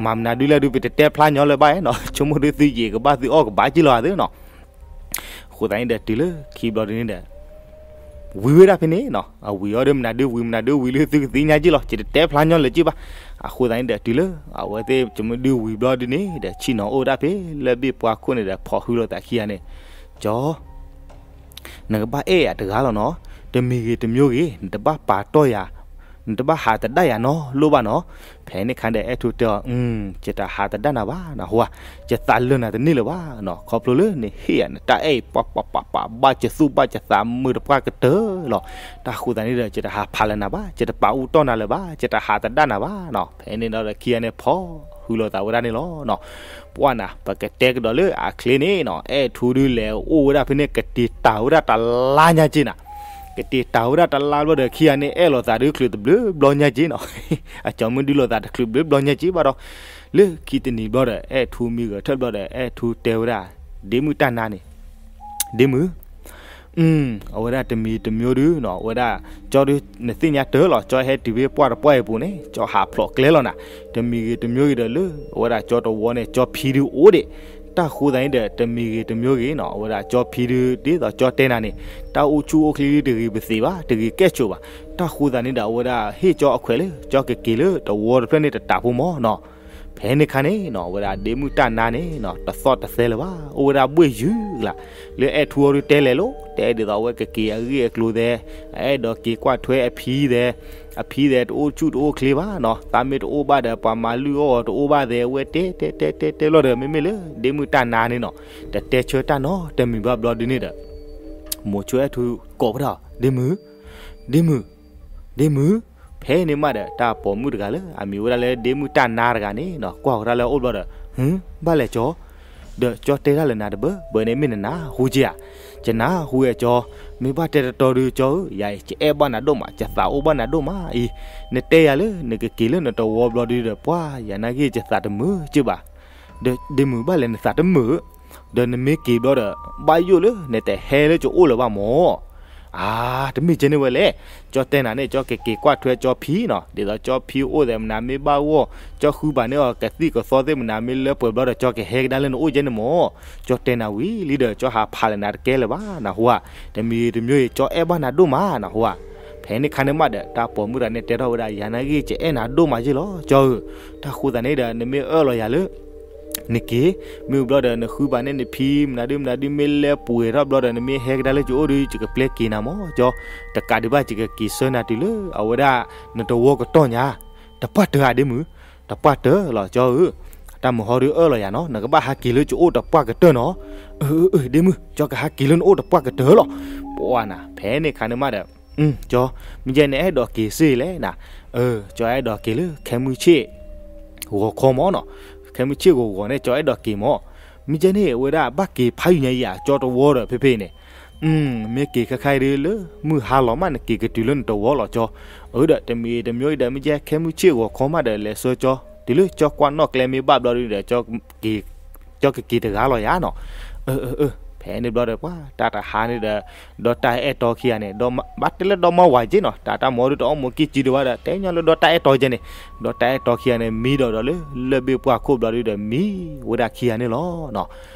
မၤမနုၤဒုလဲၣ်ဒု ပတတဲဖျါညီလၢၤဘၣ်နီၤ, ဆိကမိၣ်ဒုသုယံာ်ကဘၣ်သုအီၣ်ကဘၣ်က့လီၤသ့နီၤ. အဃိသတးန့ၣ်ဒီး တုၤလၢခံဘျီဒုန့ၣ်ဒီး ဝံၤဝဲဒၣ်ဖဲန့ၣ်နီၤ, အဝံၤအီၤဒီးမနုၤဒု ဝံၤမနုၤဒုဝံၤလၢသုကသ့ၣ်ညါက့လီၤ, ယတတဲဖျါညီလၢၤက့ဘၣ်. အဃိသတးန့ၣ်ဒီး တုၤလၢအဝဲသ့ၣ်ကမုၢ်ဒုဝံၤဘျီဒုန့ၣ်ဒီး ဆ့ၣ်နီၤအိၣ်ဝဲဒၣ်ဖဲလၢၢ်ဘ့ၣ်ပှါခိၣ်န့ၣ်ဒီး ဖီၣ်ဃုလိာ်သးခံဂၤန့ၣ်, ကၠီ နကဘၣ်အဲၣ်ယၤတဂၤလီၤနီၤ, တမံၤဂ့ၤတမံၤဂ့ၤ နတဘၣ်ပာ်တီၢ်ယၤ, နတဘၣ်ဟးသဒၣ်ယၤနီတလိၣ်ဘၣ်နီၤ. ဖဲန့ၣ်ခါဒီး အဲၣ်ထူတဲအီၤ, ယတဟးသဒၣ်နၤဘၣ်နဟူဧါ, ယသးလၢာ်နၤတန့ၢ်လၢၤဘၣ်နီၤ, ခီဖျိလၢနဟ့ၣ်ယၤနတၢ်အဲၣ်အံၤ ပှၤပှၤပှၤပှၤ ဘၣ်ယသူၣ်ဘၣ်ယသးမုာ်တပှၢ်ကတၢၢ်လီၤ. တၢ်ဃိသတးန့ၣ်ဒီး ယတဟးဖးလၢၤနၤဘၣ်, ယတပာ်အူတီၢ်နၤလၢၤဘၣ်, ယတဟးသဒၣ်နၤဘၣ်နီၤ. ဖဲန့ၣ်ဒီးခံဂၤန့ၣ်ဖီၣ်ဃုလိာ်သးဝဲဒၣ်န့ၣ်လီၤနီၤ. ပှၢ်နၤ ပကတဲကဒီးလၢအချ့န့ၣ်နီၤ, အဲၣ်ထူဒုလဲၤအိၣ်ဝဲဒၣ်ဖဲန့ၣ် ကတ့ၤတၢ်ဝဲဒၣ်တလါညါက့နၤ, ကတ့ၤတၢ်ဝဲဒၣ်တလါဘျီဒီး ခံဂၤန့ၣ်အဲၣ်လိာ်သးဒုချုးတဘျုးဘျီညါက့နီၤ, အကၠီမုၢ်ဒုလိာ်သးတချုးဘျုးဘျီညါက့ဘၣ်ဒီး, လၢခံတနံၤဘျီဒီး အဲၣ်ထူမံဂဲၤထၢၣ်ဘျီဒီး အဲၣ်ထူတဲဝဲဒၣ် ဒ့မုၣ်တၢ်နါန့ၣ်, ဒ့မုၣ် အဝဲဒၣ်တမံၤတမံၤဒုနီၤ, အဝဲဒၣ် ကၠီဒု နသ့ၣ်ညါတၢ်လီၤ, ကၠီဟဲတုၤဖဲပှၢ်တပှၢ်အံၤပူၤန့ၣ် ကၠီဟးဖျိးကျဲလီၤနၤ, တမံၤဂ့ၤတမံၤဂ့ၤဒီးလၢ အဝဲဒၣ်ကၠီတဝီန့ၣ် ကၠီဖံဒုအိၣ်ဒံး, တၢ်ဃိသတးန့ၣ်ဒီး တမံၤဂ့ၤတမံၤဂ့ၤနီၤ, အဝဲဒၣ်ကၠီဖံဒု ဒ်သိးကၠီတဲနၤန့ၣ် တၢ်အိၣ်ဆူၣ်အိၣ်ချ့ဒုတဂ့ၤပသ့ဘၣ်, တဂ့ၤကဲၣ်ဆိးဘၣ်, တၢ်ဃိသတးန့ၣ်ဒီး အဝဲဒၣ်ဟ့ၣ်ကၠီအခွဲးလၢ ကၠီကက့ၤလၢတဝီတဖျၢၣ်န့ၣ်တတးဖိမၢ်နီၤ. ဖဲန့ၣ်ခါန့ၣ်နီၤ အဝဲဒၣ်ဒ့မုၣ်တၢ်နါန့ၣ်နီၤ တသီၣ်တသဲလၢၤဘၣ်, အိၣ်ဝဲဒၣ်ဘှ့ၣ်ယုၢ်ကလး, လၢအဲၣ်ထူအီၤဒုတဲလဲၤလိၤ, တဲဒ်သိးအဝဲကက့ၤအဂ့ၢ်အကျိၤသဲး, အအဲၣ်ဒိးက့ၤကွၢ်ထွဲအဖံသဲး, အဖံသဲးတအိၣ်ဆူၣ်တအိၣ်ချ့ဘၣ်နီၤ, သးမ့ၢ်တအိၣ်ဘၣ်ဒီး ပှၤမၤလုၢ်အီၣ်အီၤတအိၣ်ဘၣ်သဲး, အဝဲတဲတဲတဲတဲတဲလီၤဒီး မ့မ့ၢ်လၢဒ့မုၣ်တၢ်နါန့ၣ်နီၤ တတဲဆၢတၢ်နီတမံၤဘၣ်ဘျီဒုန့ၣ်ဒီး မိၤဆိအဲၣ်ထူကိးဝဲဒၣ်အီၤ, ဒ့မုၣ်, ဒ့မုၣ်, ဒ့မုၣ်, ဖဲန့ၣ်မးဒီး တၢ်ပိာ်မုၣ်တဂၤလၢအမံၤဝဲဒၣ်လၢဒ့မုၣ်တၢ်နါတဂၤန့ၣ်နီၤ ကွၢ်ဝဲဒၣ်လၢအအိၣ်ဘျီဒီး, ဟၢ, ဘၣ်လဲၣ်ကၠီ, ဒီးကၠီတဲတၢ်လၢနၤတဘၢဘၢန့ၣ် မ့ၢ်နနၢ်ဟူက့ဧါ, ယနၢ်ဟူဝဲကၠီ, မ့ၢ်ဘၣ်တဲတတီဒုကၠီဧၢ, ယၤအံၤ ယအဲၣ်ဘၣ်နၤဒိၣ်မး, ယသးအိၣ်ဘၣ်နၤဒိၣ်မးအံၤ, နတဲယၤလၢနကက့ၤလၢနတဝီဘျီဒုဒီး ပှၤယၤနာ်က့ ယသးတမုာ်က့ဘၣ်, ဒီးဒ့မုၣ်ဘၣ်လဲၣ်နသးတမုာ် ဒီးနမ့ၢ်က့ၤဘျီဒီး ဘၣ်ယိၣ်လၢနတဟဲလၢကအိၣ်လၢၤဘၣ်မၢ်. အါ, တမ့ၢ်ကဲန့ၣ်ဝဲလဲၣ်, ကၠီတဲနၤန့ၣ် ကၠီကက့ၤကွၢ်ထွဲကၠီဖံနီၤ, ဒ်သိးကၠီဖံအိၣ်သဲးမနုၤမ့ၢ်ဘၣ်ဂီၢ်, ကၠီဃုဘၣ်န့ၢ်အီၤကသံၣ်ကသီသ့ၣ်မနုၤမ့ၢ်လၢပှဲၤဘျီဒီး ကၠီကဟဲကဒါလၢနအိၣ်ကဲန့ၣ်မၢ်. ကၠီတဲနၤဝံၤလံဒီး ကၠီဟးဖးလၢနၤတကဲလၢၤဘၣ် နဟူဧါ, တမံၤတမံၤအံၤ ကၠီအဲၣ်ဘၣ်နၤဒိၣ်မး နဟူဧါ. ဖဲန့ၣ်ခါန့ၣ်မးဒီး တၢ်ပိာ်မုၣ်တဂၤန့ၣ်တဲထီၣ်ဝဲဒၣ် ယၤနာ်ဂ့ၢ် ယအဲၣ်နၤဒိၣ်မးယ့ၢ်လီၤ ကၠီဧၢ, တၢ်ဃိသးန့ၣ်ဒီး နမ့ၢ်အၢၣ်လီၤယၤလၢ နက့ၤ, မ့ၢ်ဘျီဒီးနဃုဘၣ်န့ၣ်နဖံ မနုၤဒုမနုၤဒုမ့ၢ်လဲၤပှဲၤထီၣ်ဘျီဒီး နမ့ၢ်ဟဲကဒါလၢကအိၣ်ဒီး ယကပျဲက့ၤနၤမ့ၢ်ကၠီ, တကးဒံးဘၣ် ယကက့ၤဆှၢနၤတုၤလၢအဝဲဒၣ် နတဝီကတီၢ်ညါ, တပှၢ်တၢၢ်ဧါဒ့မုၣ်, တပှၢ်တၢၢ်လီၤကၠီဧၢ, တၢ်မုၢ်ဟီဒုအၢၣ်လီၤယၤနီၤ, နကဘၣ်ဟးက့ၤလၢကအိၣ်တပှၢ်ကတၢၢ်နီၤ, အၢ အၢ အၢ ဒ့မုၣ် ကၠီကဟးက့ၤလၢနအိၣ်တပှၢ်ကတၢၢ်လီၤ, ပှၤနၤ ဖဲန့ၣ်ခါန့ၣ်မးဒီး ကၠီ, မ့ၢ်ယဲန့ၣ်အဲၣ်ဒိးက့ၤစ့လဲၣ်နၤ, အၢ ကၠီအဲၣ်ဒိးက့ၤလၢခဲမုၢ်ဆ့ၣ် ဂီၤခီမးနီၤ, ခဲမုၢ်ဆ့ၣ်ဂီၤဂီၤန့ၣ် ကၠီအဲၣ်ဒိးက့ၤမး, မ့ၢ်ယဲန့ၣ် အဝဲဒၣ်ဘၣ်က့ၤဖးယံၤညါယၤ ကၠီတဝီဒီးဖဲဖဲအံၤန့ၣ်, မ့ၢ်က့ၤခဲခါအံၤဒုလၢ မုၢ်ဟါလီၤမး နက့ၤကတုၤလၢနတဝီလီၤကၠီ, အၢဒီး တမံၤတမံၤအံၤဒီး မ့ၢ်ယဲခဲမုၢ်ဆ့ၣ်ဂီၤခီမးဒီး လဲၤဆှၢကၠီ, တုၤလၢကၠီကွၢ်နီၣ်ကျဲမ့ၢ်ဘၣ်ဘျီဒုဒီး ကၠီကက့ၤတဂၤလီၤယၤနီၤ, အၢ အၢ အၢ ဖဲန့ၣ်ဘျီဒီး ပှၤတၢ်တဟါန့ၣ်ဒီး ဒီးတၢ်အဲၣ်တီခံဂၤန့ၣ် ဘၣ်တဲလၢဒီမါဝၤက့နီၤ, တၢ်တၢ်မၤဒုတအီၣ်မူကံၢ်ကံၢ်ဒံးဘၣ်ဒီး တဲညီလၢဒီးတၢ်အဲၣ်တီကဲန့ၣ်, ဒီးတၢ်အဲၣ်တီခံဂၤန့ၣ် မံဒီးဒီးလၢ လၢၢ်ဘ့ၣ်ပှၢ်ခိၣ်ဘျီဒုဒီး မံဝဲဒၣ်ခံဂၤန့ၣ်လီၤနီၤ,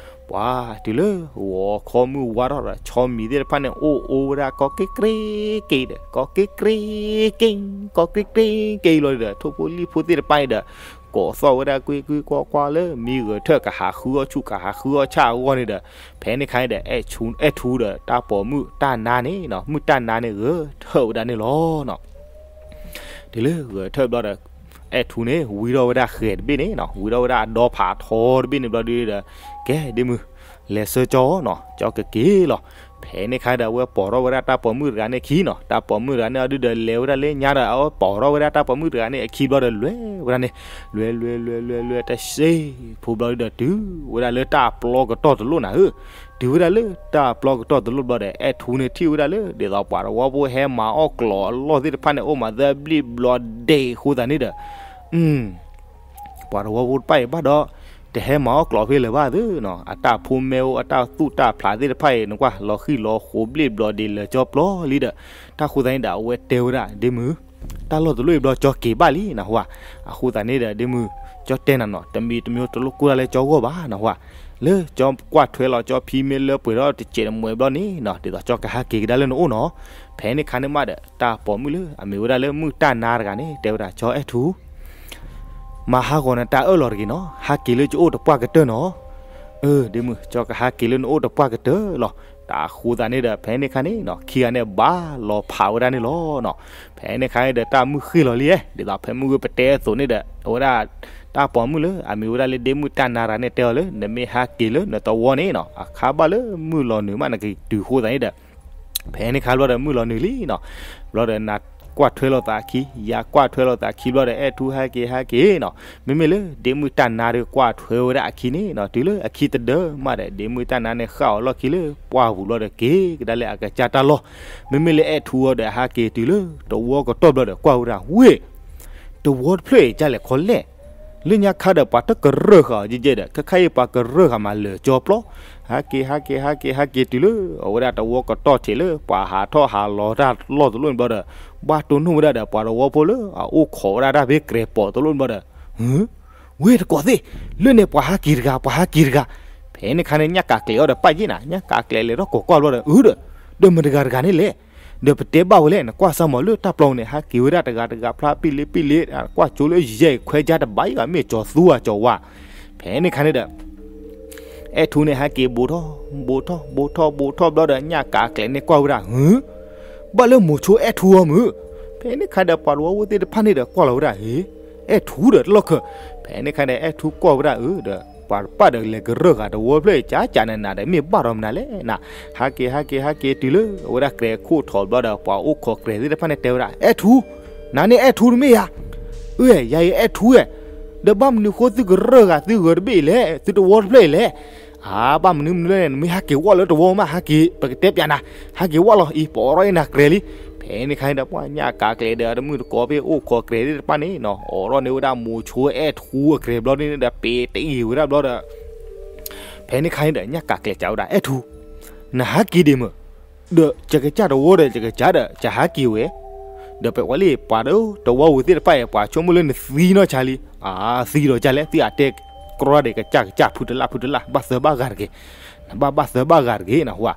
ပှၤတုၤလၢ ဂီၤခီမုၢ်ဝါထီၣ်ဒီး ဆီမံၤသ့ၣ်တဖၣ်န့ၣ် အိၣ်အိၣ်ဝဲဒၣ် ကီက့ၤကြ့က့ၤဒီး ကီက့ၤကြ့က့ၤ ကီက့ၤကြ့က့ၤလီၤဒီး ထိၣ်ဖိလံၣ်ဖိသ့ၣ်တဖၣ်န့ၣ်ဒီး ကိးသီၣ်ဝဲဒၣ်ကွ့ၢ်ကွ့ၢ်ကွၢ်ကွၢ်လၢ မံဂဲၤထၢၣ်ကဟးဃုအီၣ်ဆူၣ် ကဟးဃုအီၣ်ဆၣ်အဂီၢ်န့ၣ်ဒီး ဖဲန့ၣ်ခါန့ၣ်ဒီး အဲၣ်ထူ အဲၣ်ထူဒီးတၢ်ပိာ်မုၣ်တၢ်နါန့ၣ်နီၤ, မုၣ်တၢ်နါန့ၣ် ဂဲၤထၢၣ်ဝဲဒၣ်န့ၣ်လီၤနီၤ. တုၤလၢဂဲၤထၢၣ်ဘျီဒီး အဲၣ်ထူန့ၣ် ဝံထီၣ်ဝဲဒၣ်ဃဲၤတဘ့ၣ်န့ၣ်နီၤ, ဝံထီၣ်ဝဲဒၣ်အဒီဖးထီတဘ့ၣ်န့ၣ်ဘျီဒုဒီး ကဲဒ့မုၣ် လဲၤဆှၢကၠီနီၤ, ကၠီကက့ၤလီၤ. ဖဲန့ၣ်ခါဒီး အဝဲပိာ်ထီၣ်ဝဲဒၣ်တၢ်ပိာ်မုၣ်တဂၤန့ၣ်အခံနီၤ, တၢ်ပိာ်မုၣ်တဂၤန့ၣ်အဒုဒီး လဲၤဝဲဒၣ်လၢညါဒီး အဝဲပိာ်ထီၣ်ဝဲဒၣ်တၢ်ပိာ်မုၣ်တဂၤန့ၣ်အခံဘျီဒီး လဲၤဝဲဒၣ်န့ၣ်, လဲၤလဲၤလဲၤလဲၤလဲၤ တစ့ဖိဘျီဒုဒီး တုၤဝဲဒၣ်လၢတၢ်ပျီကတီၢ်တလိၣ်နၤဧၢ, တုၤဝဲဒၣ်လၢတၢ်ပျီကတီၢ်တလိၣ်ဘျီဒီး အဲၣ်ထူန့ၣ်ထံၣ်ဝဲဒၣ်လၢ ဒ်သိးပှၤတဝီဖိဟဲမၤအီၣ်ကျိးအလီၢ်သ့ၣ်တဖၣ်န့ၣ် အိၣ်မးသၢဘျ့ၣ်ဘျီဒဲးအဃိသတးန့ၣ်ဒီး ပှၤတဝီဖိတဖၣ်အံၤဘၣ်ဒီး တဟဲမၤအီၣ်ကျိးဖဲလၢၤဘၣ်သုနီၤ, အတၢ်ဖိမဲအိၣ် အတၢ်သူၣ်တၢ်ဖျးသ့ၣ်တဖၣ်အံၤ နကွၢ် လီၤဃံၣ်လီၤဃိးဘျ့ၣ်ဘျီဒဲးလၢာ်ကၠီပျီလံဒီး တၢ်ဃိသတးန့ၣ်ဒီး အဝဲတဲဝဲဒၣ် ဒ့မုၣ် တၢ်လီၢ်တလိၣ်အံၤဘျီ ကၠီက့ၤဘၣ်လံနဟူဧါ, အဃိသတးန့ၣ်ဒီး ဒ့မုၣ် ကၠီတဲနၤနီၤ တမံၤတမံၤတလိၣ်ကိၢ်တၢ်လၢကၠီဂီၢ်ဘၣ်နဟူဧါ, လၢကၠီကွၢ်ထွဲလီၤကၠီဖံမ့ၢ်လၢပှဲၤထီၣ်တစဲးတမှဲးဘျီန့ၣ်နီၤ ဒ်သိးကၠီကဟဲက့ၤကဒါလၢနအိၣ်နီၤ, ဖဲန့ၣ်ခါန့ၣ်မးဒီး တၢ်ပိာ်မုၣ်လၢအမ့ၢ်ဝဲဒၣ်လၢမုၣ်တၢ်နါတဂၤန့ၣ် တဲဝဲဒၣ် ကၠီအဲၣ်ထူ မၤဟးဂီၤနတၢ်အၢၣ်လီၤတဂ့ၤနီၤ, ဟးက့ၤလၢကအိၣ်တပှၢ်ကတၢၢ်နီၤ, အၢ ဒ့မုၣ် ကၠီကဟးက့ၤလၢနအိၣ်တပှၢ်ကတၢၢ်လီၤ, တၢ်ဃိသတးန့ၣ်ဒီး ဖဲန့ၣ်ခါန့ၣ်နီၤ ခံဂၤန့ၣ်ဘၣ်လီၤဖးဝဲဒၣ်န့ၣ်လီၤနီၤ, ဖဲန့ၣ်ခါန့ၣ်ဒီး တၢ်မုၢ်ဃ့ၢ်လီၤလံဧဲ, ဒ်သိးဖဲမုၢ်ဂ့ၤပတဲအသိးန့ၣ်ဒီး အဝဲဒၣ် တၢ်ပိာ်မုၣ်လၢအမ့ၢ်ဝဲဒၣ်လၢဒ့မုၣ်တၢ်နါတဂၤန့ၣ် တဲအီၤလၢ နမ့ၢ်ဟးက့ၤလၢနတဝီန့ၣ်နီၤ အခါဘၣ်လၢမုၢ်လီၤနုာ်မး နကတုၤဃိသတးန့ၣ်ဒီး ဖဲန့ၣ်ခါဘျီဒီး မုၢ်လီၤနုာ်လံနီၤ, ဘျီဒီးနကွၢ်ထွဲလိာ်သးခံ ယၤကွၢ်ထွဲလိာ်သးခံဘျီဒီး အဲၣ်ထူဟဲက့ၤဟဲက့ၤနီၤ, မ့မ့ၢ်လၢ ဒ့မုၣ်တၢ်နါဒီးကွၢ်ထွဲဝဲဒၣ်အခံန့ၣ်နီၤ တုၤလၢအခံတဒၢမးဒီး ဒ့မုၣ်တၢ်နါန့ၣ် ဃၣ်အီၤလီၢ်ခံလၢပှၢ်ပူၤဘျီဒီး က့ၤကဒါလၢအကစၢ်တၢ်လီၢ်, မ့မ့ၢ်လၢအဲၣ်ထူအီၤဒီး ဟးက့ၤတုၤလၢတဝီကတီၢ်ဘျီဒီး ကွၢ်ဝဲဒၣ် ဝ့ၢ် တဝီတဖျၢၣ်အံၤ ကၢ်လဲၣ်ခီလဲၣ်, လၢညါခါဒီး ပှၤတကရၢၢ်ဃာ်အီၤယဲၢ်ယဲၢ်ဒီး ခဲခါအံၤပှၤကရၢၢ်ဃာ်မးလၢာ်ကၠီပျီ, ဟးက့ၤ ဟးက့ၤ ဟးက့ၤ ဟးက့ၤတုၤလၢ အဝဲဒၣ်တဝီကတီၢ်ထံးလၢ ပှၤဟးထီၣ်ဟးလီၤတၢ်လီၢ်တလိၣ်န့ၣ်ဘျီဒီး ဘၣ်တိၢ်နီၣ်ဝဲဒၣ်ဒီး ပှၤတဝီဖိလၢအအိၣ်ခိးဝဲဒၣ်တၢ်ဖဲကြဲးပိာ်တလိၣ်န့ၣ်ဘျီဒီး ဝ့ၢ်တကိးသ့ၣ်, လၢန့ၣ်ပှၤဟးက့ၤတဂၤ ပှၤဟးက့ၤတဂၤ, ဖဲန့ၣ်ခါန့ၣ် ညၣ်ကးကျဲၤအီၤဒီးပၢ်ယ့ၣ်နၤ, ညၣ်ကးကျဲၤလဲၤထီၣ်ကိးကွၢ်ဘျီဒီး အၢဒီး ဒီးမတၤတဂၤတဂၤန့ၣ်လဲၣ်, ဒီးပတဲဘၣ်ဝဲလဲၣ်, နကွၢ်စၢ်မးလၢတၢ်ပျီန့ၣ် ဟးက့ၤဝဲဒၣ်တဂၤတဂၤဖျါပံၣ်လ့ပံၣ်လ့, ကွၢ်ကၠိလၢယဲၢ်ခွဲးကၠါတဘၣ်အံၤဘၣ် မ့ၢ်ကၠီသူဧါကၠီဝါ, ဖဲန့ၣ်ခါန့ၣ်ဒီး အဲၣ်ထူန့ၣ် ဟဲက့ၤဘူးထီၣ် ဘူးထီၣ် ဘူးထီၣ် ဘူးထီၣ်ဘျီဒီး ညၣ်ကးကျဲၤန့ၣ်ကွၢ်ဝဲဒၣ် ဟု ဘၣ်လၢမိၤဆိအဲၣ်ထူအီၤမုၢ်, ဖဲန့ၣ်ခါဒီး ပှၤတဝီဖိသ့ၣ်တဖၣ်န့ၣ်ဒီး ကွၢ်လီၤဝဲဒၣ် ဟ့ အဲၣ်ထူဒီးတလီၢ်ခၢၣ်, ဖဲန့ၣ်ခါဒီး အဲၣ်ထူကွၢ်ဝဲဒၣ်အၢဒီး ပှၤတပၣ်ဒီးလဲၤကရၢၢ်ဃာ်တဝီဖျၢၣ် ကၠးကၠးနးနးဒီး မ့ၢ်ဘၣ်ဒီးမနုၤလဲၣ်နၤ, ဟးက့ၤ ဟးက့ၤ ဟးက့ၤတုၤလၢ အဝဲဒၣ်ကြဲးခိၣ်ထီၣ်ဘျီဒီး ပှၤအိၣ်ခိးကြဲးသ့ၣ်တဖၣ်န့ၣ် တဲဝဲဒၣ် အဲၣ်ထူ နၤန့ၣ်အဲၣ်ထူတမ့ၢ်ဧါ, အၢ ယၤအံၤအဲၣ်ထူဧဲ, ဒီးဘၣ်မနုၤဃိသုကရၢၢ်ဃာ်သုဂဲၤတဘ့ၣ်အံၤလဲၣ်, သုတဝီတဖျၢၣ်အံၤလဲၣ်, အါ ဘၣ်မနုၤမနုၤလဲၣ်န့ၣ် နမ့ၢ်ဟဲက့ၤဝဲလၢတဝီမး ဟဲက့ၤ ပကတဲပျးနၤ, ဟဲက့ၤဝဲလီၤအံၤ ပအိးထီၣ်အ့ၣ်နၤကြဲးလံ, ဖဲန့ၣ်ခါန့ၣ်ဒီး ပှၤညၣ်ကးကျဲၤဒီး တမုၢ်တကိးဖဲအိၣ်ခိးကြဲးသ့ၣ်တဖၣ်န့ၣ်နီၤ အိးထီၣ်န့ၢ်ဝဲဒၣ်မိၤဆိအဲၣ်ထူအကြဲးဘျီန့ၣ်ဒီး ပ့ၤတအ့ၣ်ဝဲဒၣ်ဘျီဒီး ဖဲန့ၣ်ခါန့ၣ်ဒီး ညၣ်ကးကျဲၤစံးဝဲဒၣ် အဲၣ်ထူ, နဟးက့ၤဒံးမုၢ်, ဒီးယကစၢ်တဝီဒီး ယကစၢ်ဒီး ယဟးက့ၤဝဲ, ဒီးပဝဲလံ ပှၤဒီးတဝီဝဲသ့ၣ်တဖၣ်အံၤ ပှၤဆိကမိၣ်လၢနသံနီၢ်ဆါလံ, အါ သံဒီးကၢ်လဲၣ် သုအတဲကြီဒီးကစၢ်ကစၢ် ဖုတလၢ်ဖုတလၢ် ဘၣ်သၢဘၣ်ဂၤတဂ့ၤ, နဘၣ်ဘၣ်သၢဘၣ်ဂၤတဂ့ၤနဟူဧါ,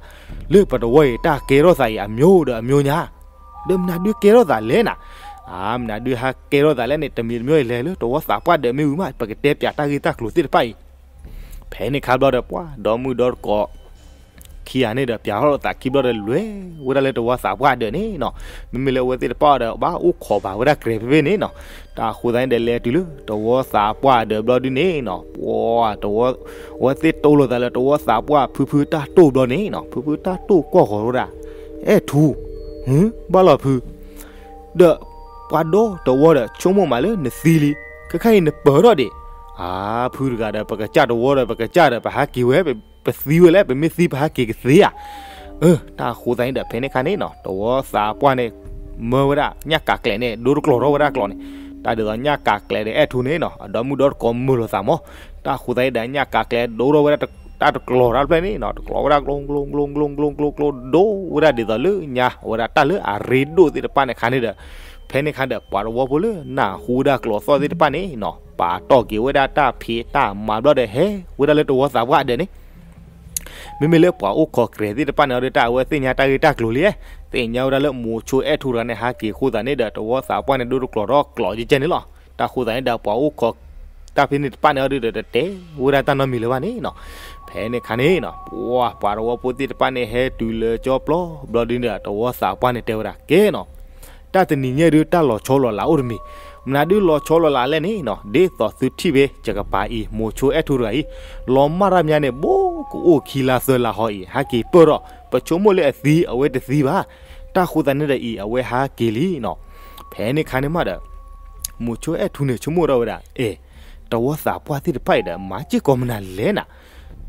လၢပတဝီအံၤ တၢ်ကဲထီၣ်သးအံၤ အမျိုးဒီးအမျိုးညါ, ဒီးမနုၤဒုးကဲထီၣ်သးလဲၣ်နၤ, အါ မနုၤဒုးဟးကဲထီၣ်သးလဲၣ်န့ၣ် တမံၤတမံၤအံၤလဲၤလၢတဝီသးပှၢ်ဒီးမ့ၢ်ဝံၤမး ပကတဲပျးတၢ်ဂ့ၢ်တၢ်ကျိၤသ့ၣ်တဖၣ်အံၤ ဖဲန့ၣ်ခါဘျီဒီး ပှၤဒီမုၣ်ဒီတကိး ခံဂၤန့ၣ်ဒီး ပျးထီၣ်လိာ်သးခံဘျီဒီး လဲၤဝဲဒၣ်လၢတဝီသးပှၢ်ဒၢးန့ၣ်နီၤ. မ့မ့ၢ်လၢအဝဲသ့ၣ်တဖၣ်ဒီး ဘၣ်အိၣ်ခိးဘၣ်ဝဲဒၣ်ကြဲးဖဲဖဲန့ၣ်နီၤ. တၢ်အဃိသတးန့ၣ်ဒီး လဲၤတုၤလၢတဝီသးပှၢ်ဒၢးဘျီဒုန့ၣ်နီၤ, ပှၤတဝီ အဝဲသ့ၣ်တိၢ်လိာ်သးလၢတဝီသးပှၢ်ဖုဖုတၢ်တိၢ်ဘျီန့ၣ်နီၤ, ဖုဖုတၢ်တိၢ်ကွၢ်ဃီၤဝဲဒၣ်, အဲၣ်ထူ, ဟၢ, ဘၣ်လီၤဖု ဒီးပှၤဒီတဝီဒီး ဆိကမိၣ်မးလၢနသံလံ, ခဲခါအံၤနပၢၢ်ထီၣ်ဒံး, အါ, ဖုတဂၤဒီး ပကစၢ်တဝီဒီး ပကစၢ်ဒီး ပဟးက့ၤဝဲ, ပသံဝဲလဲၣ်, ပမ့ၢ်သံပဟးက့ၤကသ့ဧါ. အၢ, တၢ်အဃိသတးန့ၣ်ဒီး ဖဲန့ၣ်ခါန့ၣ်နီၤ, တဝီသးပှၢ်န့ၣ် မၢဝဲဒၣ်ညၣ်ကးကျဲးန့ၣ် ဒိတကျိၤထီၣ်ဝဲဒၣ်ကျိးန့ၣ်, တၢ်ဒ်သိးညၣ်ကးကျဲးဒီးအဲၣ်ထူန့ၣ်နီၤ အဒီမုၣ်ဒီတကိးမုာ်လိာ်သးမး, တၢ်အဃိသတးန့ၣ်ဒီး ညၣ်ကးကျဲးဒိထီၣ်ဝဲဒၣ်တၢ်တကျိၤတၢ်တဖျၢၣ်န့ၣ်နီၤ, တကျိၤဝဲဒၣ်ကျိ ကျိ ကျိ ကျိ ကျိ ကျိ ကျိ ဒိဝဲဒၣ်ဒ်သိးလၢညါဝဲဒၣ်တၢ်လၢအရ့ဒိၣ်သ့ၣ်တဖၣ်န့ၣ်ခါန့ၣ်ဒီး, ဖဲန့ၣ်ခါဒီး ပှၤတဝီဖိလၢနၢ်ဟူဝဲဒၣ်ကျိးသီၣ်သ့ၣ်တဖၣ်န့ၣ်နီၤ ပာ်တီၢ်က့ၤဝဲဒၣ်တၢ်ဖံးတၢ်မၤဘျီဒီး ဟဲဝဲဒၣ်လၢတဝီသးပှၢ်ဒၢးန့ၣ် မ့မ့ၢ်လၢပှၤအိၣ်ခိးကြဲးသ့ၣ်တဖၣ်န့ၣ်ဒီး တၢ်အဝဲသ့ၣ်ညါတၢ်ဂ့ၢ်တၢ်ကျိၤလံ, သ့ၣ်ညါဝဲဒၣ်လၢမိၤဆိအဲၣ်ထူတဂၤန့ၣ် ဟးက့ၤအဃိသတးန့ၣ်ဒီး တဝီသးပှၢ်န့ၣ် ဒိတကျိၤထီၣ်ကျိးကဲန့ၣ်လီၤ. တၢ်အဃိသတးန့ၣ်ဒီး ပှၤအိၣ်ခိးတၢ်ဖဲန့ၣ်တဖၣ်န့ၣ်ဒီး တတဲဝဲဒၣ်တၢ်နီတမံၤလၢၤဘၣ်န့ၣ်နီၤ. ဖဲန့ၣ်ခါန့ၣ်နီၤ ပှၤ ပှၤတဝီဖိသ့ၣ်တဖၣ်န့ၣ် ဟဲတုၤလၢကၠီပျီဘျီဒုန့ၣ်ဒီး တဝီသးပှၢ်န့ၣ်တဲဝဲဒၣ် ကဲနီၤ တၢ်တနံၤညါဒုး တၢ်လီၤဆီလီၤလးအိၣ်တမံၤ, မနုၤဒုးလီၤဆီလီၤလးလဲၣ်န့ၣ်နီၤ, ဒ်သိးသုထံၣ်ဖဲယကပၤအံၤ မိၤဆိအဲၣ်ထူတဂၤအံၤ လီၤမၢ်တၢ်မညါန့ၣ် ဘိကအိၣ်ခံလါသၢလါဟီအံၤ ဟဲက့ၤပၢၢ်ထီၣ်, ပဆိကမိၣ်လၢအသံအဝဲတသံဘၣ်, တၢ်ဃိသတးန့ၣ်ဒီးအံၤ အဝဲဟးက့ၤလံနီၤ. ဖဲန့ၣ်ခါန့ၣ်မးဒီး မိၤဆိအဲၣ်ထူန့ၣ် ဆိကမိၣ်ထီၣ်ဝဲဒၣ် အဲၣ်, တဝီသးပှၢ်သ့ၣ်တဖၣ်အံၤဒီး မၤစ့ၢ်ကီးမနုၤလဲၣ်နၤ,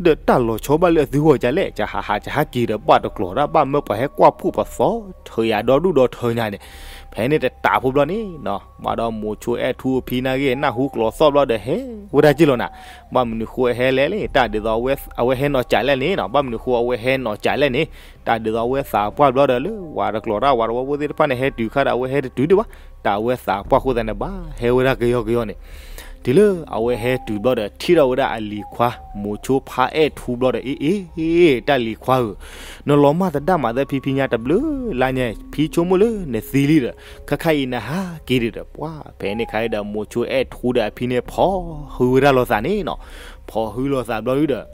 ဒီးတၢ်လီၤဆီဘၣ်လၢအသုဂီၢ်ဒ်လဲၣ်, ကဟးဟးကဟးက့ၤဒီး ဘၣ်တကျိၤတၢ် ဘၣ်မၢပှၤဟဲကွၢ်ဖှိၣ်ပသီ ထုးယၤဒီဒူၣ်ဒီထၢညါန့ၣ်, ဖဲန့ၣ်တတးဖိဘျီန့ၣ်နီၤ, ဘၣ်ဒီးမိၤဆိအဲၣ်ထူအဖံနာ်ဂ့ၢ် နၢ်ဟူကျိးသီၣ်ဘျီဒီး ဟဲဝဲဒၣ်က့ၢ်လီၤနၤ, ဘၣ်မနုၤဃိအဟဲလဲၣ်လဲၣ်, တၢ်ဒ်သိးအဝဲဟဲနီၢ်ကးလဲၣ်န့ၣ်နီၤ, ဘၣ်မနုၤဃိအဝဲဟဲနီၢ်ကးလဲၣ်န့ၣ်, တၢ်ဒ်သိးအဝဲသးပှၢ်ဘျီဒီး လၢဝၤတကျိၤတၢ် ဝၤတဝီဖိသ့ၣ်တဖၣ်န့ၣ် ဟဲတုၤခါဒီး အဝဲဟဲတတုၤဒံးဘၣ်, တၢ်အဝဲသးပှၢ်အဃိသတးန့ၣ် ဘၣ်ဟဲဝဲဒၣ်ကယီကယီန့ၣ် တုၤလၢအဝဲဟဲတုၤဘျီဒီး ထံၣ်ထီၣ်ဝဲဒၣ်အလံၤခွါ မိၤဆိဖါအဲၣ်ထူဘျီဒီး အ့ အ့ တၢ်လံၤခွါဧၢ, နလီၤမၢ်သဒၣ်မးသၢဖံဖံညါတဘျုးလါညါ ဖံဆိကမိၣ်လၢနသံလံဒီး ခဲခါအံၤနဟးက့ၤဒံးဒီး ပှၤ ဖဲန့ၣ်ခါအံၤဒီး မိၤဆိအဲၣ်ထူဒီးအဖံန့ၣ် ဖီၣ်ဟုဝဲဒၣ်လိာ်သးန့ၣ်နီၤ, ဖီၣ်ဟုလိာ်သးဘျီဒုဒီး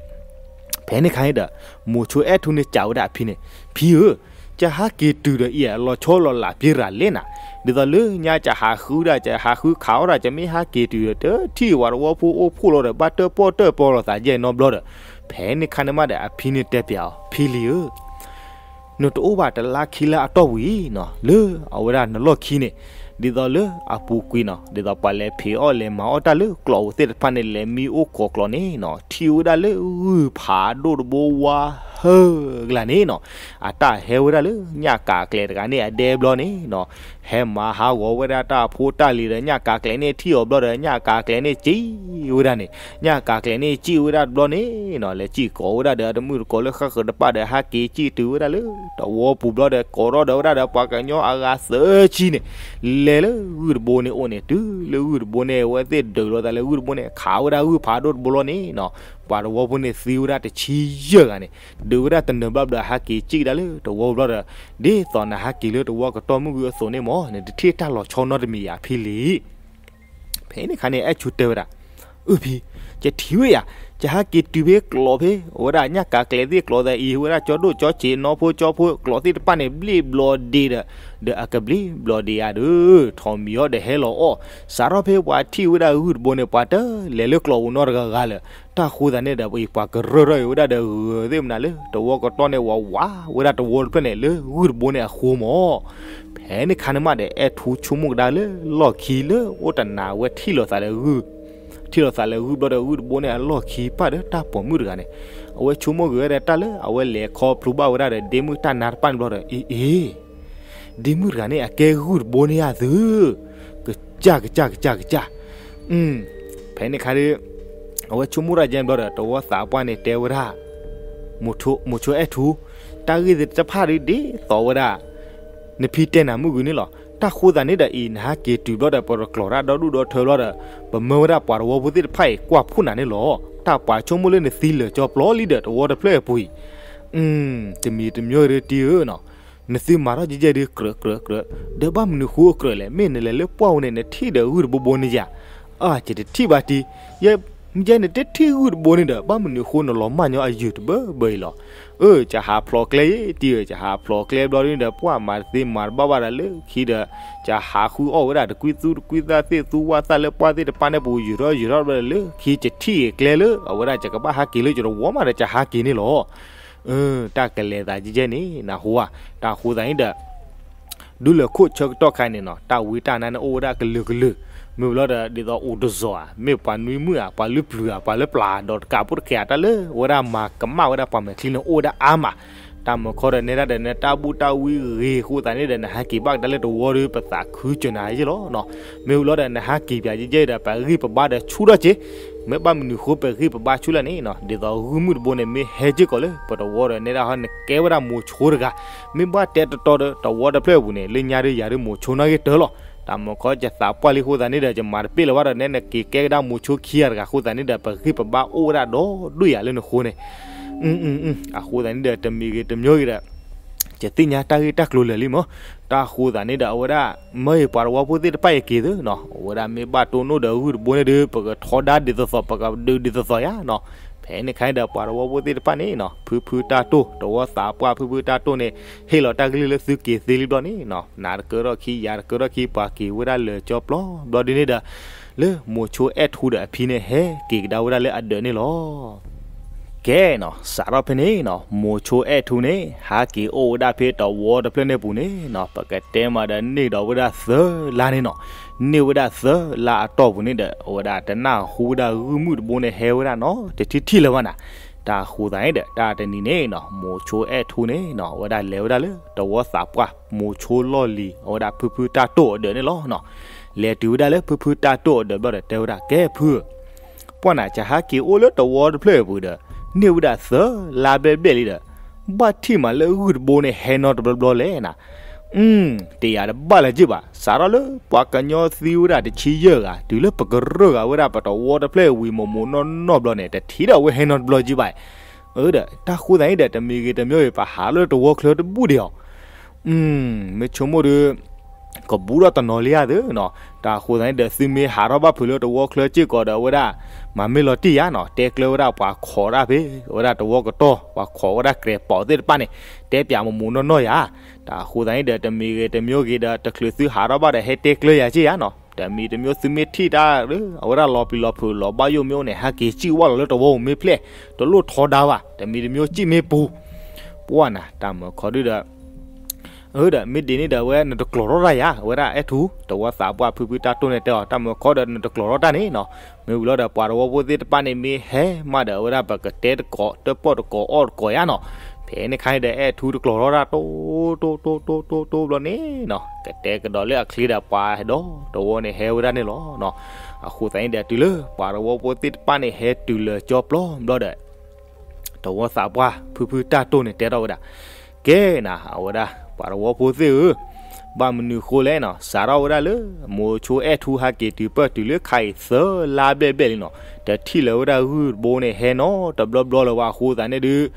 ဖဲန့ၣ်ခါန့ၣ်ဒီး မိၤဆိအဲၣ်ထူန့ၣ် စံးဝဲဒၣ်အဖံန့ၣ်, ဖံဧၢ, ကဟးက့ၤတုၤဒီးအံၤ လီၤဆီလီၤလးပျ့ၤရၤလဲၣ်နၤ, ဒ်သိးလၢညါကဟးဃုဒၣ် ကဟးဃုခးအီၣ်ဒၣ် ကမ့ၢ်ဟးက့ၤတုၤဒီး တထံၣ်ဝၤတဝီဖိအိၣ်ဖှိၣ်လီၤဒီး ဘၣ်တၢၣ်ပီၣ်တၢၣ်ပီလိာ်သးယဲၢ်နီတဘျီဒီး, ဖဲန့ၣ်ခါန့ၣ်မးဒီး အဖံန့ၣ်တဲပျးအီၤ, ဖံလံၤဧၢ နတအိၣ်ဘၣ်တလါခံလါအတီၢ်ပူၤအံၤနီၤ, လၢအဝဲဒၣ်နလီၢ်ခံန့ၣ်, ဒ်သိးလၢအပူၤကွံာ်နီၤ, ဒ်သိးပှၤလဲၤဖံးအီၣ်လဲၤမၤအီၣ်တၢ်လၢကျိးပူၤသ့ၣ်တဖၣ်န့ၣ် လဲၤမံအိၣ်ခိးကျိးန့ၣ်နီၤ, ထံၣ်ဝဲဒၣ်လၢဂုၢ်ဖးဒိၣ်တဘိဝါဟၢကျါန့ၣ်နီၤ, အတၢ်ဟဲဝဲဒၣ်လၢညၣ်ကးကျဲၤတဂၤန့ၣ်အဒဲဘျီန့ၣ်နီၤ, ဟဲမၤဟးဂီၤဝဲဒၣ်တၢ်ဖိတၢ်လံၤဒီး ညၣ်ကးကျဲၤန့ၣ်ထံၣ်အီၤဘျီဒီး ညၣ်ကးကျဲၤန့ၣ်စံၣ်ဝဲဒၣ်န့ၣ်, ညၣ်ကးကျဲၤန့ၣ်စံၣ်ဝဲဒၣ်တဘျီန့ၣ်နီၤ, လဲၤစံၣ်ကိးဝဲဒၣ်ဒီးအတမုၣ်တကိးလၢဃၣ်ဃၢၤတပၣ်ဒီး ဟဲက့ၤစံၣ်တုၤဝဲဒၣ်လၢတဝီပူၤဘျီဒီး ကိးထီၣ်ဒီးဝဲဒၣ်ဒီးပှၤကညီအဂၤသၢဆံန့ၣ်, လဲၤလၢဂုၢ်တဘိန့ၣ်အိၣ်န့ၣ်, တုၤလၢဂုၢ်တဘိန့ၣ် အဝဲသ့ၣ်ဒုးလိာ်သးလၢဂုၢ်တဘိန့ၣ် ခးဝဲဒၣ်ဂုၢ်ဖးဒိၣ်တဘိလီၤန့ၣ်နီၤ, ပှၤတဝီဖိန့ၣ်သံဝဲဒၣ်တဆံယဲၢ်ဂၤန့ၣ်, ဒုးဝဲဒၣ်တနၢၤဘျီဘျီ ဟဲက့ၤစံၣ်ကဒါလၢတဝီဘျီဒီး, ဒ်သိးနဟဲက့ၤလၢတဝီကတီၢ်မုၢ်ဂုၢ်အသိးန့ၣ်မး နတထံၣ်တၢ်လီၤဆီနီတမံၤယၤဖံလံၤ ဖဲန့ၣ်ခါန့ၣ် အဲၣ်ဆူတဲဝဲဒၣ်, အၢဖံ, ယထံၣ်ဝဲယၤ, ယဟဲက့ၤတုၤဖဲကျိးဖဲ အဝဲဒၣ်ညၣ်ကးကျဲၤသ့ၣ်ကျိးသးအံၤ ဝဲဒၣ်ကၠီဒိၣ်ကၠီစ့နီဖိကၠီဖိကျိးသ့ၣ်တဖၣ်န့ၣ် ဘျ့ဘျီဒ့ဒီး, ဒီးအကဘျ့ဘျီဒ့ယၤဒီး, ထိးမံၤအီၤဒီးဟဲလီၤအီၣ်, စးထီၣ်ဖဲပှၤထံၣ်ဝဲဒၣ်ဂုၢ်တဘိန့ၣ် ပှၤတလဲၤလၢကျိးပူၤနီတဂၤဂၤလၢၤ, တၢ်ဃိသတးန့ၣ်ဒီး ပှၤကရၢၢ်ထီၣ်အံၤဝဲဒၣ်ဒီးဂၢၤသ့ၣ်မနုၤလၢ တဝီကတီၢ်န့ၣ် ဝးဝးဝဲဒၣ်တဝီတဖျၢၣ်န့ၣ် လၢဂုၢ်တဘိန့ၣ်အဃိမး ဖဲန့ၣ်ခါန့ၣ်မးဒီး အဲၣ်ထူဆိကမိၣ်ကဒါလၢလီၢ်ခံလၢအိၣ်တနၤဝဲထံၣ်လိာ်သးလၢဂုၢ်, ထံၣ်လိာ်သးလၢဂုၢ်ဘျီဒီး ဂုၢ်တဘိန့ၣ်အလီၢ်ခံပၢ်ဒီးတၢ်ပိာ်မုၣ်တဂၤန့ၣ်, အဝဲဆိကမိၣ်ဂ့ၤဝဲဒၣ်တၢ်လၢ အဝဲလဲၤခီဖျိဘၣ်ဝဲဒၣ်ဒီး ဒ့မုၣ်တၢ်နါတဖၣ်န့ၣ်ဘျီဒီး အ့ အ့ ဒ့မုၣ်တဂၤန့ၣ် အကဲဂုၢ်တဘိန့ၣ်ဧါသု, ကစၢ်ကစၢ်ကစၢ်ကစၢ်, ဖဲန့ၣ်ခါဒီး အဝဲဆိကမိၣ်တၢ်ကဲဘျီဒီး တဝီသးပှၢ်န့ၣ်တဲဝဲဒၣ် မိၤဆိအဲၣ်ထူ, တၢ်ဂ့ၢ်သ့ၣ်တဖၣ်ဒုးဒ်သိးဝဲဒၣ် နဖံတဲနၤမုၢ်ဂုၢ်န့ၣ်လီၤ. တၢ်ဃိသတးန့ၣ်ဒီးအံၤ နဟဲက့ၤတုၤဘျီဒီး ပတကျိးတၢ်ဒီဒူၣ်ဒီထၢဘျီဒီး ပမၢဝဲဒၣ်ပှၤတဝီဖိသ့ၣ်တဖၣ်အံၤ ကွၢ်ဖှိၣ်နၤန့ၣ်လီၤ. တၢ်ပှၤဆိကမိၣ်လၢနသံလၢာ်ကၠီပျီလံဒီး တဝီတဖျၢၣ်အပူၤအံၤ, တမံၤတမံၤဒီးတံၤဧၢနီၤ, နသုမၤထီၣ်ကဲကဲဒုးကြၢးကြၢးကြၢး, ဒီးဘၣ်မနုၤဃိအကြၢးလဲၣ်, မ့ၢ်နလဲၤလၢပှၢ်ပူၤန့ၣ် နထံၣ်ဒီးဂုၢ်တဘိဘိန့ၣ်ယၤ, အၢ ယတထံၣ်ဘၣ်တံၤ, ယဲ ယဲန့ၣ်တထံၣ်ဂုၢ်တဘိန့ၣ်ဒီး ဘၣ်မနုၤအဃိနလီၤမၢ်ညီအယုၢ်တဘၢဘၢအံၤလီၤ. အၢ ကဟးဖျိးကျဲယဲ တံၤဧၢ, ကဟးဖျိးကျဲဘျီဒ်န့ၣ်ဒီး ပှၢ်မၤတသ့မၤတဘၣ်ဘၣ်ဒီးလၢခံဒီး ကဟးဃုအီၣ်ဝဲဒၣ်တကွံသူတကွံသၣ်သ့ၣ်သူဝၣ်သၣ်လၢပှၢ်သ့ၣ်တဖၣ်န့ၣ်ပူၤ ယုၢ်ထီၣ်ယုၢ်ထီၣ်ဘျီဒီးလၢခံ ကထံၣ်အကျဲလၢအဝဲဒၣ် ကကဘၣ်ဟးက့ၤလၢကတဝီမးဒီး ကဟးက့ၤန့ၣ်လီၤ. အၢ တၢ်ကလဲၤသးကဲကဲန့ၣ် နဟူဧါ, တၢ်ဃိသးန့ၣ်ဒီး ဒူလၢၢ်ခိၣ်ဆၢကတီၢ်ခါန့ၣ်နီၤ တၢ်ဝံတၢ်နါန့ၣ်အိၣ်ဝဲဒၣ်ကလုာ်ကလုာ်, မ့ၢ်ဝံၤလီၤဒီး ဒ်သိးအိၣ်တစီၤဧါ မ့ၢ်ပှၤနွံမုၣ်ဧါ ပှၤလုၢ်ပျုၤဧါ ပှၤလၢပျၢ်ဒီးတကးဖိတကဲးဧါ တၢ်လၢဝဲဒၣ်မၤကမၣ်ဝဲဒၣ်ပှၤမဲာ်ချံန့ၣ် အိၣ်ဝဲဒၣ်အါမး, တၢ်မုၢ်ခီဒီးနဲဒၣ်ဒီး နတၢ်ဘူၣ်တၢ်ဝံဂ့ၤအဃိသတးန့ၣ်ဒီး နဟဲက့ၤဘၣ်ကဒါလၢတဝီဒီး ပသးခုကနၤယဲလီၤနီၤ, မ့ၢ်ဝံၤလီၤဒီး နဟဲက့ၤပၠးကဲကဲဒီး ပဂံၢ်ပဘါဒီးဆူၣ်ထီၣ်က့ၤ မ့ၢ်ဘၣ်မနုၤဃိပဂံၢ်ပဘါဆူၣ်လဲၣ်န့ၣ်နီၤ ဒ်သိးဂုၢ်မုၢ်တဘိန့ၣ် မ့ၢ်ဟဲက့ၤကီးလၢပတဝီဒီး နဲဒၣ်ဟီနကဲဝဲဒၣ်မိၤဆိတဂၤ, မ့ၢ်ဘၣ်တဲတတီဒီး တဝီတဖျၢၣ်အပူၤန့ၣ် လၢညါဒီးယၤဒီးမိၤဆိနီၣ်ဂံၢ်တၢလီၤ, တၢ်မုၢ်ခီကသးပှၢ်လံအဃိသတးန့ၣ်ဒီး ကမၤတပ့ၢ်လၢၤဘၣ်ဒီး နဲနက့ၤကဲကဒါမိၤဆိခံဂၤတဂၤ အဃိသတးန့ၣ်ဒီး ပဂံၢ်ပဘါအိၣ်ဝဲဒၣ်ဒီးဒွဲၣ်ယၤလၢနဃိန့ၣ် အဃိသတးန့ၣ်ဒီး တမံၤဂ့ၤတမံၤဂ့ၤဒီး ယသ့ၣ်ညါတၢ်ဂ့ၢ်တၢ်ကျိၤလၢာ်လံမး, တၢ်ဃိသးန့ၣ်ဒီး အဝဲဒၣ် မၢအံၤပှၤတဝီဖိသ့ၣ်တဖၣ်အံၤက့ၤသ့နီၤ အဝဲဒၣ်မ့ၢ်ဘၣ်တိၢ်နီၣ်ဒီးဂုၢ်တဘိန့ၣ်ဒီး ပကထီဒါဒ်သိးသိး ပကဒုးဒ်သိးသိးယါနီၤ, ဖဲန့ၣ်ခါန့ၣ်ဒီး ပှၤတဝီဖိသ့ၣ်တဖၣ်န့ၣ်နီၤ ဖုဖုတၢ်တိၢ် တဝီသးပှၢ်ဖုဖုတၢ်တိၢ်န့ၣ် ဟ့ၣ်လီၤတၢ်ကလုၢ်လၢသုက့ၤသ့လံဘျီန့ၣ်နီၤ နၤတကၢထီၣ်ခံ ယၤတကၢထီၣ်ခံ ပှၤက့ၤဝဲဒၣ်လၢာ်ကၠီပျီဘျီဒ်န့ၣ်ဒီး လၢမိၤဆိအဲၣ်ထူဒီးအဖံန့ၣ် ဟဲက့ၤကဒါဝဲဒၣ်လၢအဒၢးန့ၣ်လီၤ. ကဲနီၤ စးထီၣ်ဖဲန့ၣ်နီၤ မိၤဆိအဲၣ်ထူန့ၣ် ဟးက့ၤအိၣ်ဝဲဒၣ်ဖဲတဝီတဖျၢၣ်န့ၣ်ပူၤန့ၣ်နီၤ ပကတဲမးဒီးန့ၢ်ဒီးဝဲဒၣ်သၢလါန့ၣ်နီၤ, န့ၢ်ဝဲဒၣ်သၢလါအတီၢ်ပူၤန့ၣ်ဒီး အဝဲဒၣ်တနၢ်ဟူဝဲဒၣ်ဂုၢ်မုၢ်တဘိန့ၣ်ဟဲဝဲဒၣ်နီၤ တထံၣ်ထံၣ်လၢၤဘၣ်နၤ, တၢ်ဃိသးန့ၣ်ဒီး တၢ်တနံၤန့ၣ်နီၤ မိၤဆိအဲၣ်ထူန့ၣ်နီၤ အဝဲဒၣ်လဲၤဝဲဒၣ်လၢတဝီသးပှၢ် မိၤဆိလီၢ်လံၤ အဝဲဒၣ်ဖုဖုတၢ်တိၢ်အဒၢးန့ၣ်လီၤနီၤ, လဲၤတုၤဝဲဒၣ်လၢဖုဖုတၢ်တိၢ်အဒၢးဘျီဒီးတဲဝဲဒၣ် ကဲဖုဧၢ ပှၢ်နၤ ကဟဲက့ၤအိၣ်လၢတဝီတဖျၢၣ်အံၤပူၤဒီး န့ၢ်ဝဲဒၣ်သၢလါဘျဲၣ်ဘျဲၣ်လံဒီး ဘၣ်ထံၣ်မးလၢဂုၢ်တဘိန့ၣ်ဟဲနီတဘျီဘျီလဲၣ်နၤ, အၢ တယၤတဘၣ်လၢၤက့ၢ်ဘၣ် စးထီၣ်လၢပှၤကညီသံဝဲဒၣ်တဆံယဲၢ်ဂၤ တုၤလၢပကရၢၢ်ဂၤဝဲဒၣ်ပတဝီတဖျၢၣ်အံၤဝံၤမိၢ်မိၢ်နီၢ်နီၢ်ဘျီန့ၣ် တထံၣ်ဒီးအဝဲဟဲနီတဘျီက့ၢ်ဘၣ်, အၢ ဒီးတၢ်ဃိသးန့ၣ်ဒီး တမံၤဂ့ၤတမံၤဂ့ၤ ပဟးထီၣ်လၢတဝီချၢတဘူၣ်ဒံးအီၤ မ့ၢ်ဆိကမိၣ်ဒီး ကဘူးထီၣ်တနီၤလံဧါသ့နီၤ, တၢ်ဃိသးန့ၣ်ဒီး သုမ့ၢ်ဟးထီၣ်ဘၣ်ဖုးလၢတဝီချၢစ့ၢ်ကီးဒီးအဝဲဒၣ် မၤမ့ၢ်လီၤတံၢ်ယါနီၤ, တဲကျၢၤဝဲဒၣ်ပှၤခိးတၢ်ဖဲ အဝဲဒၣ်တဝီကတီၢ် ပှၤခိးဝဲဒၣ်ကြဲးပိာ်သ့ၣ်တဖၣ်န့ၣ် တဲပၠးမိၢ်မိၢ်နီၢ်နီၢ်ယါ, တၢ်ဃိသးန့ၣ်ဒီး တမံၤဂ့ၤတမံၤဂ့ၤဒီး တချုးသုဟးထီၣ်ဘၣ်ဒီး ဟဲတဲကျၢၤယၤစ့ၢ်ယါနီၤ, တမံၤတမံၤသုမ့ၢ်ထံၣ်တၢ် အဝဲဒၣ်လီၤပျံၤလီၤဖုးလီၤဘၣ်ယိၣ်မ့ၢ်အိၣ်န့ၣ် ဟဲက့ၤစံၣ်ဝဲလီၤလၢတဝီပူၤမ့ၢ်ဖျဲၣ် တလိၣ်ထီဒါဘၣ်, တမံၤတမံၤစံၣ်မ့ၢ်ပူၤ ပှၢ်နၤ တၢ်မုၢ်ခီဒုဒီး အၢ ဒီးမ့ၢ်ဒ်န့ၣ်ဒီး အဝဲနတကျိးထီၣ်တၢ်ယါ, အဝဲဒၣ်အဲၣ်ထူ တဝီသးပှၢ်ဖုဖုတၢ်တိၢ်န့ၣ်တဲအီၤ တၢ်မုၢ်ခီဒီးနတကျိးထီၣ်တၢ်န့ၣ်နီၤ, မ့ၢ်ဝံၤလီၤဒီး ပှၤတဝီဖိသ့ၣ်တဖၣ်န့ၣ် မ့ၢ်ဟဲမးဒီး အဝဲဒၣ်ပကတဲတကိး တၢၣ်ပီၣ်တကိးအီၣ်တကိးယါနီၤ, ဖဲန့ၣ်ခါန့ၣ်ဒီး အဲၣ်ထူတကျိးထီၣ်တၢ်တိၢ်တိၢ်တိၢ်တိၢ်တိၢ်တိၢ်ဘျီန့ၣ်နီၤ, ကတဲကဒီးလၢအချ့ဒီး ပှၤဒီတဝီန့ၣ်ဟဲဝဲဒၣ်န့ၣ်လီၤနီၤ, အဃိသတးန့ၣ်ဒီး တုၤလၢပှၤတဝီဖိသ့ၣ်တဖၣ်န့ၣ် ဟဲတုၤလၢာ်ကၠီပျီဘျီဒီး တဝီသးပှၢ် ဖုဖုတၢ်တိၢ်န့ၣ်တဲထီၣ်ဝဲဒၣ်, ကဲနၤ အဝဲဒၣ် ပှၤတဝီဖိသ့ၣ်ဧၢ, ဘၣ်မနုၤဃိလဲၣ်နီၤ, စးထီၣ်ဝဲဒၣ်လၢ မိၤဆိအဲၣ်ထူဟဲက့ၤတုၤပၢၢ်တုၤလၢခါအံၤသၢလါဘျဲၣ်ဘျဲၣ်လံနီၤ, တထံၣ်လၢၤဝဲဒၣ်ဂုၢ်တဘိန့ၣ် ဟဲနီတဘျီဘျီလၢၤဘၣ်အဃိသတးန့ၣ်ဒီး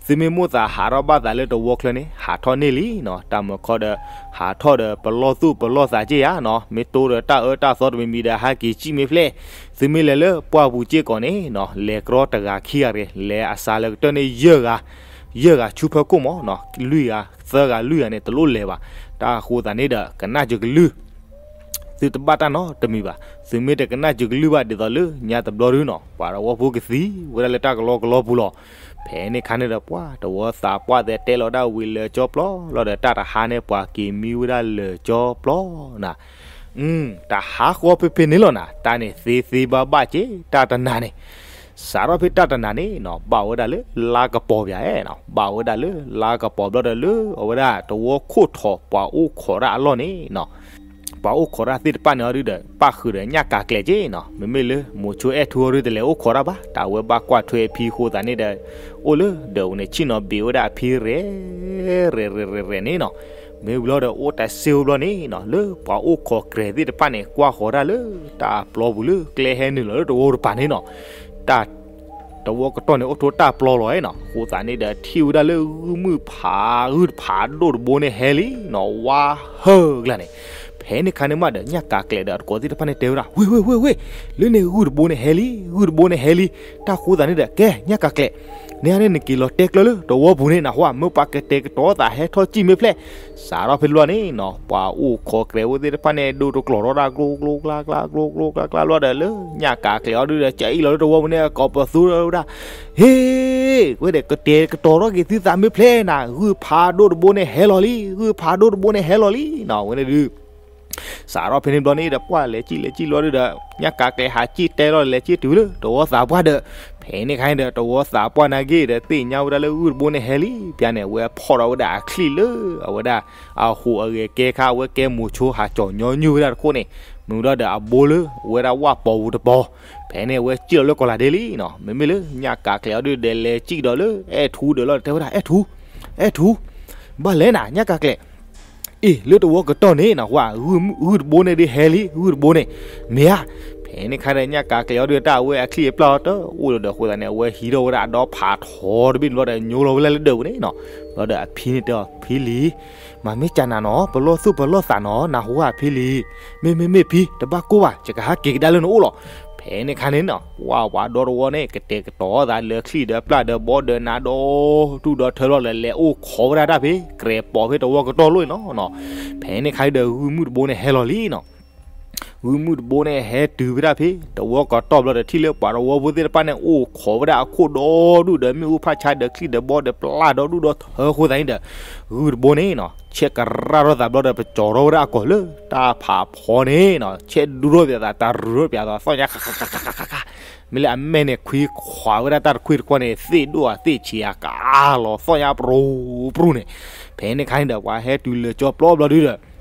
သုမ့ၢ်မိၣ်သးဟးထီၣ်ဘၣ်သးလၢတဝီချၢန့ၣ် ဟးထီၣ်န့ၢ်လံနီၤ, တၢ်မုၢ်ခီဒီး ဟးထီၣ်ဒီး ပလီၢ်သူၣ်ပလီၢ်သးစ့ၢ်ယါနီၤ, မ့ၢ်တိဒီးတၢ်အၢတၢ်သီတမံၤမံၤဒီး ဟဲက့ၤစံၣ်မ့ၢ်ဖျဲၣ်, သုမ့ၢ်လဲၤလၢပှၢ်ပူၤစ့ၢ်ကီးန့ၣ်နီၤ, လဲၤကြီတဂၤခံဂၤတဂ့ၤ, လဲၤအစှၤလၢကတၢၢ်န့ၣ် ယဲၢ်ဂၤ ယဲၢ်ဂၤဆူဖၢခိၣ်မးနီၤ, လွံၢ်ဂၤ သၢဂၤလွံၢ်ဂၤန့ၣ် တလိၣ်လဲၤဘၣ်, တၢ်ဃိသတးန့ၣ်ဒီး ကနၣ်စၢၤကလုၢ် သုတဘၣ်တၢ်နီတမံၤဘၣ်, သုမ့ၢ်တကနၣ်စၢၤကလုၢ်ဘၣ်ဒ်သိးလၢညါတဘျီဒုနီၤ, ပှၤတဝီဖိကသံဝဲဒၣ်လၢတၢ်ကလီကလီပူၤလီၤ. ဖဲန့ၣ်ခါန့ၣ်ဒီး ပှၤတဝီသးပှၢ်သဲးတဲလီၤဒၣ်ဝံၤလၢာ်ကၠီပျီလီၤဒီး တၢ်တဟါန့ၣ်ပှၤက့ၤမံဝဲဒၣ်လၢာ်ကၠီပျီနၤ, တဟါဃီဖဲဖဲန့ၣ်လီၤနၤ, တၢ်န့ၣ်သ့သ့ဘၣ်ဘၣ်က့ၤ တၢ်တနၤန့ၣ် စးထီၣ်ဖဲတၢ်တနၤန့ၣ်နီၤ, ဘၣ်ဝဲဒၣ်လၢလါကပီၤပၠးနီၤ, ဘၣ်ဝဲဒၣ်လၢလါကပီၤဘျီဒီး လၢအဝဲဒၣ်တဝီခိၣ်ထီၣ်ပှၤအိၣ်ခိးတၢ်အလီၢ်န့ၣ်နီၤ, ပှၤအိၣ်ခိးတၢ်သ့ၣ်တဖၣ်န့ၣ်အီၤဒုဒီး ပၣ်ဃုာ်ဒီးညၣ်ကၤကျဲၤက့နီၤ, မ့မ့ၢ်လၢမိၤဆိအဲၣ်ထူအီၤဒုတလဲၤအိၣ်ခိးတၢ်ဘၣ်, တၢ်ဝဲဘၣ်ကွၢ်ထွဲအဖံအဃိသတးန့ၣ်ဒီး အိၣ်လၢဒၢးပူၤန့ၣ် ဆ့ၣ်နီၤဘ့ၣ်ဝဲဒၣ်အဖံရဲၣ် ရဲၣ်ရဲၣ်ရဲၣ်ရဲၣ်န့ၣ်နီၤ, မ့ၢ်ဝံၤလီၤဒီး အိၣ်တၢ်စ့ဝဲဘျီန့ၣ်နီၤ, လၢပှၤအိၣ်ခိးကြဲးသ့ၣ်တဖၣ်န့ၣ် ကွၢ်ဃီၤတၢ်လၢတၢ်ပျီပူၤလၢကျဲဟဲနုာ်လီၤလၢတဝီတပၤန့ၣ်နီၤ, တၢ် တဝီကတီၢ်န့ၣ် အိၣ်ထိးတၢ်ပျီလီၤနီၤ, အဃိသတးန့ၣ်ဒီး ထံၣ်ဝဲဒၣ်လၢဂုၢ်မုၢ်ဖးဂုၢ်တဖးဒိၣ်တဘိန့ၣ်ဟဲလံနီၤ, ဝါဟၢကျါန့ၣ်, ဖ ဖဲန့ၣ်ခါန့ၣ်မးဒီး ညၣ်ကးကျဲးဒီးအတကိးသ့ၣ်တဖၣ်န့ၣ်တဲဝဲဒၣ်, ဝ့ၢ်ဝ့ၢ်ဝ့ၢ်ဝ့ၢ်, လၢန့ၣ်ဂုၢ်တဘိန့ၣ်ဟဲလံ, ဂုၢ်တဘိန့ၣ်ဟဲလံ, တၢ်ဃိသးန့ၣ်ဒီး ကဲ ညၣ်ကးကျဲး, န့ၣ်န့ၣ်နက့ၤလီၤတဲကျၢၤလၢတဝီပူၤန့ၣ် နဟူဧါ, မ့ၢ်ပှၤကတဲာ်ကတီၤသးဟဲထီၣ်စံၣ်မ့ၢ်ဖျဲၣ်, စးထီၣ်ဖဲတဘျီန့ၣ်နီၤ ပှၤအိၣ်ခိးကြဲးဖိသ့ၣ်တဖၣ်န့ၣ် ဒိတကျိၤထီၣ်ဒၣ်ကျိကျိကျါကျါကျိကျိကျါကျါလီၤဒီး လၢညၣ်ကးကျဲးအီၤဒုဒီး ကအံၣ်လီၤလၢတဝီပူၤန့ၣ် ကိးပသူဝဲဒၣ်, ဟ့, ဝဲဒီးကတဲာ်ကတီၤထီၣ်က့ၤသုသးမ့ၢ်ဖျဲၣ်နၤ, ဂုၢ်ဖးဒိၣ်တဘိန့ၣ်ဟဲလီၤလံ, ဂုၢ်ဖးဒိၣ်တဘိန့ၣ်ဟဲလီၤလံနီၤ, ဝဲန့ၣ်ဒု စးထီၣ်ဖဲန့ၣ်ဘျီန့ၣ်ဒီး ပှၢ်လဲၤစံၣ်လဲၤစံၣ်လီၤဒုဒီး ညၣ်ကးကျဲးဟးစံၣ်တဲလီၤလဲၤစံၣ်တုၤလၢတဝီသးပှၢ်ဒီး, ဖဲန့ၣ်ခါန့ၣ်ဒီး တဝီသးပှၢ်နာ်က့ဒီး သ့ၣ်ညါဝဲဒၣ်လၢဂုၢ်တဘိန့ၣ်ဟဲလံ, ပျၢ်န့ၣ် အဝဲဖီၣ်ထီၣ်ဝဲဒၣ်အချံၣ်လၢ အဝဲဒၣ် အဟူးအဂဲၤကဲခါ အဝဲကဲမိၤဆိဟးကၠီၤညီနုၢ်ဝဲဒၣ်တခိၣ်န့ၣ်, မ့ၢ်ဝဲဒီးအဘိလၢ အဝဲဒၣ်ဝၣ်ပီၤပူၤတပီၤ, ဖဲန့ၣ်အဝဲစံၣ်လီၤလၢကီၤလၤဒ့လံနီၤ, မ့မ့ၢ်လၢညၣ်ကးကျဲးအီၤဒုဒီးလဲၤစံၣ်ဒီးလၢအဲၣ်ထူဒီးလီၤဒီးတဲဝဲဒၣ် အဲၣ်ထူ, အဲၣ်ထူ, ဘၣ်လဲၣ်နၤ ညၣ်ကးကျဲး အ့ၣ် လၢတဝီကတီၢ်န့ၣ် နဟူဧါ, ဂုၢ်တဘိန့ၣ်ဒုးဟဲလံ, ဂုၢ်တဘိန့ၣ်, မ့ၢ်ဧါ, ဖဲန့ၣ်ခါဒီး ညၣ်ကးကျဲးအီၤဒုးတၢ်အဝဲအချံၣ်အပျၢ်အီၤတအိၣ်လၢၤဒီးအဃိသတးန့ၣ် အဝဲဟံးထီၣ်ဝဲဒၣ်အဒီဖးထီတဘ့ၣ်န့ၣ်ဘျီဒီး ညိလီၤဝဲဒၣ်လၢဒၢးပူၤန့ၣ်နီၤ, ဘျီဒီးအဖံန့ၣ်တဲအီၤ ဖံလံၤ, မၤမ့ၢ်ကနၤနီၤ ပလီၢ်သူၣ်ပလီၢ်သးနီၤ နဟူဧါဖံလံၤ, မ့ၢ်မ့ၢ်မ့ၢ်ဖံ တဘၣ်ကိၢ်ဘၣ် ယကဟးက့ၤကဒါလၢနအိၣ်လီၤ, ဖဲန့ၣ်ခါန့ၣ်နီၤ ဝၣ်ပှၤဒီတဝီန့ၣ် ကတဲာ်ကတီၤသးလၢချံၣ်ဒီးပျၢ်ဒီးဘီဒီးနးဒီး ဒူၣ်ဒီးထၢလီၤဒီး လဲၤအိၣ်ခိးဝဲဒၣ်တၢ်ဖဲ ကြဲးပိာ်ဖဲတဝီကတီၢ်လိၣ်နီၤ, ဖဲန့ၣ်ခါဒီး ဂုၢ်မုၢ်တဘိန့ၣ်ဟဲလီၤလံနီၤ, ဂုၢ်မုၢ်တဘိန့ၣ်ဟဲတုၤဝဲဒၣ်ဖဲ တဝီကတီၢ်ဘျီဒီး ထံၣ်လၢပှၤတဝီဖိသ့ၣ်တဖၣ်န့ၣ် အိၣ်ခိးဝဲဒၣ်အခိၣ်ဒီဒူၣ်ဒီး မ့ၣ်အူဖးဆါဒီးချံၣ်ဒီးဘီဒီးပျၢ်ဒီးဒူၣ်ဒီးထၢအဃိသတးန့ၣ်ဒီး ဂုၢ်တဘိန့ၣ်နီၤ ဆဲးကရၣ်ထီၣ်သးဘျီဒီး ပကၠီၤထီၣ်ဝဲဒၣ်အကိာ်လၢတၢ်ဖးဖီန့ၣ်နီၤ, ဆဲးဒူထီၣ်ပၠးသး တရူးထီၣ်ပၠးသး သီၣ်ညါခါခါခါခါခါခါခါ, မ့ၢ်လၢအမဲာ်န့ၣ် ခွံခွးဝဲဒၣ်တၢ်တခွံတခွီန့ၣ် သ့ၣ်ဒိၣ်ဧါသ့ၣ်ဆံးဧါ ကလီၤသီၣ်ညါပြူၤပြူၤန့ၣ်, ဖဲန့ၣ်ခါန့ၣ်ဒီး ပှၤဟဲတုၤလၢကၠီပျီဘျီဒုဒီး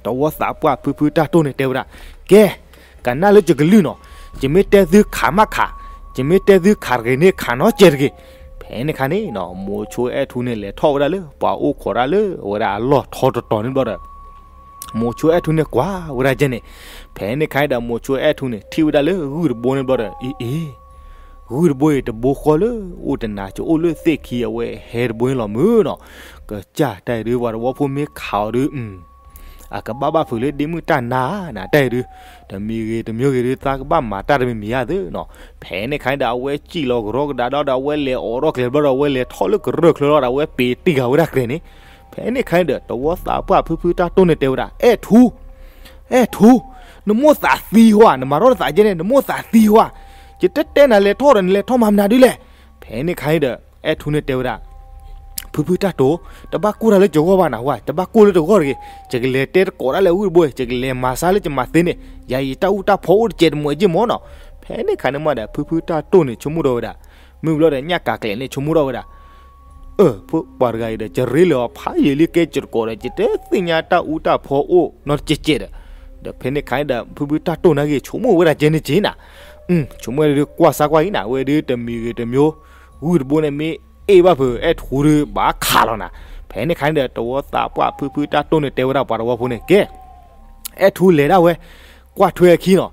တဝီသးပှၢ်ဖုဖုတၢ်တိၢ်န့ၣ်တဲဝဲဒၣ်, ကဲ, ကနၣ်လၢယကလုၢ်နီၤ, ယမ့ၢ်တဲသုခးမးခး, ယမ့ၢ်တဲသုခးတဂ့ၤန့ၣ် ခးနီတစဲးတဂ့ၤ, ဖဲန့ၣ်ခါန့ၣ်နီၤ မိၤဆိအဲၣ်ထူန့ၣ် လဲၤထီၣ်ဝဲဒၣ်လၢ ပှၤအိၣ်ခိးဒၣ်လၢ အဝဲဒၣ်အလီၢ်ထီတတီၤန့ၣ်ဘျီဒီး မိၤဆိအဲၣ်ထူန့ၣ်ကွၢ်ဝဲဒၣ်ကဲန့ၣ်, ဖဲန့ၣ်ခါန့ၣ်ဒီး မိၤဆိအဲၣ်ထူန့ၣ် ထံၣ်ဝဲဒၣ်လၢဂုၢ်တဘိန့ၣ်ဘျီဒီး အ့ၣ်အ့ၣ်, ဂုၢ်တဘိအံၤ တဘိဃီလၢ အိၣ်တနၤကအိၣ်လၢသ့ၣ်ခံအဝဲဟဲတဘိန့ၣ်လီၤမုၢ်နီၤ, ကစၢ်တၢ်အံၤဒုး ပှၤတဝီဖိမ့ၢ်ခးအီၤဒုး အကဘၣ်ဘၣ်ဖုးလၢဒ့မုၣ်တၢ်နါနၤတၢ်အံၤဒုး, တမံၤဂ့ၤတမံၤဂ့ၤဒုး သးကဘၣ်မၤတၢ်တမံၤမံၤဧါသ့နီၤ, ဖဲန့ၣ်ခါန့ၣ်ဒီး အဝဲစံၣ်လီၤကရီကဒါဒီး အဝဲလဲၤအိးထီၣ်ကျဲဘျီဒီး အဝဲလဲၤထီၣ်လၢကရၢၢ်ချၢလီၤဒီး အဝဲပ့ၤတံၢ်ဃာ်ဝဲဒၣ်ကျဲန့ၣ်, ဖဲန့ၣ်ခါန့ၣ်ဒီး တဝီသးပှၢ်ဖုဖုတၢ်တိၢ်န့ၣ်တဲဝဲဒၣ် အဲၣ်ထူ အဲၣ်ထူ, နမိၢ်သးသံဟီဧါ, နမၤထီၣ်နသးကဲန့ၣ် နမိၢ်သးသံဟီဧါ, ယတတဲနၤလဲၤထီၣ်ဒီး နလဲၤထီၣ်မၤမနုၤဒ်လဲၣ်, ဖဲန့ၣ်ခါန့ၣ်ဒီး အဲၣ်ထူန့ၣ်တဲဝဲဒၣ် ဖုဖုတၢ်တိၢ်, တဘၣ်ကိၢ်တၢ်လၢယဂီၢ်ဘၣ်နဟူဧါ, တဘၣ်ကိၢ်လၢတဂီၢ်တဂ့ၤ, ယကလဲၤတဲတကိးဒၣ်လၢဂုၢ်တဘိ, ယကလဲၤမၤဆါလၢယမၤသ့န့ၣ်, ယၤအံၤတၢ်အူတၢ်ဖီအိၣ်တစဲးတမှဲးက့မၢ်နီၤ, ဖဲန့ၣ်ခါန့ၣ်မးဒီး ဖုဖုတၢ်တိၢ်န့ၣ် ဆိကမိၣ်ထီၣ်ဝဲဒၣ်, မုၢ်ဘျီဒီး ညၣ်ကးကျဲးန့ၣ် ဆိကမိၣ်ထီၣ်ဝဲဒၣ် အၢ ပှၤတဂၤအံၤဒီး ယရ့လီၤအီၤဖးယံာ်လံ ကဲယတကိးဒီး ယတသ့ၣ်ညါတၢ်အူတၢ်ဖီအိၣ်နီတစဲးစဲးဒီး, ဒီးဖဲန့ၣ်ခါန့ၣ်ဒီး ဖုဖုတၢ်တိၢ်နာ်က့ ဆိကမိၣ်ဝဲဒၣ်ကဲန့ၣ်က့နၤ, ဆိကမိၣ်ဝဲဒၣ်ဒုး ကွၢ်စါကွၢ်အံၤနၤ ဝဲဒုးတမံၤဂ့ၤတမံၤ, ဂုၢ်တဘိန့ၣ်မ့ၢ်အ့ၣ်ဘၣ်ဖုး အဲၣ်ထူဒုးဘၣ်ခးလီၤနၤ, ဖဲန့ၣ်ခါန့ၣ်ဒီး တဝီသးပှၢ်ဖုဖုတၢ်တိၢ်န့ၣ်တဲဝဲဒၣ်ပှၤတဝီဖိန့ၣ် ကဲ အဲၣ်ထူလဲၤဒၣ်ဝဲ, ကွၢ်ထွဲအခံနီၤ,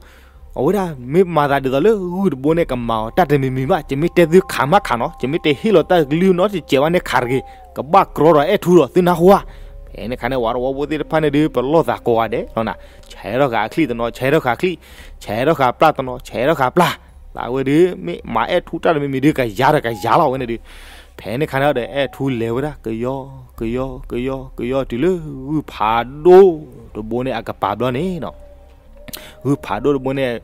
အဝဲဒၣ်မ့ၢ်မၤသးဒ်သိးလၢဂုၢ်တဘိန့ၣ် ကမၤအီၤတၢ်တမံၤမံၤဘၣ်, ယမ့ၢ်တဲသုခးမးခးနီၤ, ယမ့ၢ်တဟ့ၣ်လီၤတၢ်ကလုၢ်နီတစဲးဘၣ်န့ၣ် ခးတဂ့ၤ, ကဘၣ်ကြီဒီးအဲၣ်ထူဒီးသုနၢ်ဟူဧါ, ဖဲန့ၣ်ခါန့ၣ် ပှၤတဝီဖိသ့ၣ်တဖၣ်န့ၣ်ဒုး ပလီၢ်သးကိးဂၤဒဲးလီၤနၤ, ဆဲးထီၣ်ဃာ်အချံၣ်တနီၤ ဆဲးထီၣ်ဃာ်ချံၣ်, ဆဲးထီၣ်ဃာ်ပျၢ်တနီၤ ဆဲးထီၣ်ဃာ်ပျၢ်, လၢအဝဲဒုး မ့ၢ်မၤအဲၣ်ထူတၢ်တမံၤမံၤဒုး ကယၤဒီးကယၤလီၤဝဲန့ၣ်ဒုး, ဖဲန့ၣ်ခါန့ၣ်ဒီး အဲၣ်ထူလဲၤဝဲဒၣ် ကယီ ကယီ ကယီ ကယီ တုၤလၢဂုၢ်ဖးဒိၣ်တဘိန့ၣ်အကပၤဘျီန့ၣ်နီၤ, ဂုၢ်ဖးဒိၣ်တဘိန့ၣ်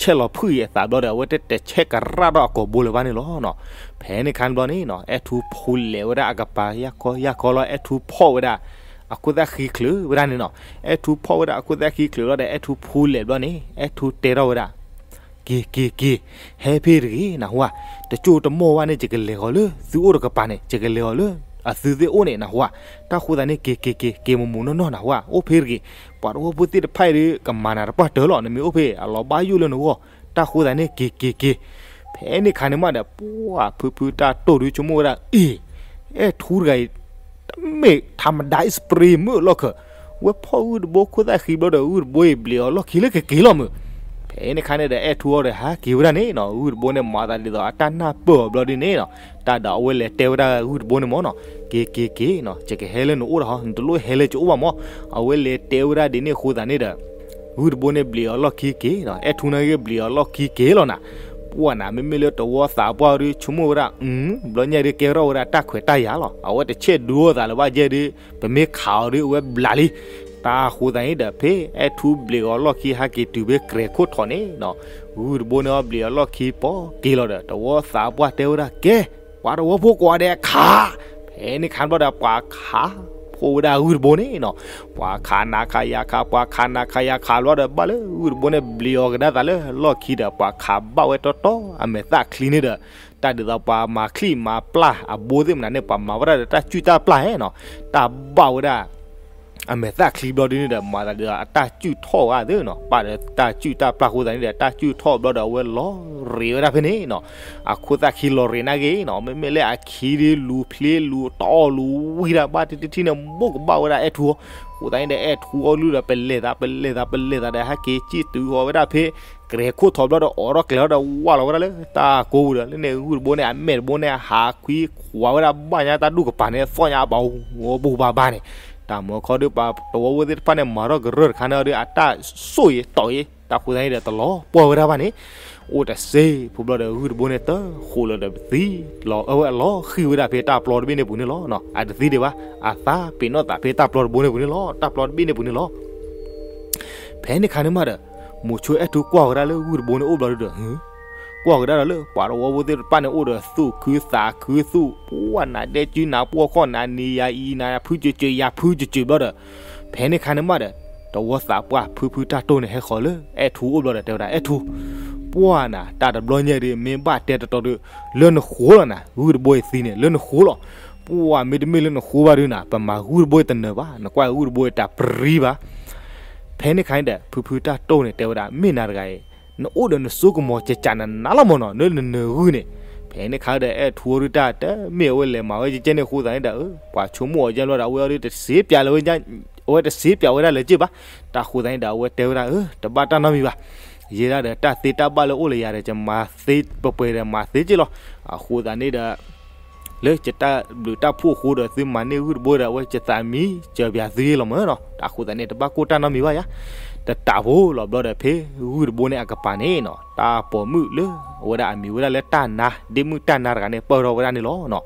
ဆဲးလီၤဖုၣ်အံၤအသးဘျီဒီး အဝဲတတဲာ်ဆဲးကရၣ်ထီၣ်အကိာ်ဘိလၢၤဘၣ်န့ၣ်လီၤနီၤ, ဖဲန့ၣ်ခါန့ၣ်ဘျီန့ၣ်နီၤ အဲၣ်ထူဖူလဲၤဝဲဒၣ်အကပၤ ယၢ်ခီယၢ်ခီလီၤ အဲၣ်ထူဖီၣ်ဝဲဒၣ် အခိၣ်သၣ်ဃံချုးဝဲဒၣ်န့ၣ်နီၤ, အဲၣ်ထူဖီၣ်ဝဲဒၣ်အခိၣ်သၣ်ဃံချုးလီၤဒီး အဲၣ်ထူဖူလဲၤဘျီန့ၣ် အဲၣ်ထူတဲထီၣ်ဝဲဒၣ် က့ၤက့ၤက့ၤ, ဟဲဖဲတဂ့ၤ နၢ်ဟူဧါ, တကၠိၢ်တမီၢ်ဝဲန့ၣ် ယကလဲၤဃီၤလၢ သုအိၣ်တကပၤန့ၣ် ယကလဲၤဃီၤလၢ အသုသ့ၣ်အိၣ်န့ၣ် နၢ်ဟူဧါ, တၢ်ဃိသတးန့ၣ် က့ၤက့ၤက့ၤ က့ၤမိၢ်မိၢ်နီၢ်နီၢ် နၢ်ဟူဧါ, အိၣ်ဖဲတဂ့ၤ, ပှၤတဝီဖိသ့ၣ်တဖၣ်အံၤဒုး ကမၤနၤတပှၢ်တၢၢ်လီၤ နမ့ၢ်အိၣ်ဖဲ အလီၤဘၣ်ယိၣ်လၢနဂီၢ်, တၢ်ဃိသတးန့ၣ် က့ၤက့ၤက့ၤ, ဖဲန့ၣ်ခါန့ၣ်မးဒီး ပှၢ်ဖုဖုတၢ်တိၢ်ဒုး ဆိကမိၣ်ဝဲဒၣ် အ့ၣ် အဲၣ်ထူတဂၤအံၤ တမ့ၢ်ထးမဒါ အံၣ်စပရ့ၤမုၢ်လီၢ်ခၢၣ်, ဝဲဖီၣ်ဂုၢ်တဘိခိၣ်သၣ်ဃံဘျီဒီး ဂုၢ်တဘိအံၤဘျဲးအီၤလီၢ်ခံလၢကက့ၤလီၤမုၢ်, ဖဲ ဖဲန့ၣ်ခါန့ၣ်ဒီး အဲၣ်ထူအီၤဒီးဟးက့ၤဝဲဒၣ်န့ၣ်နီၤ, ဂုၢ်တဘိန့ၣ် မၤသးဒ်သိးအတၢ်နၢ်ပၢၢ်အီၤဘျီဒ်န့ၣ်နီၤ, တၢ်ဒီးအဝဲလဲၤတဲဝဲဒၣ်ဂုၢ်တဘိန့ၣ်မ့ၢ်နီၤ, က့ၤက့ၤက့ၤနီၤ, ယကဟဲလၢနအိၣ်တဟီ, နတလိၣ်ဟဲလၢယအိၣ်ဘၣ်မ့ၢ်, အဝဲလဲၤတဲဝဲဒၣ်ဒ်န့ၣ်အဃိသတးန့ၣ်ဒီး ဂုၢ်တဘိန့ၣ်ဘျံးအီၤလီၢ်ခံက့ၤနီၤ, အဲၣ်ထူန့ၣ်ဂ့ၤဘျံးအီၤလီၢ်ခံက့ၤလီၤနၤ, ပှၢ်နၤ မ့မ့ၢ်လၢတဝီသးပှၢ်ဒီး ဆိကမိၣ်ဝဲဒၣ် ဘျီညါဒုးကဲထီၣ်ဝဲဒၣ်တၢ်ခွဲးတၢ်ယာ်လီၤ, အဝဲတဆဲးဒုးအီၣ်သးလၢၤဘၣ်ယဲၢ်ဒုး, ပမ့ၢ်ခးအီၤဒုးအဝဲဘျးလံ, တၢ်အဃိသတးန့ၣ်ဒီး ဖဲအဲၣ်ထူဘျံးအီၤလီၢ်ခံဟးက့ၤတုၤဖဲကြဲးခိၣ်ထီးန့ၣ်နီၤ, ဂုၢ်တဘိန့ၣ်အီၤဘျံးအီၤလီၢ်ခံပိာ်က့ၤလီၤဒီး တဝီသးပှၢ်တဲဝဲဒၣ်ကဲ, ပှၤတဝီဖိကွၢ်ဒဲးခး, ဖဲန့ၣ်ခါဘျီဒီး ပှၤခးဖိဝဲဒၣ်ဂုၢ်တဘိန့ၣ်နီၤ, ပှၤခးနၤခးယၤခး ပှၤခးနၤခးယၤခးဘျီဒီး ဘၣ်လၢဂုၢ်တဘိန့ၣ်ဘျံးအီၤကဒါသးလၢလီၢ်ခံဒီး ပှၤခးဘၣ်ဝဲတီတီအမဲာ်သၣ်ချံန့ၣ်ဒီး, တၢ်ဒ်သိးပှၤမၤချံၣ်မၤပျၢ်အဘိသ့ၣ်မနုၤန့ၣ် ပှၤမၤဝဲဒၣ်ဒီးတၢ်စုၣ်တၢ်ပျၢ်ဟဲနီၤ, တၢ်ဘၣ်ဝဲဒၣ် အမဲာ်သၣ်ချံဘျီဒ်န့ၣ်ဒီး မၤသးဒ်သိးအတၢ်စုၣ်ထီၣ်ဝဲသ့နီၤ, ပာ်ဒီးတၢ်စုၣ်တၢ်ပျၢ်အဃိသတးန့ၣ်ဒီး တၢ်စုၣ်ထီၣ်ဘျီဒီးအဝဲလီၤရ့းဝဲဒၣ်ဖဲန့ၣ်နီၤ, အခိၣ်သၣ်ခံလီၤရ့းနာ်က့နီၤ, မ့မ့ၢ်လၢအခံဒုးလူၤဖျ့လူၤတီလူၤဝံၤဒၣ်ဘၣ်တထံၣ်ထံၣ်န့ၣ် ဘိၣ်ကဘၣ်ဝဲဒၣ်အဲၣ်ထူအီၤ, အဃိသတးန့ၣ်ဒီး အဲၣ်ထူအီၤလုၢ်ဒီး ပလဲၤသးပလဲၤသးပလဲၤသးဒီး ဟဲက့ၤစံၣ်တုၤဃီၤဝဲဒၣ်ဖဲ ကြဲးခိၣ်ထီးဘျီဒီး အိးထီၣ်ကျဲၤထီၣ်ဒီး ဝၢ်လီၤဝဲဒၣ်လၢတၢ်ကိးပူၤဒီး လၢန့ၣ်ဂုၢ်တဘိန့ၣ် အမဲာ်တဘိန့ၣ် ဟးခွံခွးဝဲဒၣ် ဘၣ်ညါတၢ်ဒူၣ်ကပၤန့ၣ် သီၣ်ညါအပူၤပူၤဘၣ်ဘၣ်န့ၣ်, တၢ်မၤခီဒုး ပှၤတဝီဖိသ့ၣ်တဖၣ်န့ၣ် မၤထီၣ်ကရၢၢ်တခါန့ၣ်အီၤဒီး အတၢ်ဆိၣ်အံၤတီၢ်အံၤ တၢ်ဃိသတးန့ၣ်ဒီး တလီၤပှီၢ်ဝဲဒၣ်ဘၣ်န့ၣ်, အိၣ်တစ့ဖိဘျီဒီး ဂုၢ်တဘိန့ၣ် တဃိးလၢၤဒီးပသံလီၤ အဝဲအလီၤဃံၤဝဲဒၣ်ဖဲတၢ်ပျီတဘ့ၣ်န့ၣ်ပူၤန့ၣ်လီၤ. အတသံဒံးဘၣ်, အသးပ့ၤနီၣ်သးဖဲတၢ်ပျီတဘိန့ၣ်ပူၤန့ၣ်လီၤ, တၢ်ပျီတဘ့ၣ်န့ၣ်ပူၤန့ၣ်လီၤ. ဖဲန့ၣ်ခါန့ၣ်မးဒီး မိၤဆိအဲၣ်ထူကွၢ်ကဒါလၢဂုၢ်တဘိန့ၣ်အိၣ်ဘျီဒုဒီး, ကွၢ်ကဒါဒီးလၢပှၤတဝီဖိသ့ၣ်တဖၣ်န့ၣ် အိၣ်ဒီးသူၣ်ခုသးခုသူၣ်ပှၢ်နၤဒဲကုနၤပှီၢ်ခီၣ်နၤနံၤယၤအံၤနၤဖုကၠူးကၠူးယၤဖုကၠူးကၠူးဘျီဒီး, ဖဲန့ၣ်ခါန့ၣ်မးဒီး တဝီသးပှၢ်ဖုဖုတၢ်တိၢ်န့ၣ် ဟဲဃီၤလၢအဲၣ်ထူအိၣ်ဘျီဒီး တဲဝဲဒၣ် အဲၣ်ထူ, ပှၢ်နၤ တၢ်တဘျီညါဒုး မ့ၢ်ဘၣ်တဲတတီၤဒုး လၢနဃိလီၤနၤ, ဂုၢ်တဘိအံၤသံန့ၣ် လၢနဃိလီၤ. ပှၢ်မ့တမ့ၢ်လၢနဃိဘၣ်ဒုးနၤ ပမၤဂုၢ်တဘိအံၤတနၢၤဘၣ်, နကွၢ်ဂုၢ်တဘိအံၤတၢ်ပြံဘၣ်. ဖဲန့ၣ်ခါန့ၣ်ဒီး ဖုဖုတၢ်တိၢ်န့ၣ် တဲဝဲဒၣ် မ့ၢ်နၤတဂၤအံၤ နအိၣ်ဒီးနစိကမီၤကကးနးနးလီၤမၢ်နီၤ လၢနနၢၤဂုၢ်န့ၣ်. ဖဲန့ၣ်ခါဒီးအဲၣ်ထူအီၤဒုးတၢ်တမ့ၢ်အဝဲလဲၤမၤဝဲကဲန့ၣ်အဃိသတးန့ၣ်ဒီး ပှၤဆိကမိၣ်အီၤကဲဘျီဒီး အဝဲအီၤဒုးတစ့ပၠးလၢၤဝဲ အဝဲတစ့ပၠးဝဲဒၣ်လၢၤက့ဘၣ်. တၢ်ဃိသတးန့ၣ်ဒီး အဝဲတဲဝဲဒၣ် အၢ တဘၣ်တၢ်နီတမံၤဘၣ်. ယဲဒၣ်ဒီးတၢ်သ့တၢ်ဘၣ်လၢအိၣ်လၢယၤဒီး ယမၤသ့ပှဲၤပှဲၤဒီးမၤသ့က့လီၤ. အဃိသတးန့ၣ်ဒီး လၢယတၢ်ဘျုးတၢ်ဖှိၣ်အဃိဒီး သုမၤန့ၢ်ဂုၢ်တဘိဒီး အဝဲယသးမံစၢၤပၠးသုယ့လီၤမၢ်နီၤ. တၢ်ဃိသတးန့ၣ် တဘၣ်ကိၢ်တၢ်နီတမံၤဘၣ်ယၤ. တတးဖိလီၤဘျီဒီး ဖဲဂုၢ်တဘိန့ၣ်အကပၤန့ၣ်နီၤ တၢ်ပိာ်မုၣ်လၢအဝဲဒၣ်အမံၤဝဲဒၣ်လၢတၢ်နါ ဒ့မုၣ်တၢ်နါတဂၤန့ၣ် ပၢၢ်ထီၣ်ဝဲဒၣ်န့ၣ်လီၤ.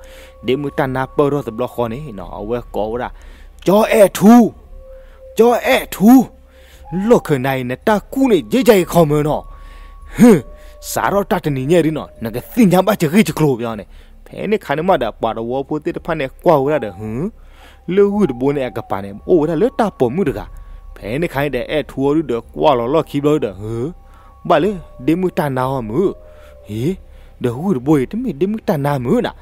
ဒ့မုၣ်တၢ်နါပၢၢ်ထီၣ်တဘျီဃီန့ၣ်နီၤ အဝဲကိးဝဲဒၣ် ကၠီအဲၣ်ထူ ကၠီအဲၣ်ထူ လီၢ်ခၢၣ်နၤအံၤ နတၢ်ကူၣ်န့ၣ်ယဲယဲအံၤခီမၢ်နီၤ. ဟ့ၣ် စးထီၣ်တၢ်တနံၤညါဒ်နီၤ နကသ့ၣ်ညါဘၣ်ယဂ့ၢ်ယကျိၤပျီန့ၣ်. ဖဲန့ၣ်ခါန့ၣ်မးဒီး ပှၤတဝီဖိသ့ၣ်တဖၣ်န့ၣ် ကွၢ်ဝဲဒၣ်ဒီး ဟ့ၣ် လၢဂုၢ်တဘိန့ၣ်အကပၤန့ၣ် အိၣ်ဝဲဒၣ်လၢတၢ်ပိာ်မုၣ်တဂၤ. ဖဲန့ၣ်ခါန့ၣ်ဒီး အဲၣ်ထူအီၤဒုဒီး ကွၢ်လီၤလီၢ်ခံဘျီဒီး ဟ့ၣ် ဘၣ်လၢ ဒ့မုၣ်တၢ်နါအီၤမုၢ် ဟ့ၣ် ဒီးဂုၢ်တဘိအံၤ တမ့ၢ်ဒ့မုၣ်တၢ်နါမုၢ်နၤ.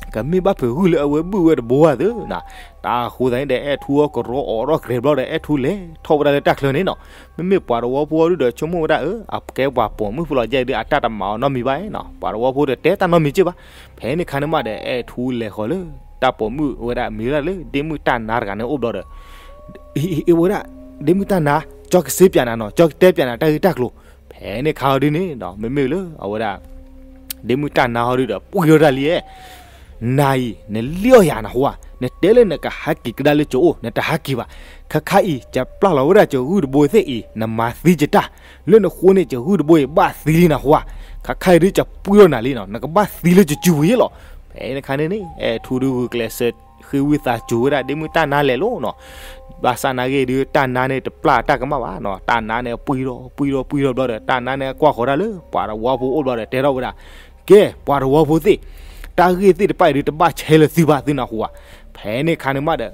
အ ကမ့ၢ်ဘၣ်ဖုးဂုၢ်လၢအဝဲဘုၣ်ဝဲတဘိဧါသ့ၣ်နၤ. တၢ်ဃိသတးန့ၣ်ဒီး အဲၣ်ထူအီၤကရီအီၤထီၣ်ကြဲးဘျီဒီး အဲၣ်ထူလဲၤထီၣ်ဝဲဒၣ်လၢတၢ်ချၢန့ၣ်နီၤ. မ့မ့ၢ်ပှၤတဝီဖိအီၤဒုဒီး ဆိကမိၣ်ဝဲဒၣ် အကဲပှၤပိာ်မုၣ်ဖိလီၤယဲဒု အတၢ်တမၤအီၤနီတမံၤဘၣ်နီၤ. ပှၤတဝီဖိဒီးတဲတၢ်နီတမံၤက့ဘၣ်. ဖဲန့ၣ်ခါန့ၣ်မးဒီး အဲၣ်ထူလဲၤဃီၤလၢ တၢ်ပိာ်မုၣ်ဝဲဒၣ်မံၤဝဲဒၣ်လၢ ဒ့မုၣ်တၢ်နါတဂၤန့ၣ်အိၣ်ဘျီဒီး အဝဲဒၣ် ဒ့မုၣ်တၢ်နါ ကၠီကစ့ပၠးနၤနီၤ ကၠီကတဲပၠးနၤတၢ်ဂ့ၢ်တၢ်ကျိၤ. ဖဲန့ၣ်ခါအီၤဒုန့ၣ်ဒီး မ့မ့ၢ်လၢအဝဲဒၣ် ဒ့မုၣ်တၢ်နါဟီဒုဒီး ပှံၢ်ထီၣ်တၢ်လံဧၢ နၤအံၤ နလံၣ်အီၣ်ယၤနဟူဧါ, နတဲလၢနကဟးက့ၤကဒါလၢကအိၣ် နတဟးက့ၤဘၣ်. ခါခါအံၤ ယပျၢ်လီၤဝဲဒၣ်ယဂုၢ်တဘိသ့ၣ်အံၤ နမၤသံယတၢ်, လၢနဃိန့ၣ် ယဂုၢ်တဘိအံၤဘၣ်သံလံနဟူဧါ. ခါခါအံၤဒု ယပှံၢ်ထီၣ်နၤလံနီၤ နကဘၣ်သံလၢယစုပူၤအံၤလီၤ. ဖဲန့ၣ်ခါန့ၣ်န့ၣ် အဲၣ်ထူဒုဂုာ်ကျဲးစၢး ဃ့ဝံသးစူၤဝဲဒၣ် ဒ့မုၣ်တၢ်နါလဲၤလိၤနီၤ. ဘၣ်ဆၣ်နာ်ဂ့ၢ်ဒု တၢ်နါန့ၣ်တပျၢ်တၢ်ကမၣ်ဘၣ်နီၤ. တၢ်နါန့ၣ်ပှံၢ်ထီၣ်ပှံၢ်ထီၣ်ပှံၢ်ထီၣ်ဘျီဒီး တၢ်နါန့ၣ်ကွၢ်ဃီၤဒၣ်လၢ ပှၤတဝီဖိအိၣ်ဘျီဒီး တဲထီၣ်ဝဲဒၣ် ကဲ ပှၤတဝီဖိသ့ၣ်, တၢ်ဂ့ၢ်သ့ၣ်တဖၣ်အံၤဒု တဘၣ်ဆဲးလၢသုဘၣ်သုနၢ်ဟူဧါ. ဖဲန့ၣ်ခါန့ၣ်မးဒီး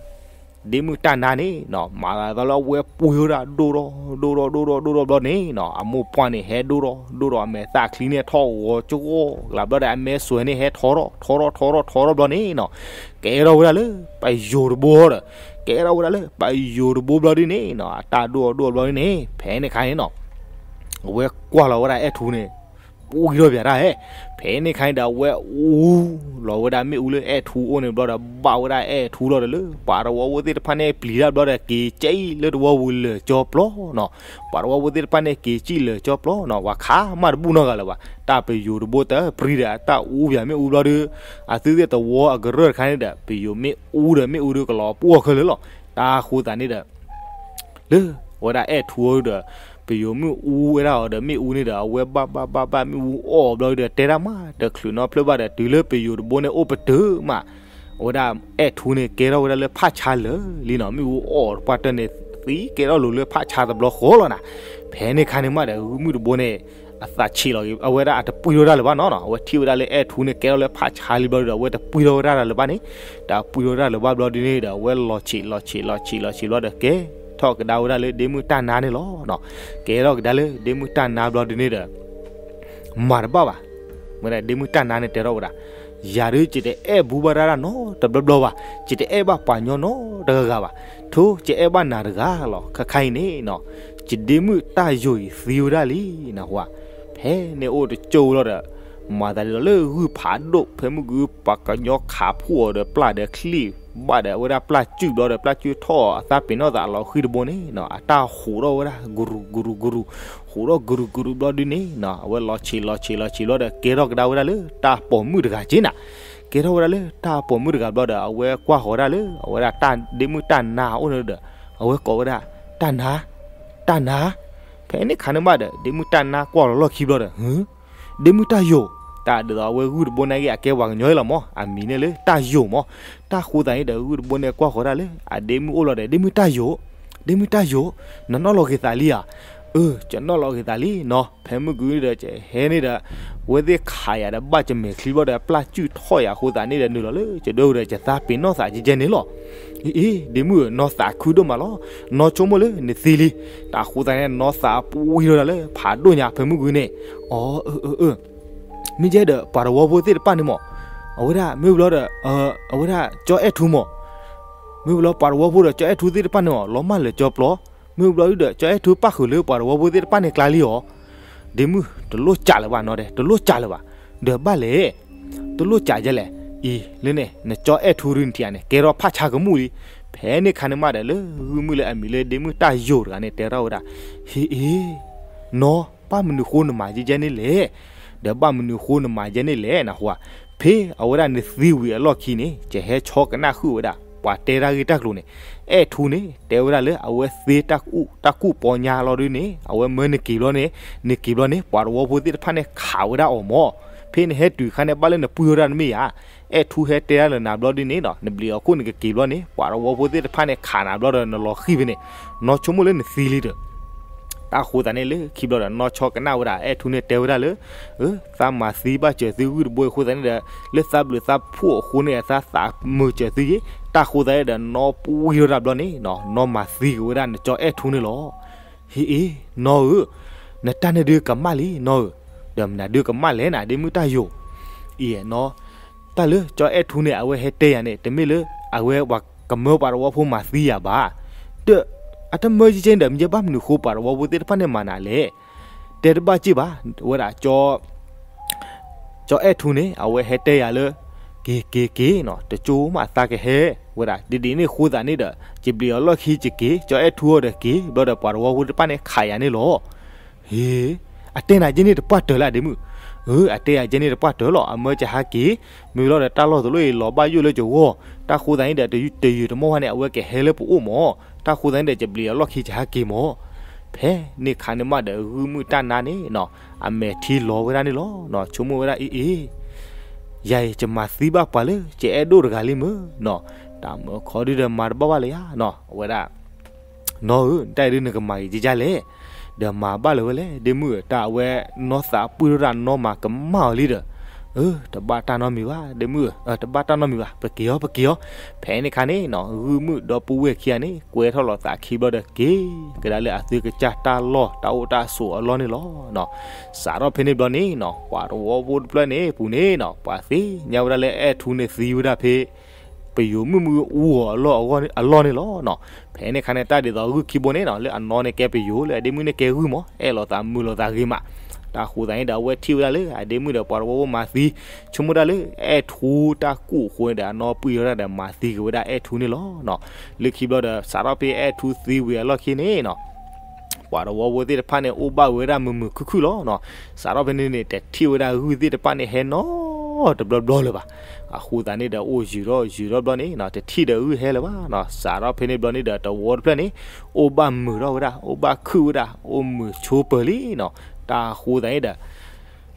ဒ့မုၣ်တၢ်နါန့ၣ်နီၤ မၤသးလၢအဝဲပှံၢ်ဝဲဒၣ် ဒိၣ်ထီၣ်ဒိၣ်ထီၣ်ဒိၣ်ထီၣ်ဒိၣ်ထီၣ်ဘျီန့ၣ်နီၤ အမိၢ်ပှၢ်န့ၣ်ဟဲဒိၣ်ထီၣ်ဒိၣ်ထီၣ် အမဲာ်သၣ်ချံန့ၣ်ထီၣ်ဂီၤကဂီၢ်လၢဘျီဒီး အမဲာ်စွဲန့ၣ်ဟဲထီထီၣ်ထီထီၣ်ထီထီၣ်ထီထီၣ်ဘျီန့ၣ်နီၤ ကဲထီၣ်ဝဲဒၣ်လၢ ပယိၤတဘိဒီး ကဲထီၣ်ဝဲဒၣ်လၢ ပယိၤတဘိဘျီဒ်န့ၣ်နီၤ အတၢ်ဒိၣ်အဒိၣ်ဘျီဒ်န့ၣ် ဖဲန့ၣ်ခါန့ၣ်နီၤ အဝဲကွၢ်လီၤဝဲဒၣ်အဲၣ်ထူန့ၣ် ပှံထီၣ်ပၠးတၢ်ဧဲ. ဖဲန့ၣ်ခါန့ၣ်ဒီး အဝဲအူလီၤဝဲဒၣ်မ့ၣ်အူလၢအဲၣ်ထူအိၣ်န့ၣ်ဘျီဒီး ဘၣ်ဝဲဒၣ်အဲၣ်ထူလီၤဒီး လၢပှၤတဝီဖိသ့ၣ်တဖၣ်န့ၣ်ပျံၤတၢ်ဘျီဒီး က့ၤကၠံၣ်လၢတဝီပူၤလၢာ်ကၠီပျီနီၤ. ပှၤတဝီဖိသ့ၣ်တဖၣ်န့ၣ် က့ၤကၠံၣ်လၢာ်ကၠီပျီနီၤ, ပှၤခးမးတဘူၣ်နီတဂၤလၢၤဘၣ်. တၢ်ပယိၤတဘိတပြံဒီး အတၢ်အူပၠးမ့ၣ်အူဘျီဒီး အသုသ့ၣ်တဝီအကရၢၢ်တခါန့ၣ်ဒီး ပယိၤမ့ၣ်အူဒီးမ့ၣ်အူဒီးကလီၤပှီၢ်ခဲလၢာ်လီၤ. တၢ်ဃိသးန့ၣ်ဒီး လၢဝဲဒၣ်အဲၣ်ထူဒီး ပယိၤမ့ၣ်အူဝဲဒၣ်အီၤဒီးမ့ၣ်အူန့ၣ်ဒီး အဝဲဘၣ်ဘၣ်ဘၣ်ဘၣ်မ့ၣ်အူအီၣ်ဘျီဒီး တဲတၢ်မးတချုးနီဖျၢၣ်ဘၣ်ဒီး တုၤလၢပယိၤတဘိန့ၣ်အိၣ်ပတုာ်မး အဝဲဒၣ်အဲၣ်ထူန့ၣ် ကဲထီၣ်ဝဲဒၣ်လၢဖးဆါလၢာ်လံနီၤ. မ့ၣ်အူအီၣ်တပှၢ်တၢၢ်န့ၣ် သံကဲထီၣ်လိၤလၢဖးဆါတဘျီဃီလီၤနၤ. ဖဲန့ၣ်ခါန့ၣ်မးဒီး ဂုၢ်မုၣ်တဘိန့ၣ် အသးဆံးလီၤက့ၤ အဝဲဒၣ်အတပှံထီၣ်ဝဲဒၣ်လၢၤဘၣ်နီၤနီၤ. အဝဲထံၣ်ဝဲဒၣ်လၢအဲၣ်ထူန့ၣ် ကဲထီၣ်လၢဖးဆါလံဘျီဒီး အဝဲတပှံထီၣ်ဝဲဒၣ်လၢၤဘၣ်န့ၣ်, တပှံထီၣ်ဝဲဒၣ်လၢၤဘၣ်ဘျီဒုန့ၣ်ဒီး အဝဲလီၤဆံးလီၤဆံးလီၤဆံးလီၤဆံးဘျီဒီး ကဲထီၣ်ကဒါဝဲဒၣ်လၢဒ့မုၣ်တၢ်နါန့ၣ်လီၤနီၤ. ကဲထီၣ်ကဒါလၢဒ့မုၣ်တၢ်နါဘျီဒုန့ၣ်ဒီး မၤတဘၣ်ဘၣ်. ဝဲဒၣ်ဒ့မုၣ်တၢ်နါန့ၣ်တဲထီၣ်ဝဲဒၣ်, ယၤဒုး ယတအဲၣ်ဘူဘၣ်တၢ်နီတဘျီဘျီဘၣ်, ယတအဲၣ်ဘၣ်ပှၤညီနီတဂၤဂၤဘၣ်, ထိယအဲၣ်ဘၣ်နၤတဂၤလီၤ. ခဲခါအံၤန့ၣ်နီၤ, ယဒ့မုၣ်တၢ်ယိာ်အံၤသံဝဲဒၣ်လံနဟူဧါ. ဖဲန့ၣ်အိၣ်တကၠိဝဲလီၤဒီး မၤသးဒ်သိးလၢဂုၢ်ဖးဒိၣ် ဖဲမုၢ်ဂုၢ်ပှၤကညီခးဖှိၣ်အီၤဒီးပျၢ်ဒီးချံၣ်ဘၣ်ဒီး အဝဲဒၣ်ပျၢ်စုၣ်ဘျီဒီး ပျၢ်စုၣ်ထီၣ်အသးပ့ၤနီၣ်သးလီၤဃံတဘိန့ၣ်နီၤ, အတၢ်ဟူးထီၣ်ဝဲဒၣ် ကရူးကရူးကရူး, ဟူးထီၣ်ကရူးကရူးဘျီဒုန့ၣ်နီၤ, အဝဲလီၤဆံးလီၤဆံးလီၤဆံးဘျီဒီး ကဲထီၣ်ကဒါဝဲဒၣ်လၢတၢ်ပိာ်မုၣ်တဂၤက့နၤ. ကဲထီၣ်ဝဲဒၣ်လၢတၢ်ပိာ်မုၣ်တဂၤဘျီဒီး အဝဲကွၢ်ဃီၤဒၣ်လၢ အဝဲဒၣ်တၢ်ဒ့မုၣ်တၢ်နါအအိၣ်န့ၣ်ဒီး အဝဲကိးဝဲဒၣ် တၢ်နါ, တၢ်နါ. ဖဲန့ၣ်ခါန့ၣ်မးဒီး ဒ့မုၣ်တၢ်နါကွၢ်လီၤလီၢ်ခံဘျီဒီး ဟၢ ဒ့မုၣ်တၢ်ယိာ်, တၢ်ဒ်သိးအဝဲဂုၢ်တဘိန့ၣ်က့ အကဲပှၤကညီလီၤမး, အမံၤန့ၣ်လၢတၢ်ယိာ်မး. တၢ်ဃိသးန့ၣ်ဒီး ဂုၢ်တဘိန့ၣ်ကွၢ်ဃီၤဒၣ်လၢ အဒ့မုၣ်အိၣ်လီၤဒီး ဒ့မုၣ်တၢ်ယိာ်, ဒ့မုၣ်တၢ်ယိာ်, နနီၣ်လီၤက့ၤသးလံဧါ. အၢ ကနီၣ်လီၤက့ၤသးလံနီၤ. ဖဲမုၢ်ဂုၢ်ဒီး ကဟဲန့ၣ်ဒီး ဝဲသ့ၣ်ခးယၤဒီး ဘၣ်ကမဲာ်ချံဘျီဒီး ပျၢ်စုၣ်ထီၣ်ယၤအဃိသးန့ၣ်ဒီး နုာ်လီၤလၢကဒၢဝဲဒီး ယသးပ့ၤနီၣ်သးကဲကဲန့ၣ်လီၤ. အ့ အ့ ဒ့မုၣ်ဧၢ, နီၢ်သးခုဒိၣ်မးလီၤ. နီၢ်ဆိကမိၣ်လၢနသံလံ. တၢ်ဃိသးန့ၣ် နီၢ်သးပှံထီၣ်ဒၣ်လၢဖးဒိၣ်ညါဖဲမုၢ်ဂုၢ်န့ၣ်, အီ အၢ အၢ အၢ မ့ၢ်ကဲဒီး ပှၤတဝီဖိသ့ၣ်တဖၣ်န့ၣ်မး, အဝဲဒၣ်မ့ၢ်ဘျီဒီး အဝဲဒၣ်ကၠီအဲၣ်ထူမး, မ့ၢ်ဘျီပှၤတဝီဖိဒီးကၠီအဲၣ်ထူသ့ၣ်တဖၣ်န့ၣ်မး လီၤမၢ်လၢာ်ကၠီပျီ, မ့ၢ်ဘျီဒီး ကၠီအဲၣ်ထူပၣ်ဃုာ်လၢပှၤတဝီဖိသ့ၣ်တဖၣ်န့ၣ်ကျါလံအီၤ. ဒ့မုၣ် တလိၣ်ကးလၢၤဘၣ်နီၤဒဲး, တလိၣ်ကးလၢၤဘၣ်. ဒီးဘၣ်လဲၣ် တလိၣ်ကးဒ်လဲၣ်. အံၤ လၢန့ၣ် နကၠီအဲၣ်ထူဒုးနထံၣ်ဧါန့ၣ် ကဲထီၣ်ဖးဆါကမူၣ်လံ. ဖဲန့ၣ်ခါန့ၣ်မးဒီး လၢဂုၢ်မုၣ်လၢအမံၤလၢဒ့မုၣ်တၢ်ယိာ်တဂၤန့ၣ် တဲထီၣ်ဝဲဒၣ်, ဟ့အ့ နီၢ်, ဘၣ်မနုၤဃိနမၤကဲကဲန့ၣ်လဲၣ်. ဒီးဘၣ်မနုၤဃိနမၤကဲန့ၣ်လဲၣ်နဟူဧါ. ဖဲအဝဲဒၣ်နသံဝံၤအလီၢ်ခံန့ၣ် ယဟဲဆီကနၣ်ဃုာ်ဝဲဒၣ် ပှၤတဲတၢ်ဂ့ၢ်တၢ်ကျိၤန့ၣ်, အဲၣ်ထူန့ၣ် တဲဝဲဒၣ်လၢအဝဲသ့တၢ်ကူၣ်ပီညါလီၤဒုန့ၣ် အဝဲမၢနက့ၤဘျီန့ၣ်, နက့ၤဘျီန့ၣ် ပှၤတဝီဖိသ့ၣ်တဖၣ်န့ၣ်ခးဝဲဒၣ်အီၤမး. ဖဲနဟဲတုၤခါန့ၣ် ဘၣ်လၢနပှံထီၣ်တၢ်တမ့ၢ်ဧါ. အဲၣ်ထူဟဲတဲဒၣ်လၢနၤဘျီဒုန့ၣ်နီၤ, နဘျံးအီၤခိၣ်နကက့ၤဘျီန့ၣ် ပှၤတဝီဖိသ့ၣ်တဖၣ်န့ၣ်ခးနၤဘျီဒီးနလီၤဃံဖဲန့ၣ်, နီၢ်ဆိကမိၣ်လၢနသံလံဒီး တၢ်ဃိသးန့ၣ်လၢခံဘျီဒီး နီၢ်ဆီကနၣ်ဝဲဒၣ် အဲၣ်ထူန့ၣ်တဲဝဲဒၣ်လၢ သးမၤသံဘၣ်စၢၤသုဂုၢ်တဘိအဃိသတးန့ၣ်ဒီး လၢသးဘျုးသးဖှိၣ်အဃိန့ၣ် သးသးမုာ်စၢၤသုယ့ၣ်. တၢ်ဃိသးန့ၣ်ဒီး နီၢ်ပှံထီၣ်တၢ်ဘျီန့ၣ်နီၤ, နီၢ်မၤသံက့ၤဝဲဒၣ်နကၠီအဲၣ်ထူန့ၣ်လီၤ. ဟ့အ့ နီၢ်ဧၢ, နတၢ်န့ၣ်ဒုးကမၣ်လံနီၢ်ဧၢ, ဒီးမနုၤဒုးကမၣ်လဲၣ်နၤ ဒ့မုၣ်တၢ်ယိာ်. အံၤနီၤ, တၢ်လၢကၠီအဲၣ်ထူန့ၣ် အဝဲဟဲတဲယၤန့ၣ် တမ့ၢ်လၢ အဝဲပှၤကမၢပှၤတဝီဖိမၤသံယၤဘၣ်. ဒီး အတမၢကဲကဲန့ၣ်ဒီး မ့ၢ်ဘၣ်မနုၤဃိပှၤတဝီဖိသ့ၣ်တဖၣ်န့ၣ်မၤနၤလဲၣ်. တဲတဘၣ်က့ၢ်ဘၣ်, ဝဲဒၣ် ကၠီအဲၣ်ထူန့ၣ် အဝဲဟဲတဲယၤလၢ က့ၤက့ၤက့ၤနီၤ, တကၠိမးသးကဟဲ, ဝဲဒၣ် ဒ်ဒ်န့ၣ်ဃိသးန့ၣ်ဒီး ယဘျံးအီၤလီၢ်ခံယက့ၤ, ကၠီအဲၣ်ထူအီၤဒီးက့ၤ, ဘျီဒီးပှၤတဝီဖိတဖၣ်န့ၣ်ခးယၤန့ၣ်လီၤ. ဟ့, အတဲနၤကဲန့ၣ်တပှၢ်တၢၢ်လၢ ဒ့မုၣ်. အၢ အတဲယၤကဲန့ၣ်တပှၢ်တၢၢ်လီၤ, အမၢကဟးက့ၤ, မ့ၢ်လီၤဒီးတၢ်လီၢ်တလီၢ်အံၤလီၤဘၣ်ယိၣ်လၢယဂီၢ်, တၢ်ဃိသးန့ၣ်ဒီး တယုၢ်တမီၢ်ဝဲန့ၣ် အဝဲကဟဲလၢပအိၣ်မး, တၢ်ဃိသးန့ၣ်ဒီး ယဘျံးအီၤလီၢ်ခံယဟးက့ၤမး. ဖဲန့ၣ်ခါန့ၣ်မးဒီး ဂုၢ်မုၣ်တၢ်နါန့ၣ်နီၤ, အမဲာ်ထံလီၤဝဲဒၣ်န့ၣ်လီၤ. ဆိကမိၣ်ဝဲဒၣ်အံၤအံၤ ယၤအံၤ ယမၤသံဘၣ်ပှၤလၢ ယအဲၣ်ဒိၣ်တဂၤလံမ့ၢ်နီၤ, တၢ်မၢခီဒုဒီးမၤတဘၣ်ဘၣ်လၢယၤနီၤ, အဝဲဒၣ် နီၢ်ဧၢ, တၢ်အံၤဒုးနကမၤဂ့ၤကကလဲၣ်, ဒီးမၤဘၣ်လၢၤဝဲလဲၣ်, ဒ့မုၣ်ဧၢ, တၢ်အဝဲနီၢ်သးပှံၢ်ထီၣ်တၢ်နီၢ်မၤကမၣ်အီၤလံဒီး, အၢ တဘၣ်တၢ်နီတမံၤဘၣ် ဒ့မုၣ်ဧၢ, တဘၣ်တၢ်နီတမံၤဘၣ်, ပက့ၤအီၤ ပက့ၤအီၤ. ဖဲန့ၣ်ခါန့ၣ်နီၤ ဂုၢ်မုၣ်ဒီပုၢ်ဝဲၢ်ခံဂၤန့ၣ် ကွဲထီၣ်လိာ်သးခံဘျီဒီး က့ၤကဒါလၢအသုကစၢ်တၢ်လီၢ်တၢ်အိၣ်တၢ်ဆိးအလီၢ်န့ၣ်လီၤ. စးထီၣ်ဖဲန့ၣ်ဘျီန့ၣ်နီၤ ပှၤတဝီဖိတဖျၢၣ်န့ၣ်ပူၤန့ၣ်နီၤ ပှၤသ့ၣ်ညါဝဲဒၣ်လၢအဲၣ်ထူန့ၣ်သံဝဲဒၣ်ဖဲ ပယိၤမုၣ်မုၢ်အူအီၤအလီၢ်န့ၣ်လီၤ. ဖဲန့ၣ်ခါန့ၣ် တၢ်ဒ်သိးဂုၢ်ခံဘိန့ၣ်နီၤ လၢအနီၢ်န့ၣ်ကဲပယိၤ လၢအဒ့မုၣ်န့ၣ်ကဲဂုၢ်မး အဲၣ်လိာ်သးမုာ်လိာ်သးဂ့ၤမး. တၢ်ဃိသးန့ၣ်ဒီး အဝဲထံၣ်ဝဲဒၣ်လၢအဒ့မုၣ်ဒီးပှၤတဝီဖိမၤသံ, ဆိကမိၣ်ဒၣ်လၢအဲၣ်ထူတၢ်ကူၣ်အဃိန့ၣ်ဒီး အနီၢ်ပှံၢ်ဝဲဒၣ်ဒီးမၤသံက့ၤဝဲဒၣ်အဲၣ်ထူန့ၣ်လီၤနီၤ. လၢခံဘျီဒီး စးထီၣ်ဖဲအဲၣ်ထူသံဝံၤအလီၢ်ခံန့ၣ်နီၤ ပှၤတဝီဖိသ့ၣ်တဖၣ်န့ၣ် အိၣ်ဘၣ်ဝဲဒၣ်မုာ်မုာ်ခုၣ်ခုၣ်လီၤနီၤ. စးထီၣ်ဖဲန့ၣ်န့ၣ် တထံၣ်ဝဲဒၣ်ဂုၢ်သ့ၣ်တဖၣ်န့ၣ် ဟဲနီတဘျီဘျီလၢၤဘၣ်. အဃိသတးန့ၣ်ဒီး အိၣ်ယုာ်ထီၣ်ယုာ်ထီၣ်ဘျီန့ၣ်နီၤ တထံၣ်ဒီးဂုၢ်ဟဲလၢၤဘၣ်နီၤ. စးထီၣ်ဖဲန့ၣ်ဘျီန့ၣ်ဒီး တဝီတဖျၢၣ်န့ၣ် အိၣ်ဘၣ်မုာ်ထီၣ်ဝဲဒၣ် အိၣ်ဘၣ်ခုၣ်ဝဲဒၣ် အိၣ်မုာ်ဆိပၢၤလံနီၤ. တၢ်ဃိသတးန့ၣ်ဒီး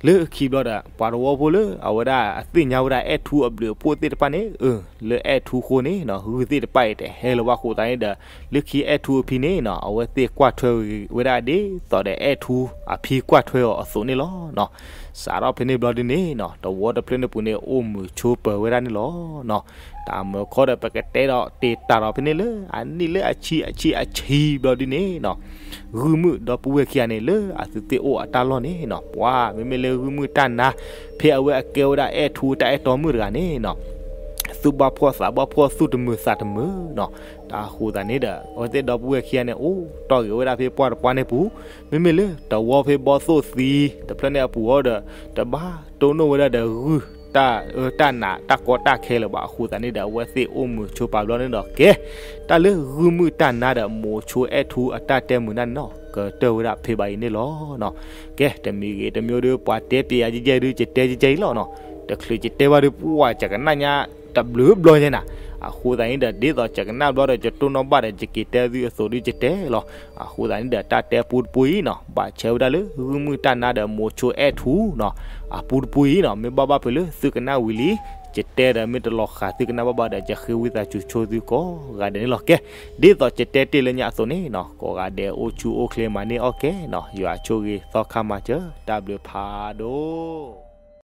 လၢခံဘျီဒီး ပှၤတဝီဖိလၢအဝဲဒၣ်အသ့ၣ်ညါဝဲဒၣ်အဲၣ်ထူအဘျုးအဖှိၣ်သ့ၣ်တဖၣ်န့ၣ် အၢ လၢအဲၣ်ထူအဃိန့ၣ်နီၤ ဂုၢ်သ့ၣ်တဖၣ်အံၤတဟဲလၢၤဘၣ်အဃိသတးန့ၣ်ဒီး လၢခံအဲၣ်ထူအဖံန့ၣ်နီၤ အဝဲသ့ၣ်ကွၢ်ထွဲဝဲဒၣ်ဒ်သိးဒီးအဲၣ်ထူအဖံကွၢ်ထွဲအီၤအသိးန့ၣ်လီၤနီၤ. စးထီၣ်ဖဲန့ၣ်ဘျီဒ်န့ၣ်နီၤ တဝီတဖျၢၣ်န့ၣ်ပူၤန့ၣ် အိၣ်မုာ်ဆိပၢၤဝဲဒၣ်န့ၣ်လီၤနီၤ. တၢ်မၢခီဒီး ပကတဲဒီးတ့ၢ်တၢ်ဒီးဖဲန့ၣ်လၢ အနံၣ်လၢအဆံအဆံအဆံဘျီဒ်န့ၣ်နီၤ ဂုၢ်မုၣ်ဒီပုၢ်ဝဲၢ်ခံဂၤန့ၣ် လၢအသုသ့ၣ်အိၣ်အတၢ်လီၢ်န့ၣ်နီၤ ပှၤမ့မ့ၢ်လၢဂုၢ်မုၣ်တၢ်နါ ဖဲအဝဲအကဲဝဲဒၣ်အဲၣ်ထူတၢ်အဲၣ်တီမုၣ်တဂၤန့ၣ်နီၤ သူၣ်ဘၣ်ဖှီၣ်သးဘၣ်ဖှီၣ်သူၣ်တမုာ်သးတမုာ်နီၤ. တၢ်ဃိသတးန့ၣ်ဒီး အဝဲသ့ၣ်ဒီပုၢ်ဝဲၢ်ခံဂၤန့ၣ် အိၣ်တီၢ်ဂ့ၤဝဲဒၣ်ဖဲပှၢ်တပှၢ်န့ၣ်ပူၤ မ့မ့ၢ်လၢတဝီဖဲဘီသိၣ်သံတဖျၢၣ်န့ၣ်အပူၤအီၤဒီး တဘၣ်တိၢ်နီၣ်ဝဲဒၣ်ဒီးဂုၢ် တၢ်အၢတၢ်နး တၢ်ကီတၢ်ခဲလၢၤဘၣ်အဃိသတးန့ၣ်ဒီး အဝဲသ့ၣ်အိၣ်မုာ်ဆိပာ်ဘျီန့ၣ်ဒီး ကဲ တၢ်လၢဂုၢ်မုၣ်တၢ်နါဒီးမိၤဆိအဲၣ်ထူအတၢ်တဲမုာ်နၢ်န့ၣ်နီၤ ကတၢၢ်ဝဲဒၣ်ဖဲဘၣ်အံၤန့ၣ်လီၤနီၤ. ကဲ တမံၤဂ့ၤတမံၤဒုး ပှၤတဲပျဲယၤကဲကဲဒုး ယတဲကဲကဲအံၤလီၤနီၤ. တချုးယတဲဘၣ်ဒုး ပှၢ်ယကနၣ်ညါတဘျုးဘျီညါနၤ. အဃိသတးန့ၣ်ဒီး ဒ်သိးယကနၣ်ဘျီဒီး ယတိၢ်နီၣ်ဘၣ်ဒီး ယက့ၤတဲသုအသိးဒုး ယတဲလီၤ. အဃိသတးန့ၣ်ဒီး တၢ်တဲပူတပူအံၤနီၤ ဘၣ်ဆဲဝဲဒၣ်လၢ ဂုၢ်မုၣ်တၢ်နါဒီးမိၤဆိအဲၣ်ထူနီၤ အပူတပူအံၤနီၤ မ့ၢ်ဘၣ်ဘၣ်ဖဲလၢသုကနၣ်ဝံၤလံ ယတဲဒီး မ့ၢ်တလီၤဃာ်သုကနၣ်ဘၣ်ဘၣ်ဒီး ယဃ့ဝံသးစူၤဆိသုကိးဂၤဒဲးန့ၣ်လီၤ. ကဲ ဒ်သိးယတဲတ့ၢ်လၢညါအသိးန့ၣ်နီၤ ကိးဂၤဒဲးအိၣ်ဆူၣ်အိၣ်ချ့မၤန့ၢ်အီၣ်ကဲနီၤ ယွၤဆိၣ်ဂ့ၤသီခါမၤစၢၤ တၢ်ဘျုးဖးဒိၣ်.